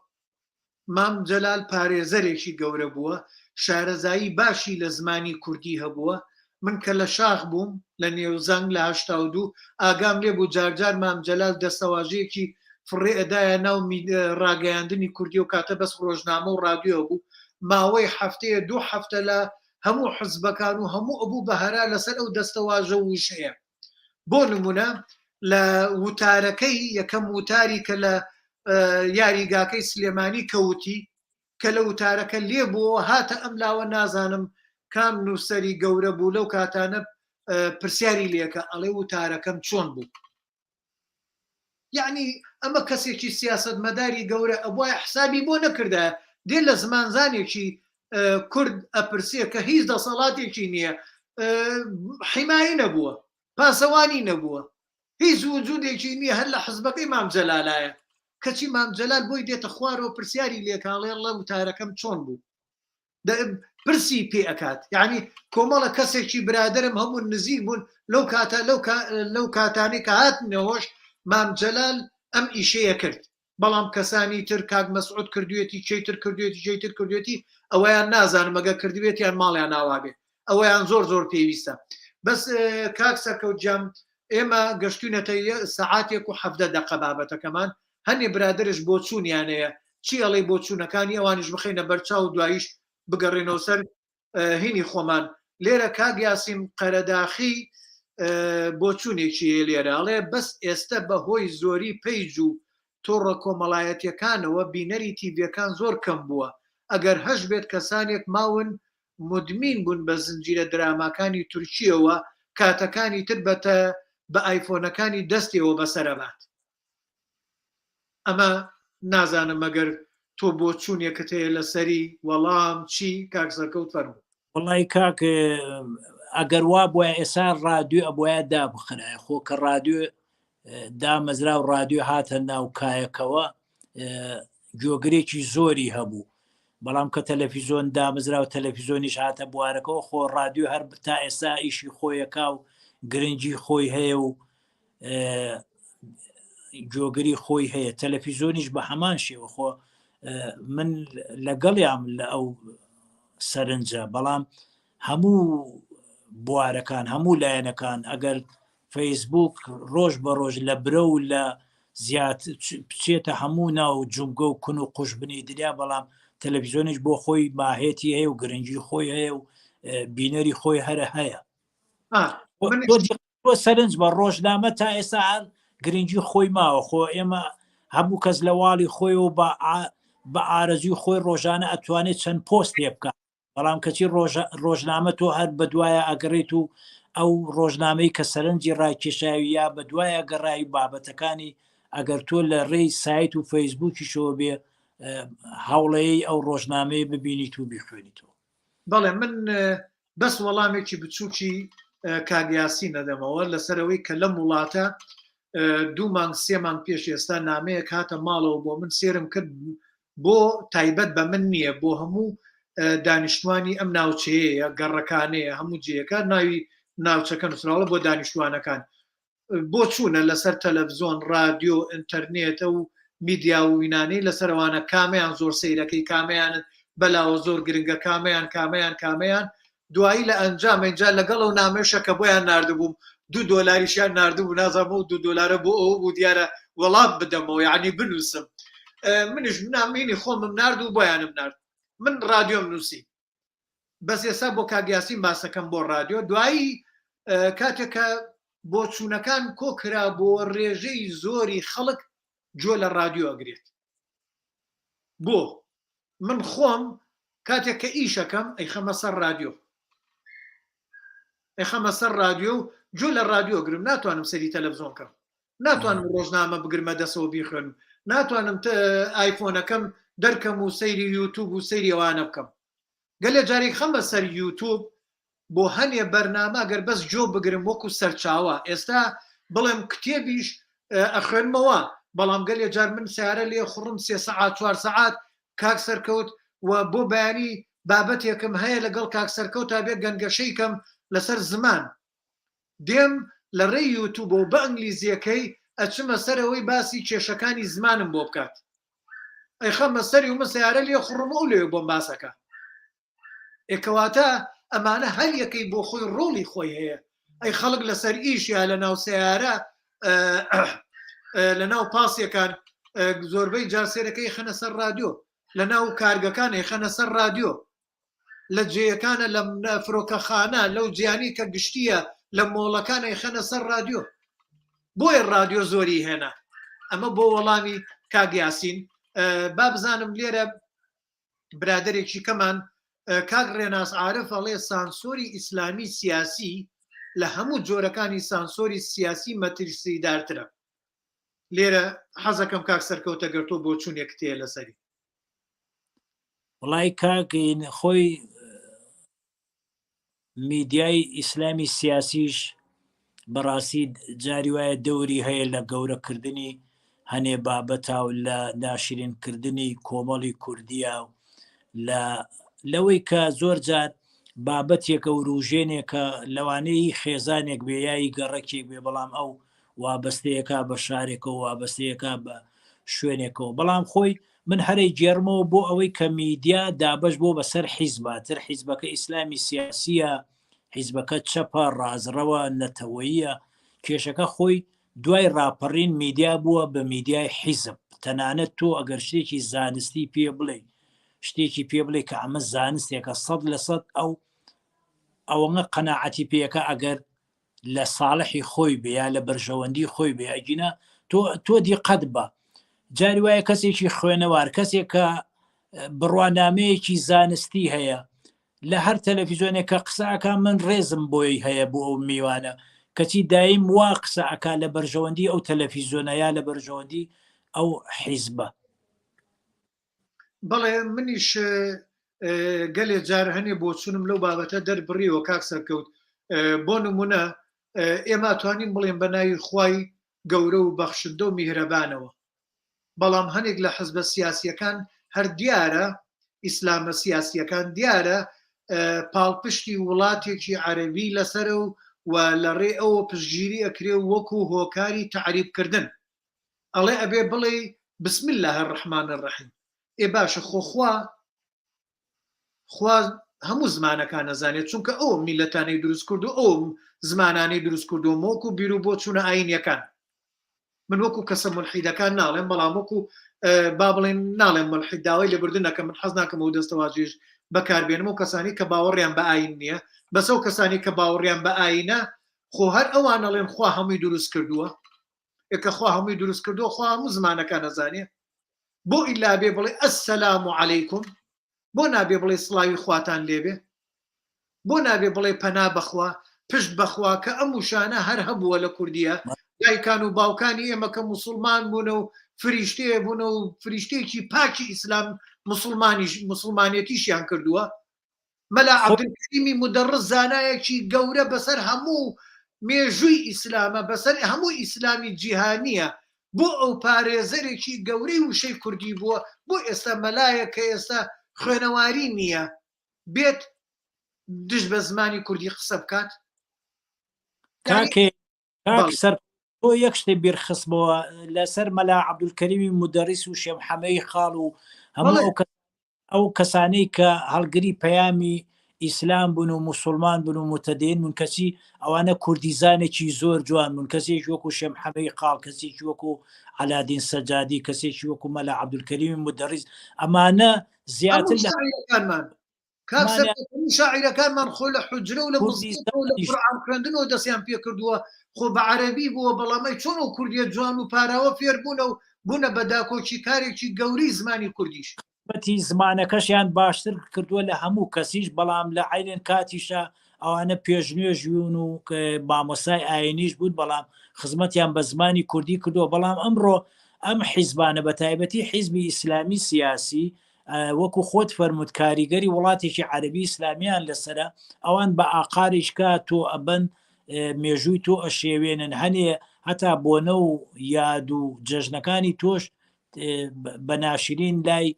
مام جەلال پارێزەرێکی گەورە بووە شارەزایی باشی لە زمانی کوردی هەبووە من کە لە شاخ بووم لە نێوزەنگ لە 82 ئاگام لێ بوو جارجار مام جەلال دەستەواژەیەکی فڕێ ئەدایە ناو ڕاگەیاندنی کوردی و کاتە بەس ڕۆژنامە و ڕادیۆ بوو ماوەی هەفتەیە دوو هەفتە لە هەموو حزبەکان و هەموو ئەبوو بە هەرا لەسەر ئەو دەستەواژە و وشەیە بۆ نمونە لە وتارەکەی یەکەم وتاری کە لە یاریگاکەی سلێمانی کەوتی کە لە وتارەکە لێ بووەوە هاتە ئەم لاوە نازانم کام نووسەری گەورە بوو لەو کاتانە پرسیاری لێکە ئەڵێ وتارەکەم چۆن بوو یعنی ئەمە کەسێکی سیاستمەداری گەورە ئەبوایە حسابی بۆ نەکردایە دێ لە زمانزانێکی کورد ئەپرسێ کە هیچ دەسەڵاتێکی نییە حیمایی نەبووە پاسەوانی نەبووە هیچ وجودێکی نییە هەر لە حزبەکەی مام جەلالایە کەچی مام جەلال بۆی دێتە خوارەوە پرسیاری لێکاڵێ ڵە وتارەکەم چۆن بوو پرسی پێ ئەکات یعنی کۆمەڵە کەسێکی برادرم هەموو نزیک بوون لەو کاتە لەو کاتانەی کە هاتنەوەش مام جەلال ئەم ئیشەیە کرد بەڵام کەسانی تر کاک مەسعود کردوێتی چیتر کردوێتی چیتر کردوێتی ئەوەیان نازانم ئەگە کردوێتیان ماڵیان ئاوابێ ئەوەیان زۆر زۆر پێویستە بەس کاک سەرکەوت جام ئێمە گەشتوینەتە سەعاتێک و حەفدە دەقە بابەتەکەمان هەنێ برادرش بۆچوونیان هەیە چی ئەڵێی بۆچوونەکانی ئەوانیش بخەینە بەرچاو و دواییش بگەڕێنەوە سەر هینی خۆمان لێرە کاک یاسین قەرەداخی بۆچوونێکی هەیە لێرە ئەڵێ بەس ئێستە بە هۆی زۆری پەیج و تۆڕە کۆمەڵایەتیەکانەوە بینەری تیڤیەکان زۆر کەم بووە ئەگەر هەش بێت کەسانێک ماون مدمین بوون بە زنجیرە دراماکانی تورکیەوە کاتەکانی تر بە بە ئایفۆنەکانی دەستیەوە بەسەرەبات ئەمە نازانم مەگەر تۆ بۆچوونێکت هەیە لەسەری وەڵام چی کاک سەرکەوت فەرموو. وەڵی کاک ئەگەر وا بۆە ئێسا ڕادیۆ ئەبواە دابخرایە خۆ کە ڕادیۆ دامەزرا و ڕادیۆ هاتە ناو کایەکەوە گوێگرێکی زۆری هەبوو بەڵام کە تەلەفیزۆن دامەزرا و تەلەفیزۆنیش هاتە بوارەکەەوە خۆ ڕادیۆ هەر تا ئێستا ئیشی خۆیەکە و گرنگی خۆی هەیە و گۆگری خۆی هەیە تەلەفیزۆنیش بە هەمان شێوە خۆ من لەگەڵیان لە ئەو سەرنجە بەڵام هەموو بوارەکان هەموو لایەنەکان ئەگەر فەیسبوک ڕۆژ بە ڕۆژ لە برە و لە زیاد بچێتە هەموو ناو جومگە و کون و قوشبنی دنیا بەڵام تەلەڤیزیۆنیش بۆ خۆی ماهێتی هەیە و گرنگی خۆی هەیە و بینەری خۆی هەرە هەیە تۆ سەرنج بە ڕۆژنامە تا ئێستا هەر گرنگی خۆی ماوە خۆ ئێمە هەموو کەس لە واڵی خۆی و بە بە ئارەزوی خۆی ڕۆژانە ئەتوانێت چەند پۆست لێ بکە بەڵام کەچی ڕۆژنامە تۆ هەر بەدوایە ئەگەڕێت و ئەو ڕۆژنامەی کە سەرنجی ڕاکێشاوی یا بەدوایە گەڕاوی بابەتەکانی ئەگەر تۆ لە ڕێی سایت و فەیسبووکیشەوە بێ هەوڵەیە ئەو ڕۆژنامەیە ببینیت و بیخوێنیتەوە. بەڵێ من بەس وەڵامێکی بچووکی کاک یاسین ئەدەمەوە لەسەرەوەی کە لەم وڵاتە دوو مانگ سێ مانگ پێش ئێستا نامەیەک هاتە ماڵەوە بۆ من سێرم کرد بۆ تایبەت بە من نییە بۆ هەموو دانیشتوانی ئەم ناوچەیە گەڕەکانەیە هەموو جێیەکە ناوی ناوچەکە نووسراوە بۆ دانیشتوانەکان بۆچوونە لەسەر تەلەفزۆن، ڕادیۆ، ئینتەرنێت ئەو میدیا و وینانەی لەسەر ئەوانە کامەیان زۆر سەیرەکەی کامەیانت بەلاوە زۆر گرنگە کامەیان کامەیان کامەیان دوایی لە ئەنجام ئینجا لەگەڵ ئەو نامەیشە کە بۆیان ناردبووم دوو دۆلاریشیان ناردبوو نازانم ئەو دوو دۆلارە بۆ ئەوە بوو دیارە وەڵام بدەمەوە یعنی بنووسم منیش نامینی خۆمم نارد و بۆیانم نارد من ڕادیۆم نووسی بەس ئێستا بۆ کاک یاسین باسەکەم بۆ ڕادیۆ دوایی کاتێک کە بۆچوونەکان کۆکرا بۆ ڕێژەی زۆری خەڵک گوێ لە ڕادیۆ ئەگرێت بۆ من خۆم کاتێک کە ئیشەکەم ئەیخەمە سەر ڕادیۆ. ئەیخەمە سەر ڕادیۆ و گوێ لە ڕادیۆ گرم، ناتوانم سەیری تەلەفزۆن کەم، ناتوانم ڕۆژنامە بگرمە دەسەوە بیخوێنم، ناتوانم ئایفۆنەکەم دەرکەم و سەیری یوتوب و سەیری ئەوانە بکەم. گەلێ جارێک خەمە سەر یوتوب بۆ هەنێ بەرنامە گەر بەس گۆ بگرم وەکو سەرچاوە ئێستا بڵێم کتێبیش ئەخوێنمەوە بەڵام گەلێ جار من سیارە لێ خوڕم سێ سەعات چوار سەعات کاک سەرکەوت و بۆ بەیانی بابەتێکم هەیە لەگەڵ کاک سەرکەوت تا بێ گەنگەشەی کەم لەسەر زمان دێم لە ڕێی یوتوبەوە بە ئەنگلیزیەکەی ئەچمە سەرەوەی باسی کێشەکانی زمانم بۆ بکات ئەیخەمە سەری و من سیارە لێ خوڕم ئەو لەوێ بۆم باسەکە ئێ کەواتە ئەمانە هەر یەکەی بۆ خۆی ڕۆڵی خۆی هەیە ئەی خەڵک لەسەر ئیش یا لە ناو سیارە لە ناو پاسیەکان زۆربەی جاسێرەکەی خەنە سەر رادیۆ لە ناو کارگەکان خەنە سەر رادیۆ لە جێیەکانە لە فرۆکەخانە لەو جیانی کە گشتیە لە مۆڵەکان ئەیخەنە سەر رادیۆ بۆیە رادیۆ زۆری هێنا ئەمە بۆ وەڵامی کاک یاسین با بزانم لێرە برادێکی کەمان کاک ڕێناس عارف ئەڵێ سانسۆری ئیسلامی سیاسی لە هەموو جۆرەکانی سانسۆری سیاسی مەترسیدارترە لێرە حەزەکەم کاک سەرکەوتە گەر تۆ بۆچوونێکت هەیە لەسەری. وڵی کاک خۆی میدیای ئیسلامی سیاسیش بەڕاستی جاری وایە دەوری هەیە لە گەورەکردنی هەنێ بابەتا و لە ناشرینکردنی کۆمەڵی کوردیە و لە لەوەی کە زۆر جار بابەتێکە وروژێنێکە لەوانەیە خێزانێک بێ یایی گەڕەکێک بێ بەڵام ئەو وابەستەیەکە بە شارێکەوە وابەستەیەکە بە شوێنێکەوە بەڵام خۆی من هەرەی گێڕمەوە بۆ ئەوەی کە میدیا دابەش بۆ بەسەر حیزبا تر حیزبەکە ئیسلامی سیاسیە حیزبەکە چەپە ڕازڕەوە نەتەوەیە کێشەکە خۆی دوای ڕاپەڕین میدیا بووە بە میدیای حیزب تەنانەت تۆ ئەگەر شتێکی زانستی پێ بڵێ شتێکی پێ بڵێ کە ئەمە زانستێکە سەد لە سەد ئەو ئەوەنە قەناعەتی پێەکە ئەگەر لە ساڵحی خۆی بێ یا لە بەرژەوەندی خۆی بێ ئەگینا تۆ تۆ دیقەت بە جاری وایە کەسێکی خوێنەوار کەسێک کە بڕوانامەیەکی زانستی هەیە لە هەر تەلەفیزیۆنێک کە قسە ئەکا من ڕێزم بۆی هەیە بۆ ئەو میوانە کەچی دایم وا قسە ئەکا لە بەرژەوەندی ئەو تەلەفیزیۆنە یا لە بەرژەوەندی ئەو حیزبە. بەڵێ منیش گەلێ جار هەنێ بۆچونم لەو بابەتە دەربڕیوە کاک سەرکەوت بۆ نمونە ئێمە توانین بڵێن بە ناوی خوای گەورە و بەخشندە و میهرەبانەوە بەڵام هەنێک لە حزبە سیاسیەکان هەر دیارە ئیسلامە سیاسیەکان دیارە پاڵپشتی وڵاتێکی عەربی لەسەرە و و لە ڕێ ئەوە پشتگیری ئەکرێ وەکو هۆکاری تەعریبکردن ئەڵێ ئەبێ بڵێی بسم اللە الرحمن الرحیم ئێ باشە خۆ خوا خوا هەموو زمانەکان ئەزانێت چونکە ئەو میلەتانەی دروست کردو ئەو زمانانەی دروست کردو مۆکو بیر و بۆ چوونە ئاینیەکان من وەکو کەسە ملحیدەکان ناڵێم بەڵام وەکو با بڵێن ناڵێم ملحید داوای لێبوردن نەکەم من حەز ناکەم ئەو دەستەواژێش بەکاربێنم و کەسانی کە باوەڕیان بە ئاین نییە بەس ئەو کەسانی کە باوەڕیان بە ئاینە خۆ هەر ئەوان ئەڵێن خوا هەمووی دروست کردووە ئێ کە خوا هەمووی دروست کردووە خوا هەموو زمانەکان ئەزانێ بۆ ئیلا بێ بڵێ السلام علیکم بۆ نابێ بڵێ سڵاوی خواتان لێبێ بۆ نابێ بڵێ پەنا بەخوا پشت بەخوا کە ئەم وشانە هەر هەبووە لە کوردیە دایکان و باوکانی ئێمە کە موسڵمان بوونە و فریشتەیە بوونە و فریشتەیەکی پاکی ئیسلام مسلمانیش مسلمانێتیشیان کردووە مەلا عەبدولکەریمی مودەڕس زانایەکی گەورە بەسەر هەموو مێژووی ئیسلامە بەسەر هەموو ئیسلامی جیهانیە بۆ ئەو پارێزەرێکی گەورەی وشەی کوردی بووە بۆ ئێستا مەلایەک کە ئێستا خوێنەواری نییە بێت دژ بە زمانی کوردی قسە بکات؟ کاکێ کاک سەر تۆ یەک شتێ بیرخستمەوە لەسەر مەلا عەبدولکەریمی مودەڕیس و شێخ حەمەی خاڵ و هەموو ئەو ئەو کەسانەی کە هەڵگری پەیامی ئیسلام بوون و موسڵمان بوون و متدین بوون کەچی ئەوانە کوردیزانێکی زۆر جوان بوون کەسێکی وەکو شێخ حەمەی خاڵ کەسێکی وەکو عەلادین سەجادی کەسێکی وەکو مەلا عەبدولکەریمی مودەڕیس ئەمانە زیاتر لە شاعیرەکانمان کاک سەرکەوتنی شاعیرەکانمان خۆ لە حوجرە و لە مزگەوت و لە قورئان خوێندنەوە دەستیان پێکردووە خۆ بە عەرەبی بووە بەڵام ئەی چۆن ئەو کوردیە جوان و پاراوە فێر بوونە و بوونە بە داکۆکیکارێکی گەورەی زمانی کوردیش. خزمەتی زمانەکەشیان باشتر کردووە لە هەموو کەسیش بەڵام لە عەینەن کاتیشا ئەوانە پێشنوێژ بوون و مامۆسای ئاینیش بوون بەڵام خزمەتیان بە زمانی کوردی کردووە بەڵام ئەمڕۆ ئەم حیزبانە بە تایبەتی حیزبی ئیسلامی سیاسی وەکو خۆت فەرمووت کاریگەری وڵاتێکی عەربی ئیسلامیان لەسرە ئەوان بە ئاقاریشکا تۆ ئەبن مێژووی تۆ ئەشێوێنن هەنێ هەتا بۆنە و یاد و جەژنەکانی تۆش بە ناشرین لای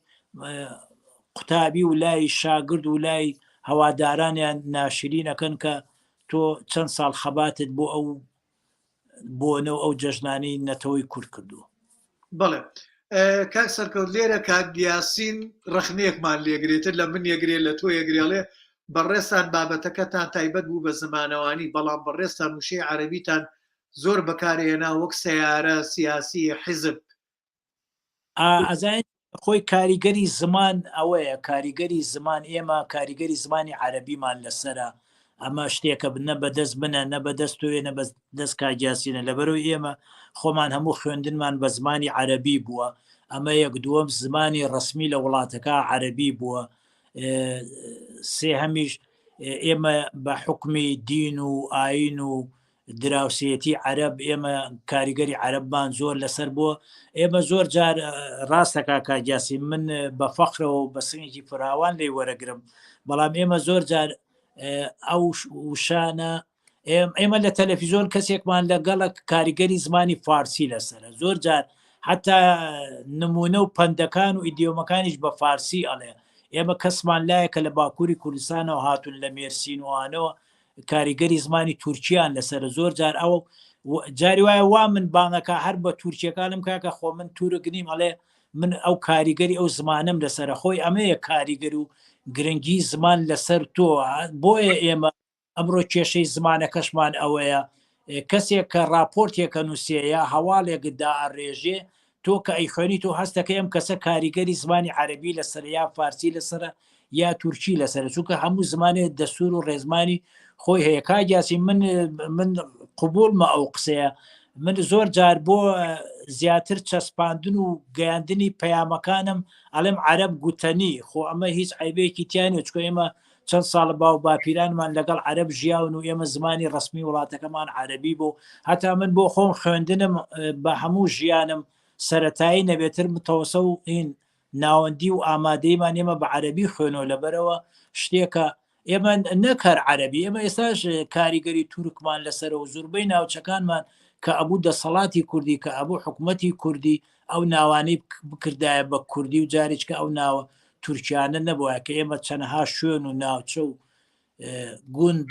قوتابی و لای شاگرد و لای هەوادارانیان ناشرینەکەن کە تۆ چەند ساڵ خەباتت بۆ ئەو بۆنە و ئەو جەژنانەی نەتەوەی کورد کردووە. بەڵێ کاک سەرکەوت لێرە کاک یاسین ڕەخنەیەکمان لێگرێتر لە من یەگرێ لە تۆ یەگرێڵێ بەڕێزتان بابەتەکەتان تایبەت بوو بە زمانەوانی بەڵام بەڕێزتان وشەی عەرەبیتان زۆر بەکارهێنا وەک سەیارە، سیاسی، حیزب. ئەزانیت خۆی کاریگەری زمان ئەوەیە کاریگەری زمان ئێمە کاریگەری زمانی عەرەبیمان لەسەرە ئەمە شتێکە نە بەدەست منە نە بەدەست تۆیە نە بەدەست کاک یاسینە لەبەرەوەی ئێمە خۆمان هەموو خوێندنمان بە زمانی عەرەبی بووە ئەمە یەک دووەم زمانی ڕسمی لە وڵاتەکە عەرەبی بووە سێهەمیش ئێمە بە حکمی دین و ئاین و دراوسێتی عەرەب ئێمە کاریگەری عەرەبمان زۆر لەسەر بووە ئێمە زۆر جار ڕاستەکە کاک یاسین من بە فەخرەوە و بە سنگێکی فراوان لی وەرەگرم بەڵام ئێمە زۆر جار ئەو وشانە ئێمە لە تەلەفیزۆن کەسێکمان لەگەڵک کاریگەری زمانی فارسی لەسرە زۆر جار حتا نمونە و پەندەکان و ئیدیۆمەکانیش بە فارسی ئەڵێ ئێمە کەسمان لایە کە لە باکووری کوردستانەوە هاتوون لە مێرسین وانەوە کاریگەری زمانی تورکیان لەسەر زۆر جار ئەو جاری وایە وا من بانگەکە هەر بە تورکیەکانم کاکە خۆ من تورک نیم ئەڵێ من ئەو کاریگەری ئەو زمانم لەسەر خۆی ئەمەیە کاریگەر و گرنگی زمان لەسەر تۆ بۆیە ئێمە ئەمڕۆ کێشەی زمانەکەشمان ئەوەیە کەسێک کە راپۆرتێکە نووسێ یا هەواڵێک دائەڕێژێ تۆ کە ئەیخوێنی تۆ هەستەکەی ئەم کەسە کاریگەری زمانی عەرەبی لەسەرە یا فارسی لەسەرە یا تورکی لەسەرە چونکە هەموو زمانێ دەستور و ڕێزمانی خۆی هەیە کاک یاسین من من قبوڵمە ئەو قسەیە من زۆر جار بۆ زیاتر چەسپاندن و گەیاندنی پەیامەکانم ئەڵێم عەرەب گوتەنی خۆ ئەمە هیچ عیبێکی تیانە چکە ئێمە چەند ساڵە باو باپیرانمان لەگەڵ عەرەب ژیاون و ئێمە زمانی ڕەسمی وڵاتەکەمان عەرەبی بوو هەتا من بۆ خۆم خوێندنم بە هەموو ژیانم سەتایی نەبێتر متەوەسە و هین ناوەندی و ئامادەیمان ئێمە بە عەرەبی خوێنەوە لەبەرەوە شتێکە ئێمە نەکار عەربی ئێمە ئێستاش کاریگەری تورکمان لەسەر و زوربەی ناوچەکانمان کە ئەبوو دەسەڵاتی کوردی کە ئەبوو حکوومەتی کوردی ئەو ناوانەی بکردایە بە کوردی و جارێککە ئەو ناوە تورکیانە نەبووە کە ئێمە چەنەها شوێن و ناوچە و گوند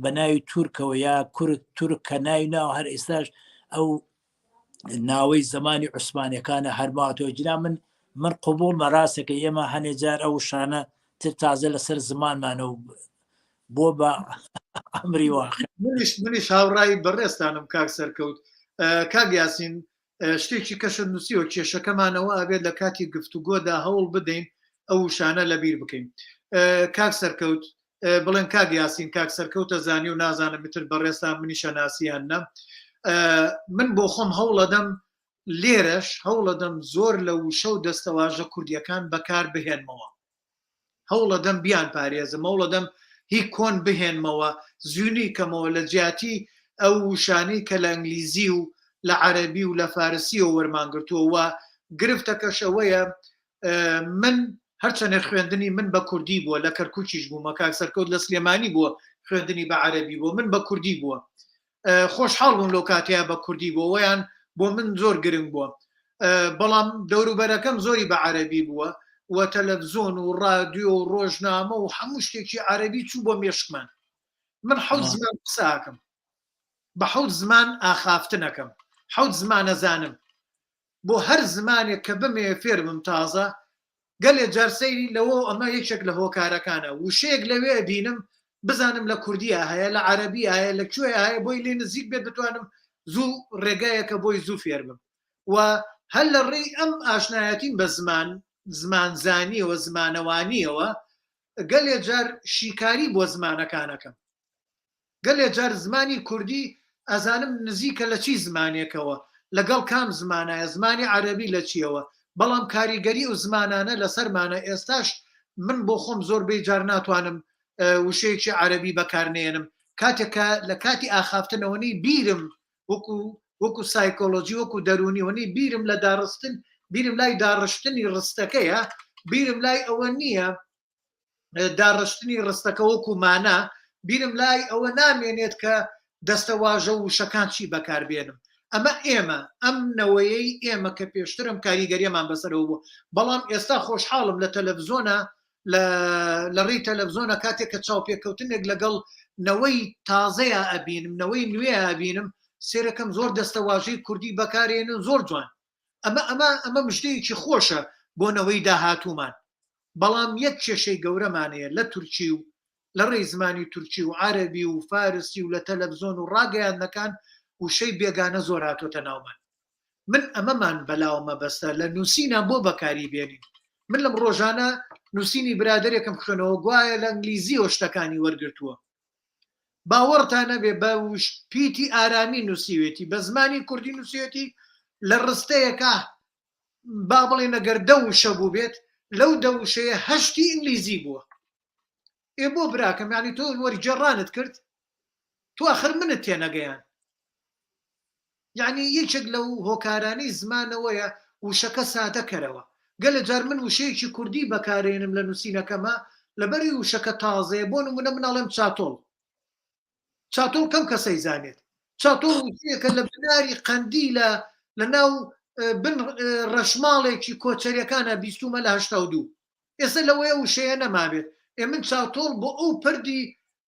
بە ناوی تورکەوە یا کورد تورک کە ناوی ناو هەر ئێستاش ئەو ناوەی زمانی عوسمانەکانە هەرماتەوە جنا من من قوبول مەراسەکە ئێمە هەنێ جار ئەو شانە تر تازە لەسەر زمانمانە و بۆ بە ئەمری واقع منیش منیش هاوڕای بەڕێزتانم کاک سەرکەوت کاک یاسین شتێکی کەشت نووسیوە کێشەکەمانەوە ئەبێت لە کاتی گفتوگۆدا هەوڵ بدەین ئەو وشانە لەبیر بکەین کاک سەرکەوت بڵێن کاک یاسین کاک سەرکەوتە زانی و نازانم تر بەڕێزتان منیشە ناسیان نە من بۆ خۆم هەوڵەدەم لێرەش هەوڵەدەم زۆر لە وشە و دەستەواژە کوردیەکان بەکار بهێنمەوە هەوڵەدەم بیان پارێزم هەوڵەدەم هی کۆن بهێنمەوە زیونی کەمەوە لە جیاتی ئەو وشانەی کە لە ئینگلیزی و لە عەرەبی و لە فارسیەوە وەرمانگرتووە و گرفتەکەش ئەوەیە من هەرچەنێ خوێندنی من بە کوردی بووە لە کەرکوکیش بوومە کاک سەرکەوت لە سلێمانی بووە خوێندنی بە عەرەبی بووە من بە کوردی بووە خۆشحاڵ بووم لەو کاتەیە بە کوردی بووە وەیان بۆ من زۆر گرنگ بووە بەڵام دەوروبەرەکەم زۆری بە عەرەبی بووە و تەلەفزۆن و ڕادیۆ و ڕۆژنامە و هەموو شتێکی عەرەبی چوو بۆ مێشکمان من حەوت زمان قساکەم بە حەوت زمان ئاخافتنەکەم حەوت زمانە زانم بۆ هەر زمانێک کە بمەوێ فێر بم تازە گەلێ جار سەیری لەوە و ئەمە یەکێک لە هۆکارەکانە وشەیەک لەوێ ئەبینم بزانم لە کوردیا هەیە لە عەرەبیا هەیە لە کوێ هەیە بۆی لێ نزیک بێت بتوانم زوو ڕێگایەکە بۆی زوو فێر بم و هەر لە ڕێی ئەم ئاشنایەتیم بە زمان زمانزانیەوە زمانەوانیەوە گەلێ جار شیکاری بۆ زمانەکانەکەم گەلێ جار زمانی کوردی ئەزانم نزیکە لە چی زمانێکەوە، لەگەڵ کام زمانایە، زمانی عەرەبی لە چیەوە، بەڵام کاریگەری ئەو زمانانە لەسەرمانە، ئێستاش من بۆ خۆم زۆربەی جار ناتوانم. وشەیەکی عەرەبی بەکارنێنم کاتێک کە لە کاتی ئاخافتنەوەنی بیرم وەکو وەکو سایکۆلۆجی وەکو دەروونی وەنی بیرم لە داڕستن بیرم لای داڕشتنی ڕستەکەیە بیرم لای ئەوە نییە داڕشتنی ڕستەکە وەکو مانا بیرم لای ئەوە نامێنێت کە دەستەواژە و وشەکان چی بەکاربێنم ئەمە ئێمە ئەم نەوەیەی ئێمە کە پێشترم کاریگەریەمان بەسەرەوە بوو بەڵام ئێستا خۆشحاڵم لە تەلەڤزۆنە لە ڕێی تەلەڤزۆنە کاتێک کە چاوپێکەوتنێک لەگەڵ نەوەی تازەیا ئەبینم نەوەی نوێ ئەبینم سێرەکەم زۆر دەستەواژەی کوردی بەکارێنن زۆر جوان ئەمە ئەمە ئەمە مژدەیەکی خۆشە بۆ نەوەی داهاتوومان بەڵام یەک کێشەی گەورەمان هەیە لە تورکی و لە ڕێی زمانی تورکی و عەرەبی و فارسی و لە تەلەڤزۆن و ڕاگەیاندنەکان وشەی بێگانە زۆر هاتۆتە ناومان من ئەمەمان بەلاوە مەبەستە لە نووسینا بۆ بەکاری بێنین من لەم ڕۆژانە نووسینی برادێکم خوێنەوە گوایە لە ئینگلیزیەوە شتەکانی وەرگرتووە باوەڕتان نەبێ بە پیتی ئارامی نووسیوێتی بە زمانی کوردی نووسیوێتی لە ڕستەیەکە با بڵێن ئەگەر دە وشە بووبێت لەو دە وشەیە هەشتی ئینگلیزی بووە ئێ بۆ براکەم یعنی تۆ وەرگێڕانت کرد تۆ ئەخر منت تێنەگەیان یعنی یەکێک لەو هۆکارانەی زمانەوەیە وشەکە سادە کەرەوە گەلە جار من وشەیەکی کوردی بەکارێنم لە نووسینەکەمە لەبەری وشەکە تازەیە بۆ نمونە مناڵێم چاتۆڵ چاتۆڵ کەم کەسەی زانێت چاتۆڵ وشەیەکە لە بناری قەندیلە لە ناو بن ڕەشماڵێکی کۆچەریەکانە بیستومە لە 82 ئێستا لەوەیە وشەیە نەمابێت ئێ من چاتۆڵ بۆ ئەو پردی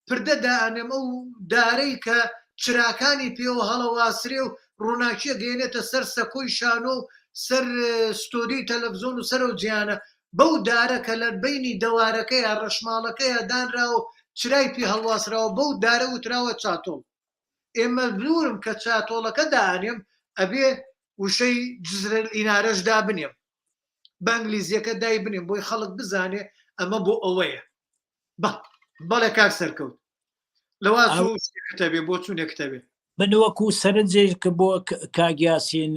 پردە دائەنێم ئەو دارەی کە چراکانی پێوە هەڵەواسرێ و ڕووناکیە گەێنێتە سەر سەکۆی شانۆ و سەر ستۆدیۆی تەلەفزۆن و سەرەو جیانە بەو دارە کە لە بەینی دەوارەکەیا ڕەشماڵەکەیا دانراوە و چرای پێ هەڵواسراوە بەو دارە وتراوە چاتۆڵ. ئێ مەجبوورم کە چاتۆڵەکە دائەنێم ئەبێ وشەی جزرەلئینارەش دابنێم بە ئەنگلیزیەکە دایبنێم بۆی خەڵک بزانێ ئەمە بۆ ئەوەیە. بەڵێ کاک سەرکەوت لەوا چوو شتێکت هەبێ بۆچوونێکت هەبێ. من وەکو سەرنجێک بۆ کاک یاسین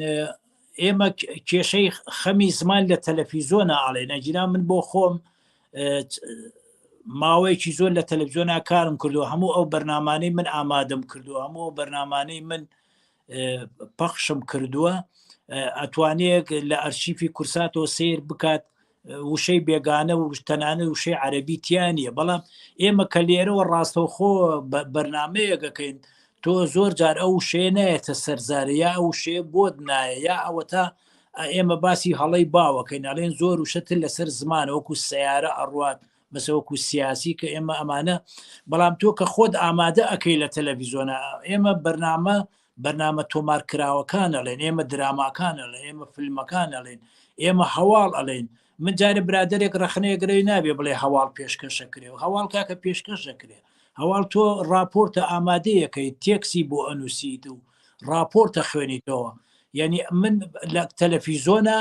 ئێمە کێشەی خەمی زمان لە تەلەفیزۆنە ئاڵێن ئەگینا من بۆ خۆم ماوەیەکی زۆر لە تەلەڤزیۆنا کارم کردو هەموو ئەو بەرنمانەی من ئامادەم کردو هەموو ئەو بەرنمانەی من پەخشم کردووە ئەتوانێت لە ئەرشیفی کورساتەوە سیر بکات وشەی بێگانە و تەنانەت وشەی عەرەبی تیا نییە بەڵام ئێمە کە لێرەوە ڕاستەوخۆ بەرنمەیەکەکەین تۆ زۆر جار ئەو وشەیە نایەتە سەرزارە یا ئەو وشەیە بۆت نایە یا ئەوەتا ئێمە باسی هەڵەی باوەکەین ئەڵێن زۆر وشەتر لەسەر زمان وەکو سیارە ئەڕوات بەسە وەکو سیاسی کە ئێمە ئەمانە بەڵام تۆ کە خۆت ئامادە ئەەکەی لە تەلەڤیزیۆنە ئێمە بەرنامە بەرنامە تۆمارکراوەکان ئەڵێن ئێمە دراماکان ئەڵێن ئێمە فیلمەکان ئەڵێن ئێمە هەواڵ ئەڵێن من جارێ برادێک ڕەخنەیەگرەی نابێ بڵێ هەواڵ پێشکەشەکرێ و هەواڵ کاکە پێشکەشەکرێ هەواڵ تۆ راپۆرتە ئامادەیەکەی تێکسی بۆ ئەنووسیت و راپۆرتە خوێنیتەوە یعنی من لە تەلەفیزۆنە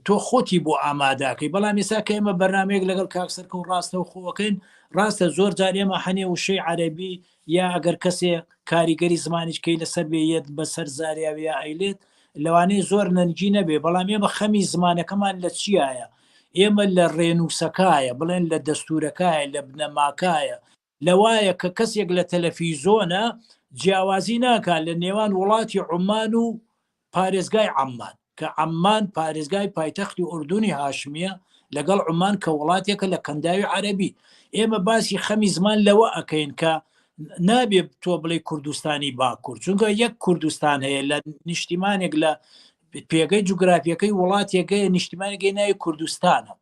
تۆ خۆتی بۆ ئاماداکەی بەڵام ئێستا کە ئێمە بەرنمەیەک لەگەڵ کاک سەرکەوت و ڕاستە و خۆەکەین ڕاستە زۆر جار ئێمە هەنێ وشەی عەربی یا ئەگەر کەسێ کاریگەری زمانیش کەی لەسەر بێ یەت بەسەر زاریاوی یا ئەیلێت لەوانەیە زۆر نەنگی نەبێ بەڵام ئێمە خەمی زمانەکەمان لە چیایە ئێمە لە ڕێنووسەکایە بڵێن لە دەستورەکایە لە بنەماکایە لەوایە کە کەسێک لە تەلەفیزۆنە جیاوازی ناکات لە نێوان وڵاتی عومان و پارێزگای عەممان کە عەممان پارێزگای پایتەختی ئوردونی هاشمیە لەگەڵ عومان کە وڵاتێکە لە کەنداوی عەرەبی ئێمە باسی خەمی زمان لەوە ئەکەین کە نابێ تۆ بڵێ کوردستانی باکوور چونکە یەک کوردستان هەیە لە نیشتیمانێک لە پێگەی جوگرافیەکەی وڵاتێکەیە نیشتیمانێکی ناوی کوردستانە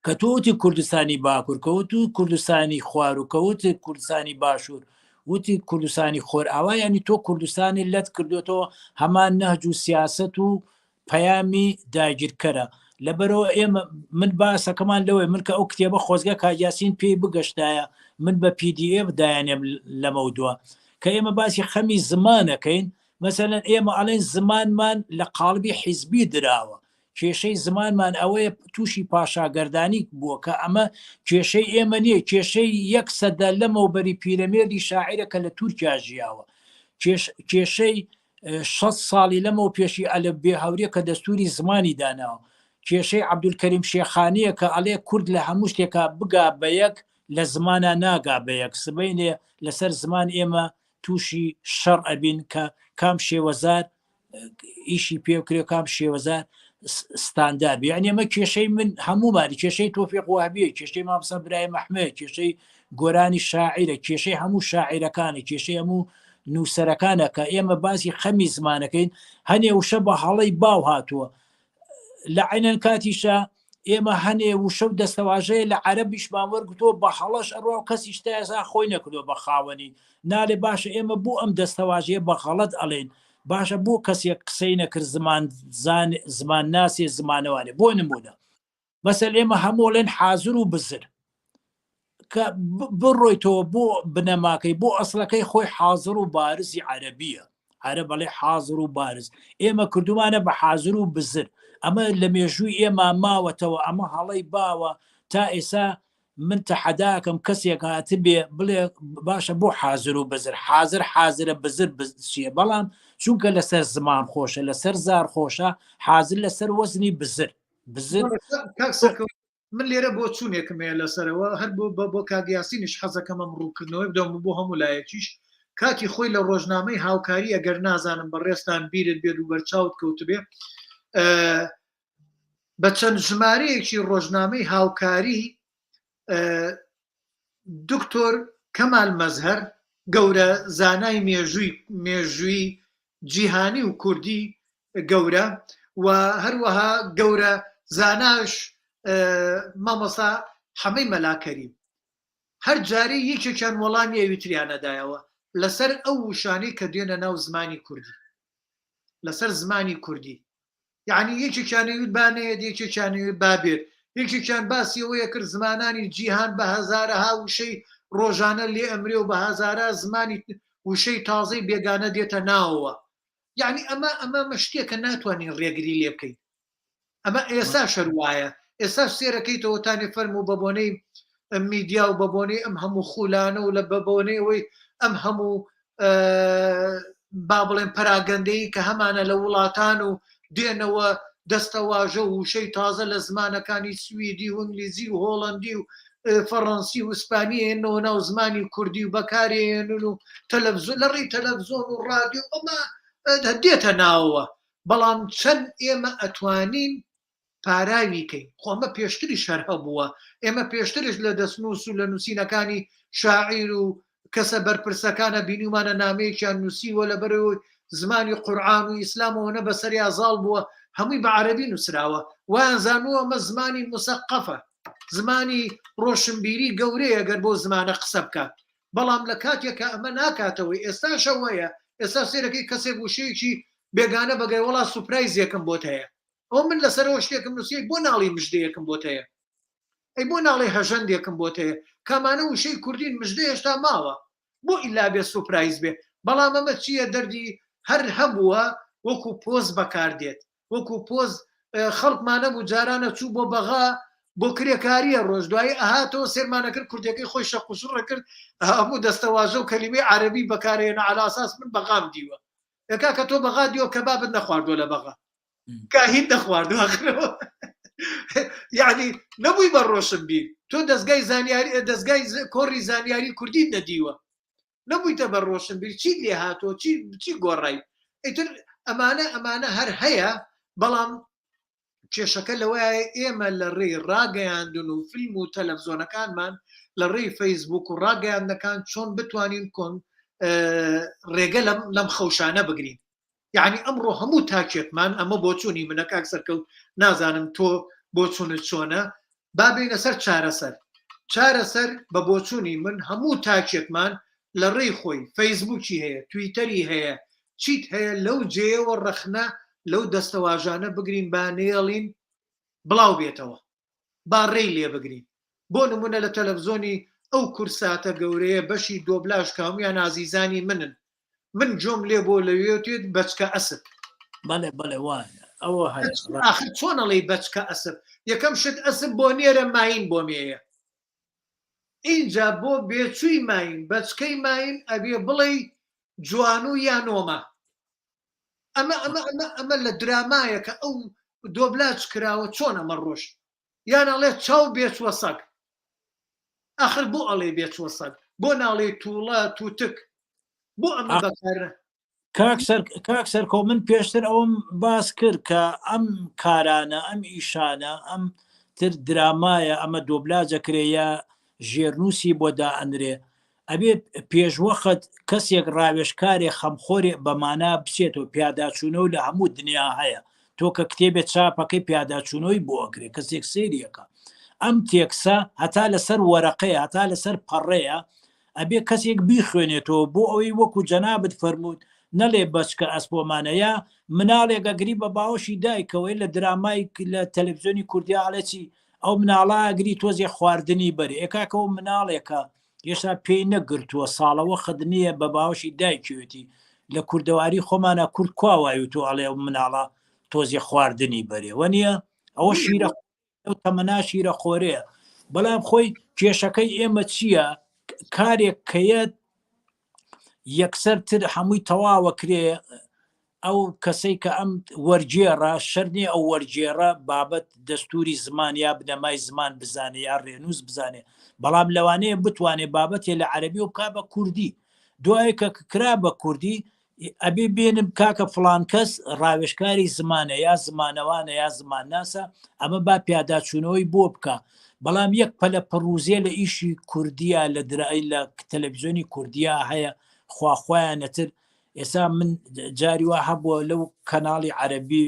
کە تۆ وتی کوردستانی باکوور کە وت و کوردستانی خوار و کە وت کوردستانی باشوور وتی کوردستانی خۆرئاوا ینی تۆ کوردستانی لەت کردوێتەوە هەمان نەهج و سیاست و پەیامی داگیرکەرە لەبەرەوە ئێمە من باسەکەمان لەوەی من کە ئەو کتێبە خۆزگە کاک یاسین پێی بگەشتایە من بە PDF دایانێم لەمە دووە کە ئێمە باسی خەمی زمانەکەین مەسەلەن ئێمە ئەڵێن زمانمان لە قاڵبی حیزبی دراوە کێشەی زمانمان ئەوەیە تووشی پاشاگەردانی بووە کە ئەمە کێشەی ئێمە نییە کێشەی یەک سەدە لەمەوبەری پیرەمێردی شاعیرە کە لە تورکیا ژیاوە کێشەی 6 ساڵی لەمەو پێشی ئەلف بێ هەوریە کە دەستوری زمانی داناوە کێشەی عەبدولکەریم شێخانیە کە ئەڵێ کورد لە هەموو شتێکا بگا بە یەک. لە زمانا ناگا بە یەک سبەینێ لەسەر زمان ئێمە تووشی شەڕ ئەبین کە کام شێوەزار ئیشی پێ بکرێ کام شێوەزار ستاندار بێ یعنی ئەمە کێشەی من هەمومانی کێشەی تۆفیق وەهبیە کێشەی مامسا برای مەحمێ کێشەی گۆرانی شاعیرە کێشەی هەموو شاعیرەکانە کێشەی هەموو نووسەرەکانە کە ئێمە باسی خەمی زمانەکەین هەنێ وشە بە هەڵەی باو هاتووە لە عینەن کاتیشا ئێمە هەنێ وشە و دەستەواژەیە لە عەرەبیشمان وەرگتووە بە هەڵەش ئەڕوا و کەسیش تا ئێستا خۆی نەکردووە بە خاوەنی نالێ باشە ئێمە بۆ ئەم دەستەواژەیە بە غەڵەت ئەڵێن باشە بۆ کەسێک قسەی نەکرد زمان زان زمان ناسێ زمانەوانێ بۆ نمونە مەسەل ئێمە هەموو ئەڵێن حازر و بزر کە بڕۆیتەوە بۆ بنەماکەی بۆ ئەسڵەکەی خۆی حازر و بارزی عەرەبیە عەرەب ئەڵێ حازر و بارز ئێمە کردومانە بە حازر و بزر ئەمە لە مێژووی ئێمە ماوەتەوە ئەمە هەڵەی باوە تا ئێسا من تەحەداکەم کەسێک هاتبێ بڵێ باشە بۆ حازر و بزر حازر حازرە بزر چییە بەڵام چونکە لەسەر زمان خۆشە لەسەر زار خۆشە حازر لەسەر وەزنی بزر بزر من لێرە بۆچوونێکم هەیە لەسەرەوە هەر بۆ بۆ کاک یاسینیش حەزەکەم ئەم ڕوونکردنەوەی بدەم و بۆ هەموو لایەکیش کاتی خۆی لە ڕۆژنامەی هاوکاری ئەگەر نازانم بەڕێزتان بیرت بێت و بەرچاوت کەوتبێ بە چەند ژمارەیەکی ڕۆژنامەی هاوکاری دکتۆر کەمال مەزهەر گەورە زانای مێژووی مێژووی جیهانی و کوردی گەورە و هەروەها گەورە زاناش مامۆستا حەمەی مەلا کەریم هەر جارەی یەکێکیان وەڵامی ئەوی تریان ئەدایەوە لەسەر ئەو وشانەی کە دێنە ناو زمانی کوردی لەسەر زمانی کوردی یعنی یەکێکیان ئەویت با نەیەت یەکێکیان ئەویت با بێت یەکێکیان باسی ئەوەیە کرد زمانانی جیهان بە هەزارەها وشەی ڕۆژانە لێ ئەمرێ و بە هەزارا زمانی وشەی تازەی بێگانە دێتە ناوەوە یعنی ئەمە ئەمە مە شتێکە ناتوانین ڕێگری لێ بکەین ئەمە ئێستا شەر وایە ئێستا سێرەکەیتەوە تانێ فەرموو بە بۆنەی میدیا و بە بۆنەی ئەم هەموو خولانە و لە بە بۆنەی ئەوەی ئەم هەموو با بڵێن پەراگەندەیی کە هەمانە لە وڵاتان و دێنەوە دەستەواژە و وشەی تازە لە زمانەکانی سویدی و ئینگلیزی و هۆڵەندی و فەڕەنسی و ئیسپانی هێنەوە ناو زمانی کوردی و بەکارێنن و تەلەڤزیۆن لە ڕێی تەلەڤزیۆن و ڕادیۆ ئەمە دێتە ناوەوە بەڵام چەند ئێمە ئەتوانین پاراوی کەین خۆ ئەمە پێشتریش هەر هەبووە ئێمە پێشترش لە دەستنووس و لە نووسینەکانی شاعیر و کەسە بەرپرسەکانە بینیومانە نامەیەکیان نووسیوە لەبەرەوەی زمانی قورعان و ئیسلامەوە نە بەسەریا زاڵ بووە هەمووی بە عەرەبی نووسراوە وایان زانووە ئەمە زمانی مسەقەفە زمانی ڕۆشنبیری گەورەیە گەر بۆ زمانە قسە بکات بەڵام لە کاتێکا ئەمە ناکاتەوەی ئێستاش ئەوەیە ئێستا سێرەکەی کەسێک وشەیەکی بێگانە بەگەی وەڵا سوپرایزێکم بۆت هەیە ئەوە من لەسەرەوە شتێکم نووسی بۆ ناڵی مژدەیەکم بۆت هەیە ئەی بۆ ناڵێ هەژەندێکم بۆت هەیە کامانە وشەی کوردین مژدە هێشتا ماوە بۆ ئیلا بێ سوپرایز بێ بەڵام ئەمە چییە دەردی هەر هەبووە وەکو پۆز بەکاردێت وەکو پۆز خەڵکمان نەبوو جارانە چوو بۆ بەغا بۆ کرێکاریە ڕۆژ دوایی ئەهاتەوە سێرمانەکرد کوردەکەی خۆی شەق و شڕە کرد هەموو دەستەواژە و کەلیمەی عەرەبی بەکارهێنا عەلا ئەساس من بەغام دیوە ئێ کاکە تۆ بەغا دیوە کەبابت نەخواردووە لە بەغا کاهین نەخواردووە ئاخرەوە یعنی نەبووی بە ڕۆشنبیر تۆ دەستگای زانیاری دەستگای کۆڕی زانیاری کوردیت نەدیوە نەبوویتە بە ڕۆشنبیر چیت لێ هاتۆ چی چی گۆڕای ئیتر ئەمانە ئەمانە هەر هەیە بەڵام کێشەکە لەوەیە ئێمە لە ڕێی ڕاگەیاندن و فیلم و تەلەفزۆنەکانمان لە ڕێی فەیسبوک و ڕاگەیاندنەکان چۆن بتوانین کۆن ڕێگە لەم لەم خەوشانە بگرین یعنی ئەمڕۆ هەموو تاکێکمان ئەمە بۆچوونی منە کاک سەرکەوت نازانم تۆ بۆچوونت چۆنە با بێینە سەر چارەسەر چارەسەر بە بۆچوونی من هەموو تاکێکمان لە ڕێی خۆی فەیسبووکی هەیە تویتەری هەیە چیت هەیە لەو جێیەوە ڕەخنە لەو دەستەواژانە بگرین با نێڵین بڵاو بێتەوە با ڕێی لێ بگرین بۆ نمونە لە تەلەفزۆنی ئەو کورساتە گەورەیە بەشی دۆبلاژ کە هەموویان ئازیزانی منن من گوێم لێ بۆ لەوێ تێت بەچکە ئەسپ. بەڵێ بەڵێ وایە ئەوە هەیە. ئاخر چۆن ئەڵێی بەچکە ئەسپ یەکەم شت ئەسپ بۆ نێرە ماین بۆ مێیە ئینجا بۆ بێچووی ماین بەچکەی ماین ئەبێ بڵێی جوانوو یا نۆمە ئەمە ئەمە ئەمە ئەمە لە درامایە کە ئەو دۆبلاج کراوە چۆن ئەمە ڕۆشت یان ئەڵێ چاو بێچوە سەگ. ئاخر بۆ ئەڵێ بێچوە سەگ؟ بۆ ناڵێی توڵە توتک؟ بۆ ئەمە بەکار کاک سەر کاک سەرکۆ من پێشتر ئەوم باس کرد کە ئەم کارانە ئەم ئیشانە ئەم تر درامایە ئەمە دۆبلاجە کرێ یا ژێرنووسی بۆ دائەنرێ ئەبێ پێشوەخت کەسێک ڕاوێژکارێ خەمخۆرێ بەمانا بچێتەوە پیاداچوونەوە لە هەموو دنیا هەیە تۆ کە کتێبێ چاپەکەی پیاداچوونەوەی بۆ ئەکرێ کەسێک سەیریەکە ئەم تێکسە هەتا لەسەر وەرەقەیە هەتا لەسەر پەڕەیە ئەبێ کەسێک بیخوێنێتەوە بۆ ئەوەی وەکو جەنابت فەرمووت نەڵێ بەچکە ئەسپۆمانە یا مناڵێک ئەگری بە باوەشی دایکەوەی لە درامای لە تەلەفزیۆنی کوردیا ئەڵێ چی ئەو مناڵە ئەگری تۆزێ خواردنی بەرێ ئێ کاکە ئەو مناڵێکە هێشتا پێی نەگرتووە ساڵەوەخت نییە بە باوەشی دایکیەتی لە کوردەواری خۆمانە کورد کوا وای و تۆ ئەڵێ ئەو مناڵە تۆزێ خواردنی بەرێ وەنیە ئەوە شیرە ئەو تەمەنا شیرە خۆرەیە بەڵام خۆی کێشەکەی ئێمە چییە کارێک کەیەت یەکسەر تر هەمووی تەواوە کرێ ئەو کەسەی کە ئەم وەرگێڕە شەر نییە ئەو وەرگێڕە بابەت دەستوری زمان یا بنەمای زمان بزانێ یا ڕێنووس بزانێ بەڵام لەوانەیە بتوانێ بابەتێ لە عەربی و بک بە کوردی دوای کە کرا بە کوردی ئەبێ بێنم کاکە فڵان کەس ڕاوێژکاری زمانە یا زمانەوانە یا زمانناسە ئەمە با پیاداچوونەوەی بۆ بکە بەڵام یەک پەلە پڕوزێ لە ئیشی کوردیا لە درای لە تەلەڤزیۆنی کوردیا هەیە خواخوایانەتر ئێسا من جاری وا هەبووە لەو کەناڵی عەرەبی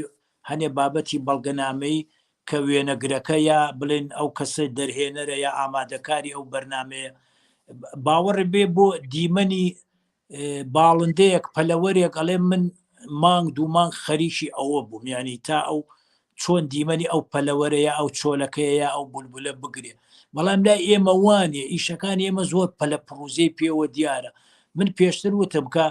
هەنێ بابەتی بەڵگەنامەی کە وێنەگرەکە یا بڵێن ئەو کەسە دەرهێنەرە یا ئامادەکاری ئەو بەرنمەیە باوەڕێ بێ بۆ دیمەنی باڵندەیەک پەلەوەرێک ئەڵێ من مانگ دوو مانگ خەریکی ئەوە بووم یعنی تا ئەو چۆن دیمەنی ئەو پەلەوەرە یا ئەو چۆلەکەیە یا ئەو بولبولە بگرێ بەڵام لای ئێمە وانە ئیشەکانی ئێمە زۆر پەلە پڕوزەی پێوە دیارە من پێشتر وتم کە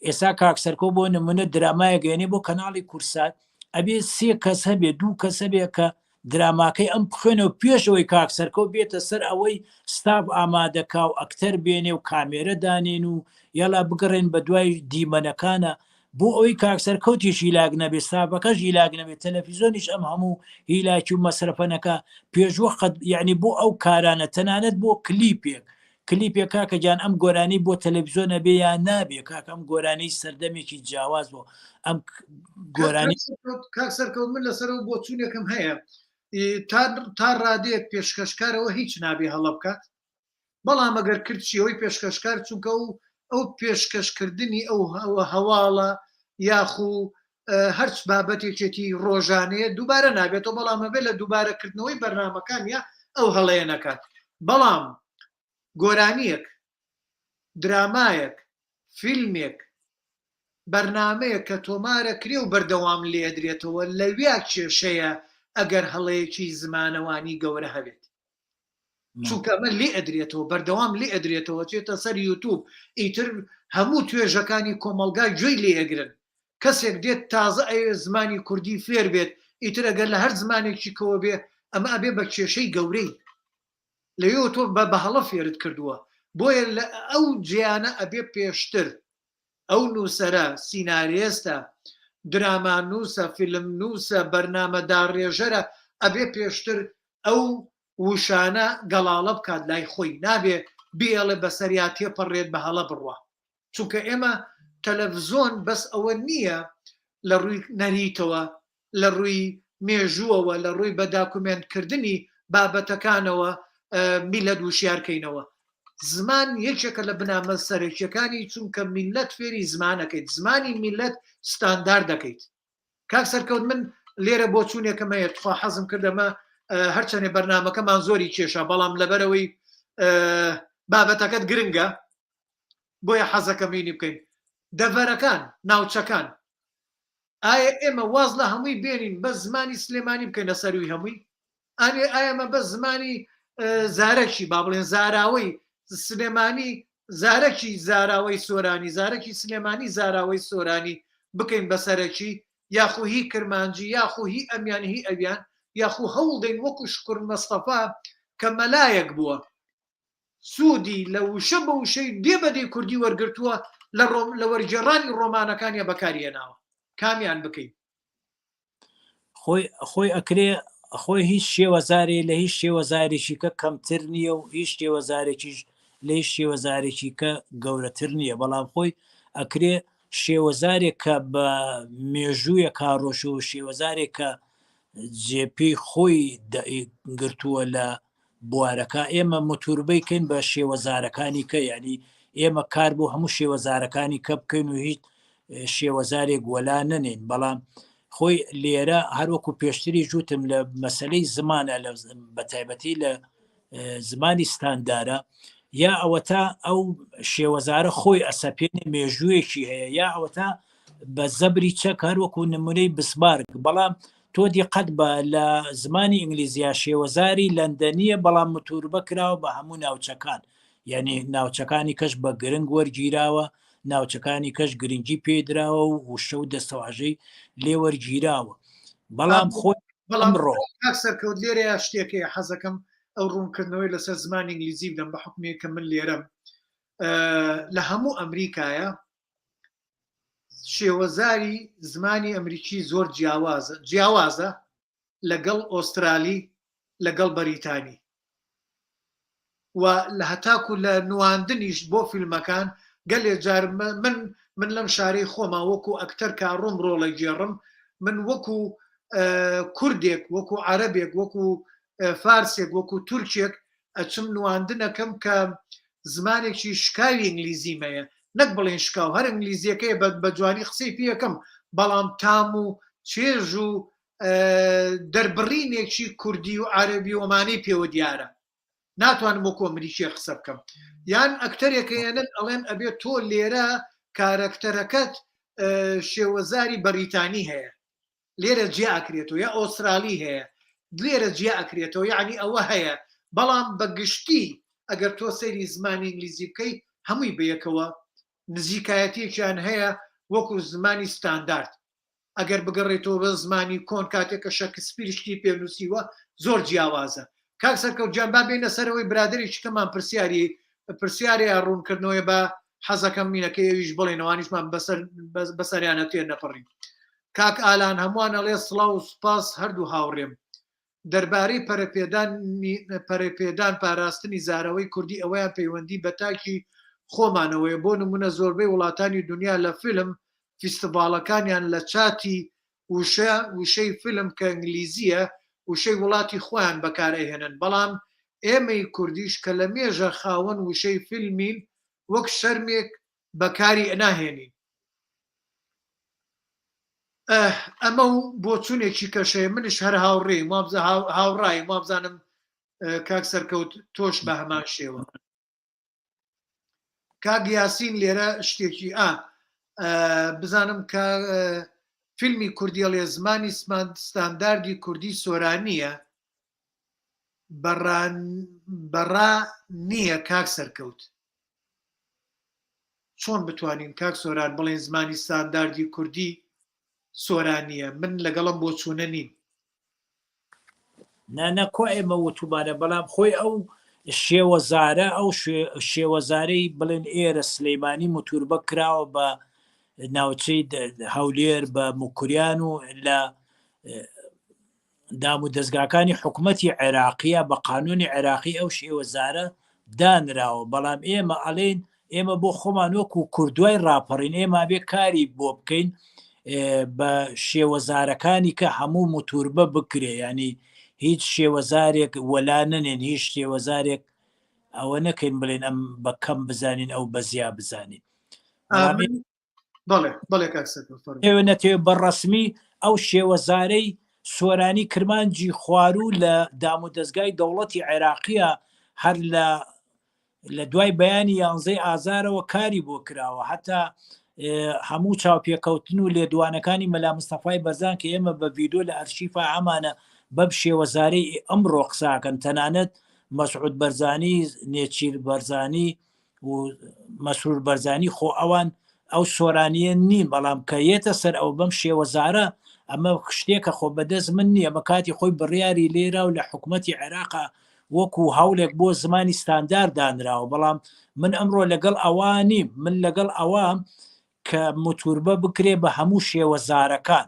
ئێستا کاک سەرکۆ بۆ نمونە درامایە گەێنێ بۆ کەناڵی کورسات ئەبێ سێ کەس هەبێ دوو کەس هەبێ کە دراماکەی ئەم بخوێنەوە پێش ئەوەی کاک سەرکەوت بێتە سەر ئەوەی ستاف ئامادەکا و ئەکتەر بێنێ و کامێرە دانێن و یالا بگەڕێن بە دوای دیمەنەکانە بۆ ئەوەی کاک سەرکەوتیش هیلاک نەبێ ستافەکەش هیلاک نەبێ تەلەفیزۆنیش ئەم هەموو هیلاکی و مەسرەفە نەکا پێشوەخت یعنی بۆ ئەو کارانە تەنانەت بۆ کلیپێک کلیپێک کاکە گیان ئەم گۆرانی بۆ تەلەڤزیۆن ئەبێ یا نابێ کاکە ئەم گۆرانی سەردەمێکی جیاواز بۆ ئەم گۆرانی کاک سەرکەوت من لەسەر و بۆچوونێکم هەیە تا ڕادەیەک پێشکەشکارەوە هیچ نابێ هەڵە بکات بەڵام ئەگەر کردچیەوەی پێشکەشکار چونکە و ئەو پێشکەشکردنی ئەو هەواڵە یاخو هەرچ بابەتێکێتی ڕۆژانەیە دووبارە نابێتەوە بەڵام ئەبێت لە دووبارەکردنەوەی بەرنامەکان یا ئەو هەڵەیە نەکات بەڵام گۆرانیەک درامایەک فیلمێک بەرنامەیەک کە تۆمارە کرێ و بەردەوام لێدرێتەوە لەویا کێشەیە ئەگەر هەڵەیەکی زمانەوانی گەورە هەبێت چونکە ئەمە لێ ئەدرێتەوە بەردەوام لێ ئەدرێتەوە چێتە سەر یوتوب ئیتر هەموو توێژەکانی کۆمەڵگا گوێی لێ ئەگرن کەسێک دێت تازە ئەوێ زمانی کوردی فێر بێت ئیتر ئەگەر لە هەر زمانێکی کەوە بێ ئەمە ئەبێ بە کێشەی گەورەی لەوێوە تۆ بە هەڵە فێرت کردووە بۆیە لە ئەو جیانە ئەبێ پێشتر ئەو نووسەرە، سینارێستە، درامانووسە، فیلمنووسە، بەرنامەداڕێژەرە، ئەبێ پێشتر ئەو وشانە گەڵاڵە بکات لای خۆی، نابێ بێڵێ بەسەریا تێپەڕێت بە هەڵە بڕوا. چونکە ئێمە تەلەفزۆن بەس ئەوە نییە لە ڕووی نەریتەوە لە ڕووی مێژووەوە، لە ڕووی بە داکومێنت کردنی بابەتەکانەوە میللەت وشیار کەینەوە. زمان یەکێکە لە بنامە سەرەکیەکانی چونکە میللەت فێری زمانەکەیت، زمانی میللەت ستاندار دەکەیت. کاک سەرکەوت من لێرە بۆچوونێکم هەیە تخوا حەزم کرد ئەمە هەرچەنێ بەرنامەکەمان زۆری کێشا بەڵام لەبەرەوەی بابەتەکەت گرنگە بۆیە حەزەکەم هینی بکەین دەڤەرەکان ناوچەکان ئایا ئێمە واز لە هەمووی بێنین بەس زمانی سلێمانی بکەینە سەروی هەمووی؟ ئەێ ئایا ئەمە بەس زمانی زارەکی با بڵێن زاراوەی سلێمانی زارەکی زاراوەی سۆرانی زارەکی سلێمانی زاراوەی سۆرانی بکەین بە سەرەکی یاخو هی کرمانجی یاخو هی ئەمیان هی ئەویان یاخو هەوڵ دەین وەکو شکر مەستەفا کە مەلایەک بووە سوودی لە وشە بە وشەی دێ بە دێی کوردی وەرگرتووە لە ڕۆم لە وەرگێڕانی ڕۆمانەکانیا بەکاری هێناوە. کامیان بکەین؟ خۆی خۆی ئەکرێ خۆی هیچ شێوەزارێ لە هیچ شێوەزارێکی کە کەمتر نییە و هیچ شێوەزارێکیش لە هیچ شێوەزارێکی کە گەورەتر نییە بەڵام خۆی ئەکرێ شێوەزارێک کە بە مێژوویە کاڕۆش و شێوەزارێک کە جێپێی خۆی گرتووە لە بوارەکە ئێمە موتوربەی کەین بە شێوەزارەکانی کە یعنی ئێمە کار بۆ هەموو شێوەزارەکانی کە بکەین و هیچ شێوەزارێک وەلا نەنین بەڵام خۆی لێرە هەروەکو پێشتری جوتم لە مەسلەی زمانە لە بەتایبەتی لە زمانی ستاندارە یا ئەوەتا ئەو شێوەزارە خۆی ئەسەپێنێ مێژوویەکی هەیە یا ئەوەتا بە زەبری چەک هەروەکو نمونەی بسمارک بەڵام تۆ دیقەت بە لە زمانی ئینگلیزیا شێوەزاری لەندەنیە بەڵام متوربە کراوە بە هەموو ناوچەکان یعنی ناوچەکانی کەش بە گرنگ وەرگیراوە ناوچەکانی کەش گرنگی پێدراوە و وشە و دەستەواژەی لێوەرگیراوە بەڵام خۆی بەڵام ڕۆ سەرکەوت لێرەیە شتێکەیە حەزەکەم ئەو ڕوونکردنەوەی لەسەر زمانی ئینگلیزی بدەم بە حکمێک کە من لێرەم لە هەموو ئەمریکایە شێوەزاری زمانی ئەمریکی زۆر جیاوازە جیاوازە لەگەڵ ئۆسترالی لەگەڵ بەریتانی و لە هەتاکو لە نواندنیش بۆ فیلمەکان گەلێ جار من من لەم شارەی خۆما وەکو ئەکتەر کاڕۆم ڕۆڵە گێڕم من وەکو کوردێک وەکو عەرەبێک وەکو فارسێک وەکو تورکێک ئەچم نواندنەکەم کە زمانێکی شکاوی ئینگلیزیمەیە نەک بڵێن شکاو هەر ئینگلیزیەکەی بە جوانی قسەی پێەکەم بەڵام تام و چێژ و دەربڕینێکی کوردی و عەربی ومانەی پێوە دیارە ناتوانم وەکو ئەمریکیە قسە بکەم یان ئەکتەرێکە یەنن ئەڵێن ئەبێت تۆ لێرە کارەکتەرەکەت شێوەزاری بەریتانی هەیە لێرە جیا ئەکرێتەوە یا ئۆسترالی هەیە لێرە جیا ئەکرێتەوە یعنی ئەوە هەیە بەڵام بە گشتی ئەگەر تۆ سەیری زمانی ئینگلیزی بکەی هەمووی بەیەکەوە نزیکایەتیەکیان هەیە وەکو زمانی ستاندارد ئەگەر بگەڕێتەوە بە زمانی کۆن کاتێک کە شەکسپیر شتی پێ نووسیوە زۆر جیاوازە کاک سەرکەوت گیان با بێینە سەرەوەی برادەرێکی کەمان پرسیاری پرسیارێ ڕوونکردنەوەی بە حەزەکەم مینەکەی ئەویش بڵێن ئەوانیشمان بەسەر بەسەریانە تێر نەپەڕین کاک ئالان هەمووان ئەڵێ سڵاو و سوپاس هەردوو هاوڕێم دەربارەی پەرەپێدانی پەرەپێدان پاراستنی زارەوەی کوردی ئەوەیان پەیوەندی بە تاکی خۆمانەوەیە بۆ نمونە زۆربەی وڵاتانی دنیا لە فیلم فیستیڤاڵەکانیان لە چاتی وشە وشەی فیلم کە ئینگلیزییە وشەی وڵاتی خۆیان بەکار ئەهێنن بەڵام ئێمەی کوردیش کە لە مێژە خاوەن وشەی فیلمین وەک شەرمێک بەکاری ناهێنین. ئه ئەمە و بۆچونێکی کەشەیە منیش هەر هاوڕێیم وابزە هاوڕایم وابزانم کاک سەرکەوت تۆش بە هەمان شێوە. کاک یاسین لێرە شتێکی ئا بزانم کە فیلمی کوردیەڵێ زمانی ستانداردی کوردی سۆرانیە بەڕا نییە کاک سەرکەوت چۆن بتوانین کاک سۆران بڵێن زمانی ستانداردی کوردی سۆرانیە من لەگەڵم بۆ چوونە نیم نا نا کوا ئێمە وتومانە بەڵام خۆی ئەو شێوەزارە ئەو شێوەزارەی بڵێن ئێرە سلەیمانی موتوربە کراوە بە ناوچەی هەولێر بە موکریان و لە دام و دەستگاکانی حکوومەتی عێراقیە بە قانونی عێراقی ئەو شێوەزارە دانراوە بەڵام ئێمە ئەڵێن ئێمە بۆ خۆمان وەکو کوردوای ڕاپەڕین ئێمە بێ کاری بۆ بکەین بە شێوەزارەکانی کە هەموو موتوربە بکرێ ینی هیچ شێوەزارێک وەلا نەنێن هیچ شێوەزارێک ئەوە نەکەین بڵێن ئەم بە کەم بزانین ئەو بەزیا بزانین بەڵێ بەڵێ کاک سەرکەوت فەرموو. ئێوە نەتەوێ بە ڕەسمی ئەو شێوەزارەی سۆرانی کرمانجی خواروو لە دامودەزگای دەوڵەتی عێراقیە هەر لە لە دوای بەیانی یانزەی ئازارەوە کاری بۆ کراوە هەتا هەموو چاوپێکەوتن و لێدوانەکانی مەلا مستەفای بەرزان کە ئێمە بە ڤیدۆ لە ئەرشیفا هەمانە بەم شێوەزارەی ئەمڕۆ قساکەن تەنانەت مەسعود بەرزانی نێچیر بەرزانی و مەسرور بەرزانی خۆ ئەوان ئەو سۆرانیە نین بەڵام کە یەتە سەر ئەو بەم شێوەزارە ئەمە شتێکە خۆ بەدەست من نییە بە کاتی خۆی بڕیاری لێرا و لە حکوومەتی عێراقا وەکو هەوڵێک بۆ زمانی ستاندار دانراوە بەڵام من ئەمڕۆ لەگەڵ ئەوە نیم من لەگەڵ ئەوە کە موتوربە بکرێ بە هەموو شێوەزارەکان.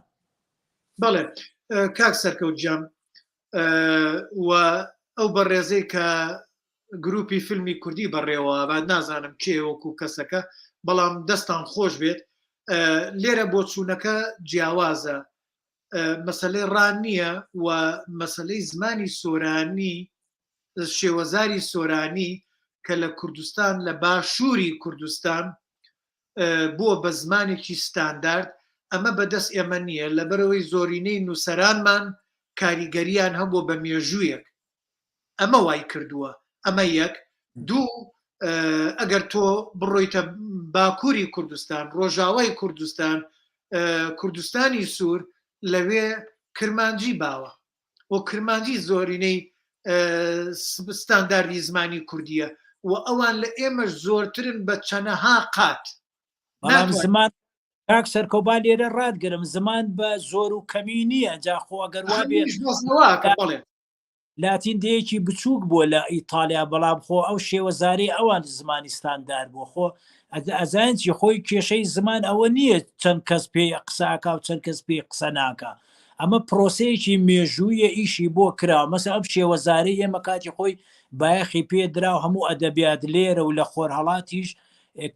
بەڵێ کاک سەرکەوت گیان. و ئەو بەڕێزەی کە گروپی فیلمی کوردی بەڕێوە بات نازانم کێ وەکو کەسەکە بەڵام دەستان خۆش بێت لێرە بۆچوونەکە جیاوازە مەسلەی ڕان نییە و مەسلەی زمانی سۆرانی شێوەزاری سۆرانی کە لە کوردستان لە باشووری کوردستان بووە بە زمانێکی ستاندارد، ئەمە بەدەست ئێمە نییە، لەبەرئەوەی زۆرینەی نووسەرانمان کاریگەرییان هەبووە بە مێژوویەک، ئەمە وای کردووە، ئەمە یەک. دوو، ئەگەر تۆ بڕۆیتە باکووری کوردستان، ڕۆژاوای کوردستان، کوردستانی سوور، لەوێ کرمانجی باوە. و کرمانجی زۆرینەی ستانداردی زمانی کوردیە و ئەوان لە ئێمەش زۆرترن بە چەنەها قات. بەڵام زمان کاک سەرکەوبا لێرە ڕاتگرم زمان بە زۆر و کەمی نییە جا خۆ ئەگەر وا بێ بەڵێ لاتین دەیەکی بچووک بووە لە ئیتالیا بەڵام خۆ ئەو شێوەزاری ئەوان زمانی ستاندار بووە خۆ ئەزانین چی خۆی کێشەی زمان ئەوە نییە چەند کەس پێی قساکا و چەند کەس پێی قسە ناکا ئەمە پرۆسەیەکی مێژوویە ئیشی بۆ کراوە مەسە ئەم شێوەزارەی ئێمە کاتی خۆی بایەخی پێ درا و هەموو ئەدەبیات لێرە و لە خۆرهەڵاتیش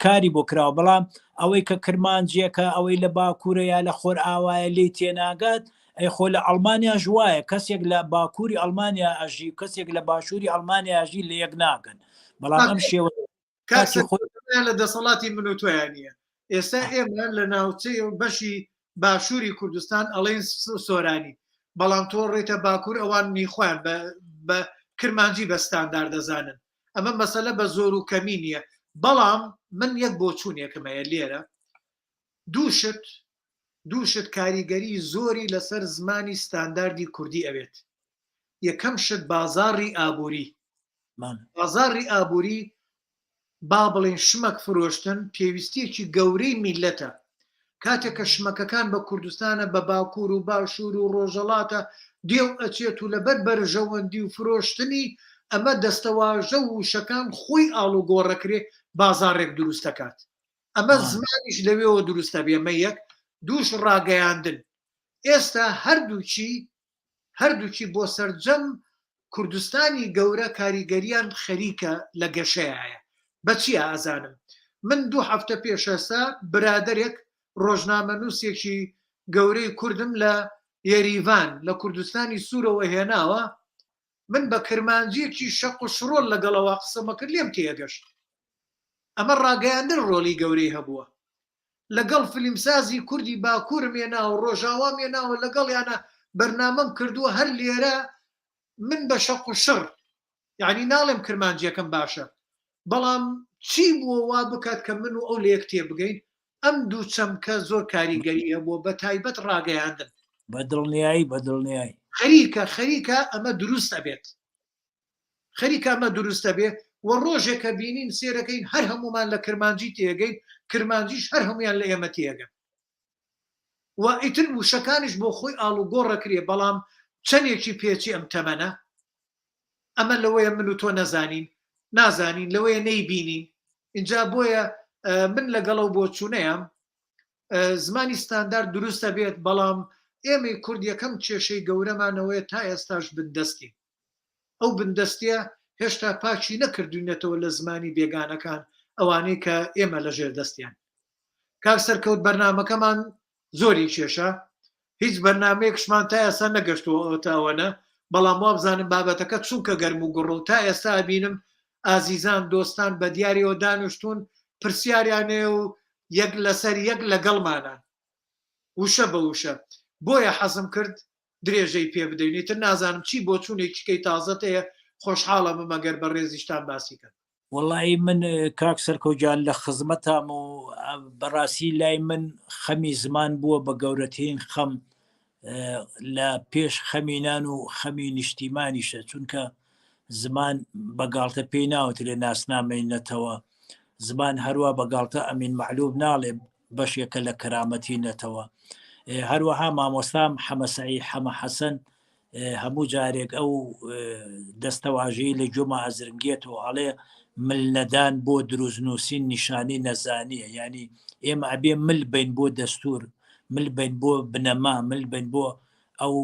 کاری بۆ کراوە بەڵام ئەوەی کە کرمانجیەکە ئەوەی لە باکوورە یا لە خۆر ئاوایە لێی تێناگات ئەی خۆ لە ئەڵمانیاش وایە کەسێک لە باکووری ئەڵمانیا ئەژی و کەسێک لە باشووری ئەڵمانیا ئەژی لە یەک ناگەن بەڵام ئەم شێوە کاتی خۆی لە دەسەڵاتی من و تۆیان نییە ئێستا ئێمە لە ناوچەی بەشی باشووری کوردستان ئەڵێن سۆرانی بەڵام تۆ ڕێتە باکوور ئەوان خۆیان بە کرمانجی بە ستاندار دەزانن ئەمە مەسەلە بە زۆر و کەمی نییە بەڵام من یەک بۆچوونێکم هەیە لێرە دوو شت دوو شت کاریگەری زۆری لەسەر زمانی ستانداردی کوردی ئەوێت یەکەم شت بازاڕی ئابووری بازاڕی ئابووری با بڵێین شمەک فرۆشتن پێویستیەکی گەورەی میللەتە کاتێک کە شمەکەکان بە کوردستانە بە باکوور و باشوور و ڕۆژەڵاتە دێ و ئەچێت و لەبەر بەرژەوەندی و فرۆشتنی ئەمە دەستەواژە و وشەکان خۆی ئاڵوگۆڕەکرێ بازاڕێک دروست دەکات ئەمە زمانیش لەوێوە دروست ئەبێ ئەمە یەک دووش ڕاگەیاندن ئێستا هەردووکی هەردووکی بۆ سەرجەم کوردستانی گەورە کاریگەریان خەریکە لە گەشەیایە. بە چیا ئەزانم؟ من دوو هەفتە پێش ئێستا برادەرێک ڕۆژنامەنووسێکی گەورەی کوردم لە یەریڤان لە کوردستانی سوورەوە هێناوە، من بە کرمانجیەکی شەق و شڕۆل لەگەڵەوە قسەمە کرد لێم تێگەشت. ئەمە ڕاگەیاندن ڕۆلی گەورەی هەبووە. لەگەڵ فلیمسازی کوردی باکوورم هێناوە، ڕۆژاوام هێناوە، لەگەڵیانا بەرنامەم کردووە، هەر لێرە من بە شەق و شڕ، یەعنی ناڵێم کرمانجیەکەم باشە، بەڵام چی بووە وا بکات کە من و ئەو لەیەک تێبگەین، ئەم دوو چەمکە زۆر کاریگەری هەبووە، بە تایبەت ڕاگەیاندن. بە دڵنیایی، بە دڵنیایی. خەریکە، خەریکە ئەمە دروست ئەبێت. خەریکە ئەمە دروست ئەبێ و ڕۆژێک کە بینین سێرەکەین هەر هەموومان لە کرمانجی تێگەین، کرمانجیش هەر هەموویان لە ئێمە تێگەن و ئیتر وشەکانیش بۆ خۆی ئاڵوگۆڕ ئەکرێ، بەڵام چەندێکی پێچی ئەم تەمەنە؟ ئەمە لەوەیە من و تۆ نەزانین، نازانین، لەوەیە نەیبینین. ئینجا بۆیە من لەگەڵ ئەو بۆچوونەیام زمانی ستاندارد دروست ئەبێت، بەڵام ئێمەی کورد یەکەم کێشەی گەورەمان ئەوەیە تا ئێستاش بندەستین. ئەو بندەستیە هێشتا پاکی نەکردوینەتەوە لە زمانی بێگانەکان ئەوانەی کە ئێمە لە ژێر دەستیان. کاک سەرکەوت بەرنامەکەمان زۆری کێشا هیچ بەرنامەیەکشمان تا ئێستا نەگەشتووەتە ئەوەنە بەڵام وابزانم بابەتەکە چونکە گەرم و گوڕە و تا ئێستا ئەبینم ئازیزان دۆستان بە دیاریەوە دانیشتوون پرسیاریان هەیە و یەک لەسەر یەک لەگەڵمانان وشە بە وشە بۆیە حەزم کرد درێژەی پێ بدەین ئیتر نازانم چی بۆچوونێکی کەی تازەت هەیە خۆشحاڵەبم ئەگەر بەڕێزیشتان باسی کەن. وەڵایی من کاک سەرکەوت گیان لە خزمەتام و بەڕاستی لای من خەمی زمان بووە بە گەورەترین خەم لە پێش خەمی نان و خەمی نیشتیمانیشە چونکە زمان بە گاڵتە پێی ناوترێ ناسنامەی نەتەوە زمان هەروە بە گاڵتە ئەمین معلوب ناڵێ بەشێکە لە کەرامەتی نەتەوە هەروەها مامۆستام حەمەسەعی حەمە حەسەن هەموو جارێک ئەو دەستەواژەی لە گوێما ئەزرنگێتەوە ئەڵێ مل نەدان بۆ دروست نووسین نیشانەی نەزانیە یعنی ئێمە ئەبێ مل بین بۆ دەستور مل بین بۆ بنەما مل بین بۆ ئەو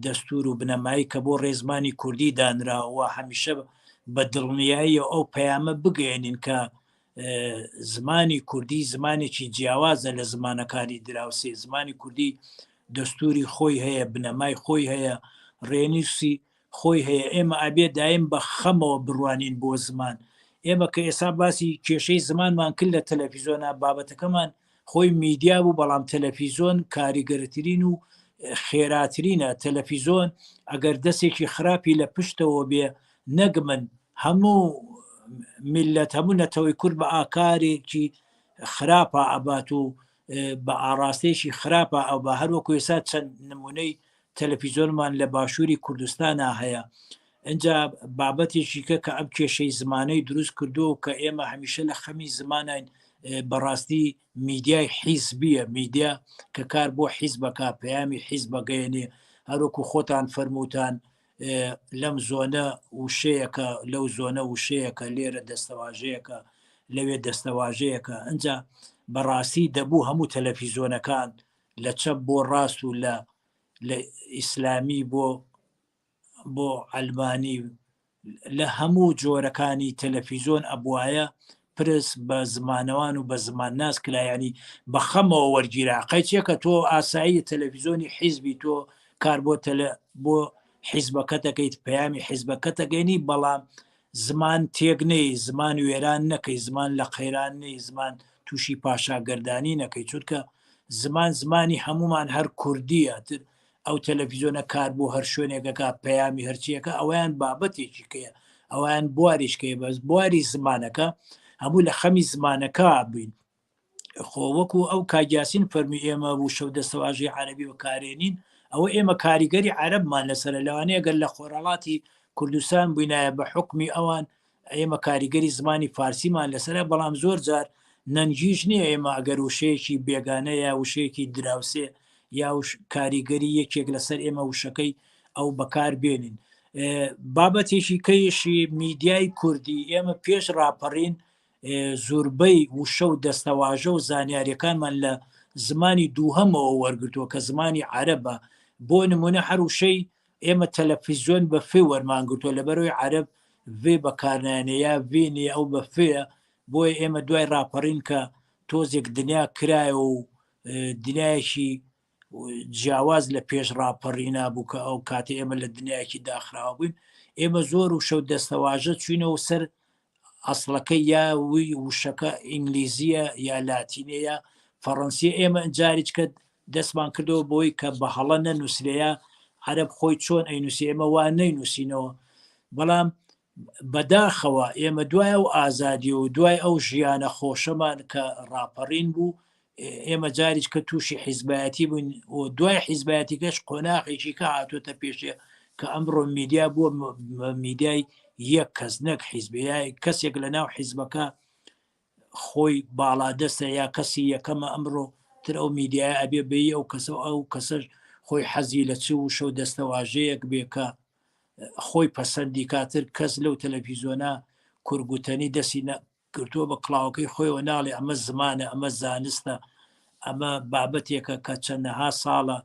دەستور و بنەمایی کە بۆ ڕێزمانی کوردی دانراوە هەمیشە بە دڵنیاییە ئەو پەیامە بگەێنین کە زمانی کوردی زمانێکی جیاوازە لە زمانەکانی دراوسێ زمانی کوردی دەستوری خۆی هەیە بنەمای خۆی هەیە ڕێنووسی خۆی هەیە ئێمە ئەبێ دایم بە خەمەوە بڕوانین بۆ زمان ئێمە کە ئێسا باسی کێشەی زمانمان کرد لە تەلەفیزۆنا بابەتەکەمان خۆی میدیا بوو بەڵام تەلەفیزۆن کاریگەرترین و خێراترینە تەلەفیزۆن ئەگەر دەستێکی خراپی لە پشتەوە بێ نەک من هەموو میلەت هەموو نەتەوەی کورد بە ئاکارێکی خراپە ئەبات و بە ئاڕاستەیەکی خراپە ئەو بە هەروەکو ئێستا چەند نمونەی تەلەفیزۆنمان لە باشووری کوردستانا هەیە ئینجا بابەتێکی کە کە ئەم کێشەی زمانەی دروست کردو کە ئێمە هەمیشە لە خەمی زمانین بەڕاستی میدیای حیزبیە میدیا کە کار بۆ حیزبەکە پەیامی حیزبەگەیەنێ هەروەکو خۆتان فەرمووتان لەم زۆنە وشەیەکە لەو زۆنە وشەیەکە لێرە دەستەواژەیەکە لەوێ دەستەواژەیەکە ئەجا بەڕاستی دەبوو هەموو تەلەفیزۆنەکان لە چەپ بۆ ڕاست و لە لە ئیسلامی بۆ بۆ عەلمانی لە هەموو جۆرەکانی تەلەفیزۆن ئەبوایە پرس بە زمانەوان و بە زمانناس کرا یانی بە خەمەوە وەرگیرا قەیچێکە تۆ ئاسایی تەلەفیزۆنی حیزبی تۆ کار بۆ تەلە بۆ حیزبەکە دەکەیت پەیامی حیزبەکە دەگەینی بەڵام زمان تێک نەی زمان وێران نەکەی زمان لە قەیران نەی زمان تووشی پاشاگەردانی نەکەی چونکە زمان زمانی هەمومان هەر کوردیە تر ئەو تەلەفیزۆنە کار بۆ هەر شوێنێکەکە پەیامی هەرچیەکە ئەویان بابەتێکی کەیە ئەویان بواریشکەیە بەس بواری زمانەکە هەموو لە خەمی زمانەکە بووین خۆ وەکو ئەو کاگیاسین فەرمی ئێمە وشە و دەستەواژەی عەربی بەکارێنین ئەوە ئێمە کاریگەری عەرەبمان لەسەر لەوانەیە گەر لە خۆرهەڵاتی کوردستان بووینایە بە حکمی ئەوان ئێمە کاریگەری زمانی فارسیمان لەسەرە بەڵام زۆر جار نەنگیش نییە ئێمە ئەگەر وشەیەکی بێگانە یا وشەیەکی دراوسێ یا کاریگەری یەکێک لەسەر ئێمە وشەکەی ئەو بەکار بێنین بابەتێکی کەیشی میدیای کوردی ئێمە پێش ڕاپەڕین زۆربەی وشە و دەستەواژە و زانیاریەکانمان لە زمانی دووهەمەوە وەرگتووە کە زمانی عەرەبە بۆ نمونە هەر وشەی ئێمە تەلەفیزیۆن بە فێ وەرمان گرتووە لەبەرەوەی عەرەب ڤێ بەکارنانێ یا ڤێ نیە ئەو بە فێیە بۆیە ئێمە دوای ڕاپەڕین کە تۆزێک دنیا کرایەوە و دنیایەکی جیاواز لە پێش ڕاپەڕینا بوو کە ئەو کاتی ئێمە لە دنیایەکی داخراوە بووین ئێمە زۆر و شەو دەستەواژە چوینەوە سەر ئەسڵەکەی یا وی وشەکە ئینگلیزیە یا لاتینیە یا فەڕەنسیە ئێمە جاریچکە دەستمان کردەوە بۆی کە بە هەڵە نەنووسرێ عەرەب خۆی چۆن ئەینوسی ئێمە وا نەینوسینەوە بەڵام بەداخەوە ئێمە دوای ئەو ئازادی و دوای ئەو ژیانە خۆشەمان کە ڕاپەڕین بوو ئێمە جاریش کە تووشی حیزبایەتی بووین و دوای حیزبایەتیکەش قۆناغێکی کە هاتوۆتە پێشێ کە ئەمڕۆ میدیا بووە میدیای یەک کەس نەک حیزبێ یا کەسێک لە ناو حیزبەکە خۆی باڵادەستە یا کەسی یەکەمە ئەمڕۆ تر ئەو میدیایە ئەبێ بێ ئەو کەسە ئەو کەسەش خۆی حەزی لە چ وشە و دەستەواژەیەک بێ کە خۆی پەسەندی کاتر کەس لەو تەلەفیزۆنە کورگوتەنی دەستی گرتووە بە کڵاوەکەی خۆیەوە ناڵێ ئەمە زمانە ئەمە زانستە ئەمە بابەتێکە کە چەندەها ساڵە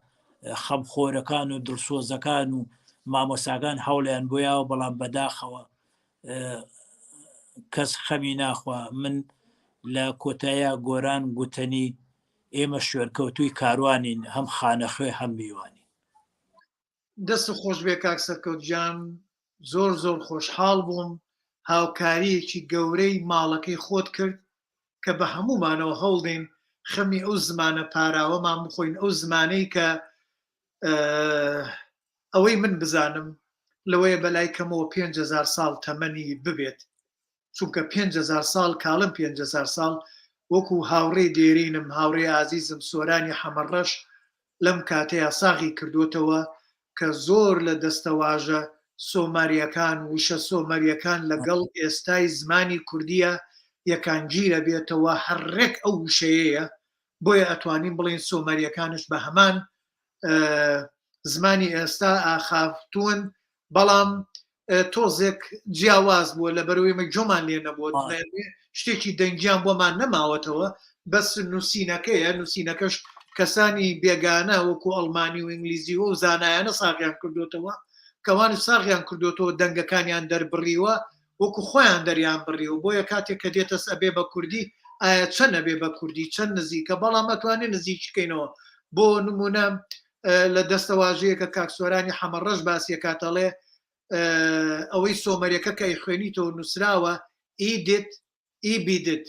خەمخۆرەکان و دڵسۆزەکان و مامۆساکان هەوڵیان بۆ یاوە بەڵام بەداخەوە کەس خەمی ناخوا من لە کۆتایە گۆران گوتەنی ئێمە شوێنکەوتووی کاروانین هەم خانەخوێ هەم میوانی. دەست خۆش بێ کاک سەرکەوت گیان زۆر زۆر خۆشحاڵ بووم هاوکاریەکی گەورەی ماڵەکەی خۆت کرد کە بە هەموومانەوە هەوڵدەین خەمی ئەو زمانە پاراوەمان بخۆین ئەو زمانەی کە ئەوەی من بزانم لەوەیە بەلای کەمەوە 5هزار ساڵ تەمەنی ببێت چونکە 5هزار ساڵ کاڵم 5هزار ساڵ وەکو هاوڕێی دێرینم هاوڕێ ئازیزم سۆرانی حەمەڕەش لەم کاتەیا ساغی کردووەتەوە کە زۆر لە دەستەواژە سۆمەریەکان، وشە سۆمەریەکان لە گەڵ ئێستای زمانی کوردییا یەکانگیر ئەبێتەوە هەر ڕێک ئەو وشەیەیە بۆیە ئەتوانین بڵێین سۆمەریەکانش بە هەمان زمانی ئێستا ئاخافتوون بەڵام تۆزێک جیاواز بووە لەبەرئەوەی ئێمە گوێمان لێ نەبووە شتێکی دەنگیان بۆمان نەماوەتەوە بەس نووسینەکەیە نووسینەکەش. کەسانی بێگانە وەکو ئەڵمانی و ئینگلیزی و زانایانە ساغیان کردوتەوە کەوانی ساغیان کردوتەوە دەنگەکانیان دەربڕیوە وەکو خۆیان دەریان بڕیوە بۆیە کاتێک کە دێتەس ئەبێ بە کوردی ئایا چەند ئەبێ بە کوردی چەند نزیکە بەڵام ئەتوانێ نزیکی کەینەوە بۆ نمونە لە دەستەواژەیەکە کاک سۆرانی حەمەڕەش باسی ئەکات ئەڵێ ئەوەی سۆمەرەکە کە ئەیخوێنیتەوە نووسراوە ئیدت ئیبیدت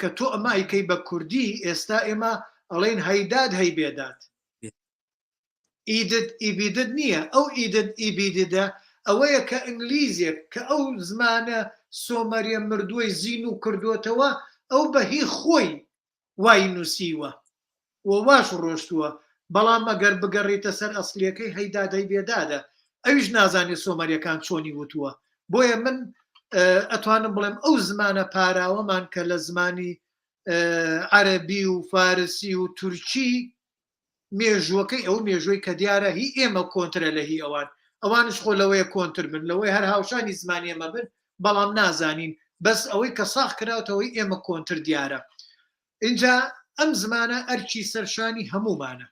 کە تۆ ئەمە ئەیکەی بە کوردی ئێستا ئێمە ئەڵێن هەیداد هەی بێداد ئیدت ئیبیدت نییە ئەو ئیدت ئیبیددە ئەوەیە کە ئینگلیزێک کە ئەو زمانە سۆمەریە مردووەی زینوو کردووەتەوە ئەو بە هی خۆی وای نووسیوە و واش ڕۆشتووە بەڵام ئەگەر بگەڕێیتە سەر ئەسڵیەکەی هەی داد هەی بێدادە ئەویش نازانێ سۆمەریەکان چۆنی وتووە بۆیە من ئەتوانم بڵێم ئەو زمانە پاراوەمان کە لە زمانی عەرەبی و فارسی و تورکی مێژووەکەی ئەو مێژووی کە دیارە هی ئێمە کۆنترە لە هی ئەوان، ئەوانیش خۆ لەوەیە کۆنتر بن، لەوەی هەر هاوشانی زمانی ئێمە بن، بەڵام نازانین، بەس ئەوەی کە ساغ کراوتەوە هی ئێمە کۆنتر دیارە. ئینجا ئەم زمانە ئەرکی سەرشانی هەموومانە.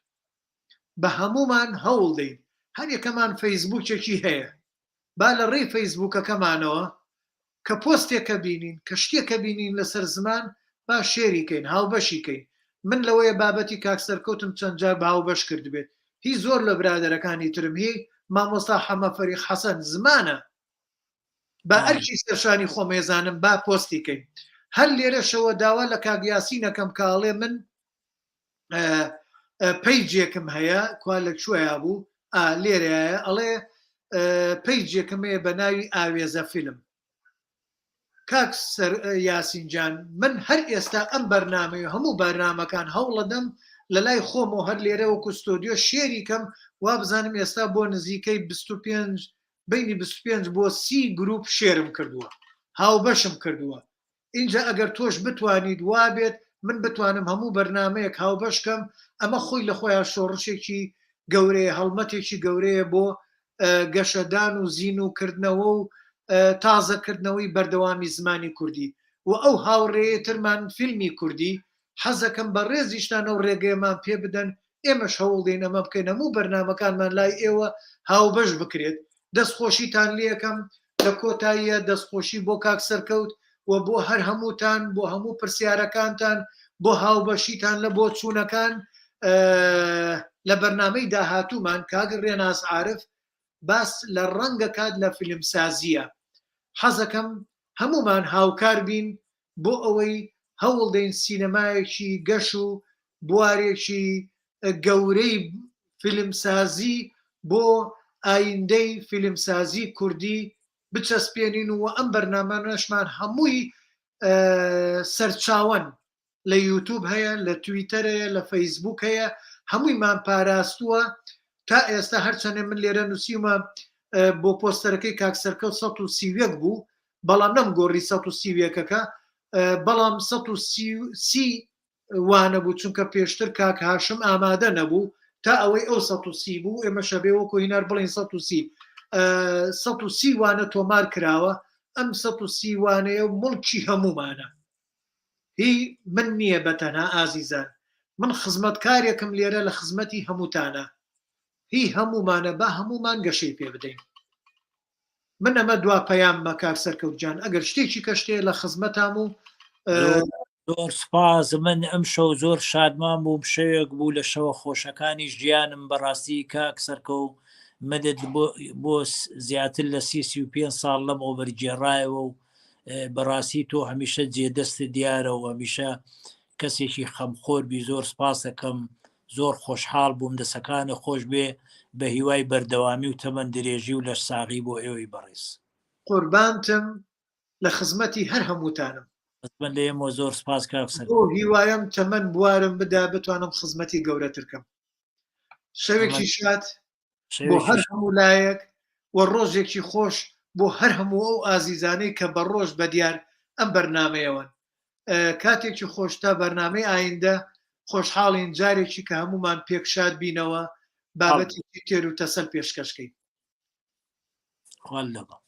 بە هەموومان هەوڵ دەین، هەر یەکەمان فەیسبووکێکی هەیە، با لە ڕێی فەیسبووکەکەمانەوە کە پۆستێکە بینین، کە شتێکە بینین لەسەر زمان با شێری کەین، هاوبەشی کەین. من لەوەیە بابەتی کاک سەرکەوتم چەند جار بە هاوبەش کردبێت، هی زۆر لە برادەرەکانی ترم، هی مامۆستا حەمە فەریق حەسەن، زمانە. با ئەرکی سەرشانی خۆم ئێزانم با پۆستی کەین. هەر لێرەشەوە داوا لە کاک یاسین ئەکەم کە ئەڵێ من پەیجێکم هەیە کوا لە کوێیا بوو ئا لێرەیە ئەڵێ پەیجێکم هەیە بە ناوی ئاوێزە فیلم کاک یاسین جان من هەر ئێستا ئەم بەرنامەی و هەموو بەرنامەکان هەوڵەدەم لە لای خۆم و هەر لێرە وەکو ستۆدیۆ شێری کەم وابزانم ئێستا بۆ نزیکەی 25 بینی 25 بۆ 30 گروپ شێرم کردووە هاوبەشم کردووە ئینجا ئەگەر تۆش بتوانیت وابێت من بتوانم هەموو بەرنامەیەک هاوبەش کەم، ئەمە خۆی لە خۆیا شۆڕشێکی گەورەیە، هەڵمەتێکی گەورەیە بۆ گەشەدان و زینوو کردنەوە و تازە کردنەوەی بەردەوامی زمانی کوردی و ئەو هاوڕێیەی ترمان فیلمی کوردی، حەزەکەم بەڕێزیشتان ئەو ڕێگەیەمان پێ بدەن ئێمەش هەوڵدەین ئەمە بکەین هەموو بەرنامەکانمان لای ئێوە هاوبەش بکرێت دەستخۆشیتان لێکەم لە کۆتاییە دەستخۆشی بۆ کاک سەرکەوت و بۆ هەر هەمووتان بۆ هەموو پرسیارەکانتان بۆ هاوبەشیتان لە بۆچوونەکان لە بەرنامەی داهاتوومان کاک ڕێناس عارف باس لە ڕەنگەکات لە فیلمسازیە حەزەکەم هەموومان هاوکار بین بۆ ئەوەی هەوڵدەین سینەمایەکی گەش و بوارێکی گەورەی فیلمسازی بۆ ئایندەی فیلمسازی کوردی بچەسپێنین و ئەم بەرنامانەشمان هەمووی سەرچاوەن لە یوتوب هەیە لە تویتەر هەیە لە فەیسبوک هەیە هەموویمان پاراستووە تا ئێستا هەرچەندێ من لێرە نووسیومە بۆ پۆستەرەکەی کاک سەرکەوت 131 بوو بەڵام نەم گۆڕی 131ەکە بەڵام 130 وانە بوو چونکە پێشتر کاک هاشم ئامادە نەبوو تا ئەوەی ئەو 130 بوو ئێمە شەبێ وەکو هینار بڵین 130 130 وانە تۆمار کراوە ئەم 130 وانەیە مڵکی هەمومانە هی من نییە بە تەنها ئازیزان من خزمەتکارێکم لێرە لە خزمەتی هەمووتانە هی هەموومانە با هەموومان گەشەی پێ بدەین من ئەمە دوا پەیاممە کاک سەرکەوت جان ئەگەر شتێکی کەشتێ لە خزمەتام و زۆر سپاس من ئەم شەو زۆر شادمان بووم شەوێک بوو لە شەوە خۆشەکانی ژیانم بەڕاستی کاک سەرکەو مدت بۆ زیاتر لە سی و پێ ساڵ لەم ئۆبەر گێڕایەوە و بەڕاستی تۆ هەمیشە جێدەستت دیارە و هەمیشە کەسێکی خەمخۆر بی زۆر سپاسەکەم زۆر خۆشحاڵ بووم دەسەکانە خۆش بێ بە هیوای بەردەوامی و تەمەن درێژی و لەش ساغی بۆ ئێوەی بەڕێز. قوربانتم لە خزمەتی هەر هەمووتانم. خزمەت لە ئێمەوە زۆر سپاس کاک سەرکەوت. بەو هیوایەم تەمەن بوارم بدا بتوانم خزمەتی گەورەتر کەم. شەوێکی شاد بۆ هەر هەموو لایەک و ڕۆژێکی خۆش بۆ هەر هەموو ئەو ئازیزانەی کە بە ڕۆژ بە دیار ئەم بەرنامەیەوەن کاتێکی خۆش تا بەرنامەی ئایندە خۆشحاڵین جارێکی کە هەمومان پێک شاد بینەوە بابەتێکی تێر و تەسەل پێشکەشکەین خوال لەگەڵ.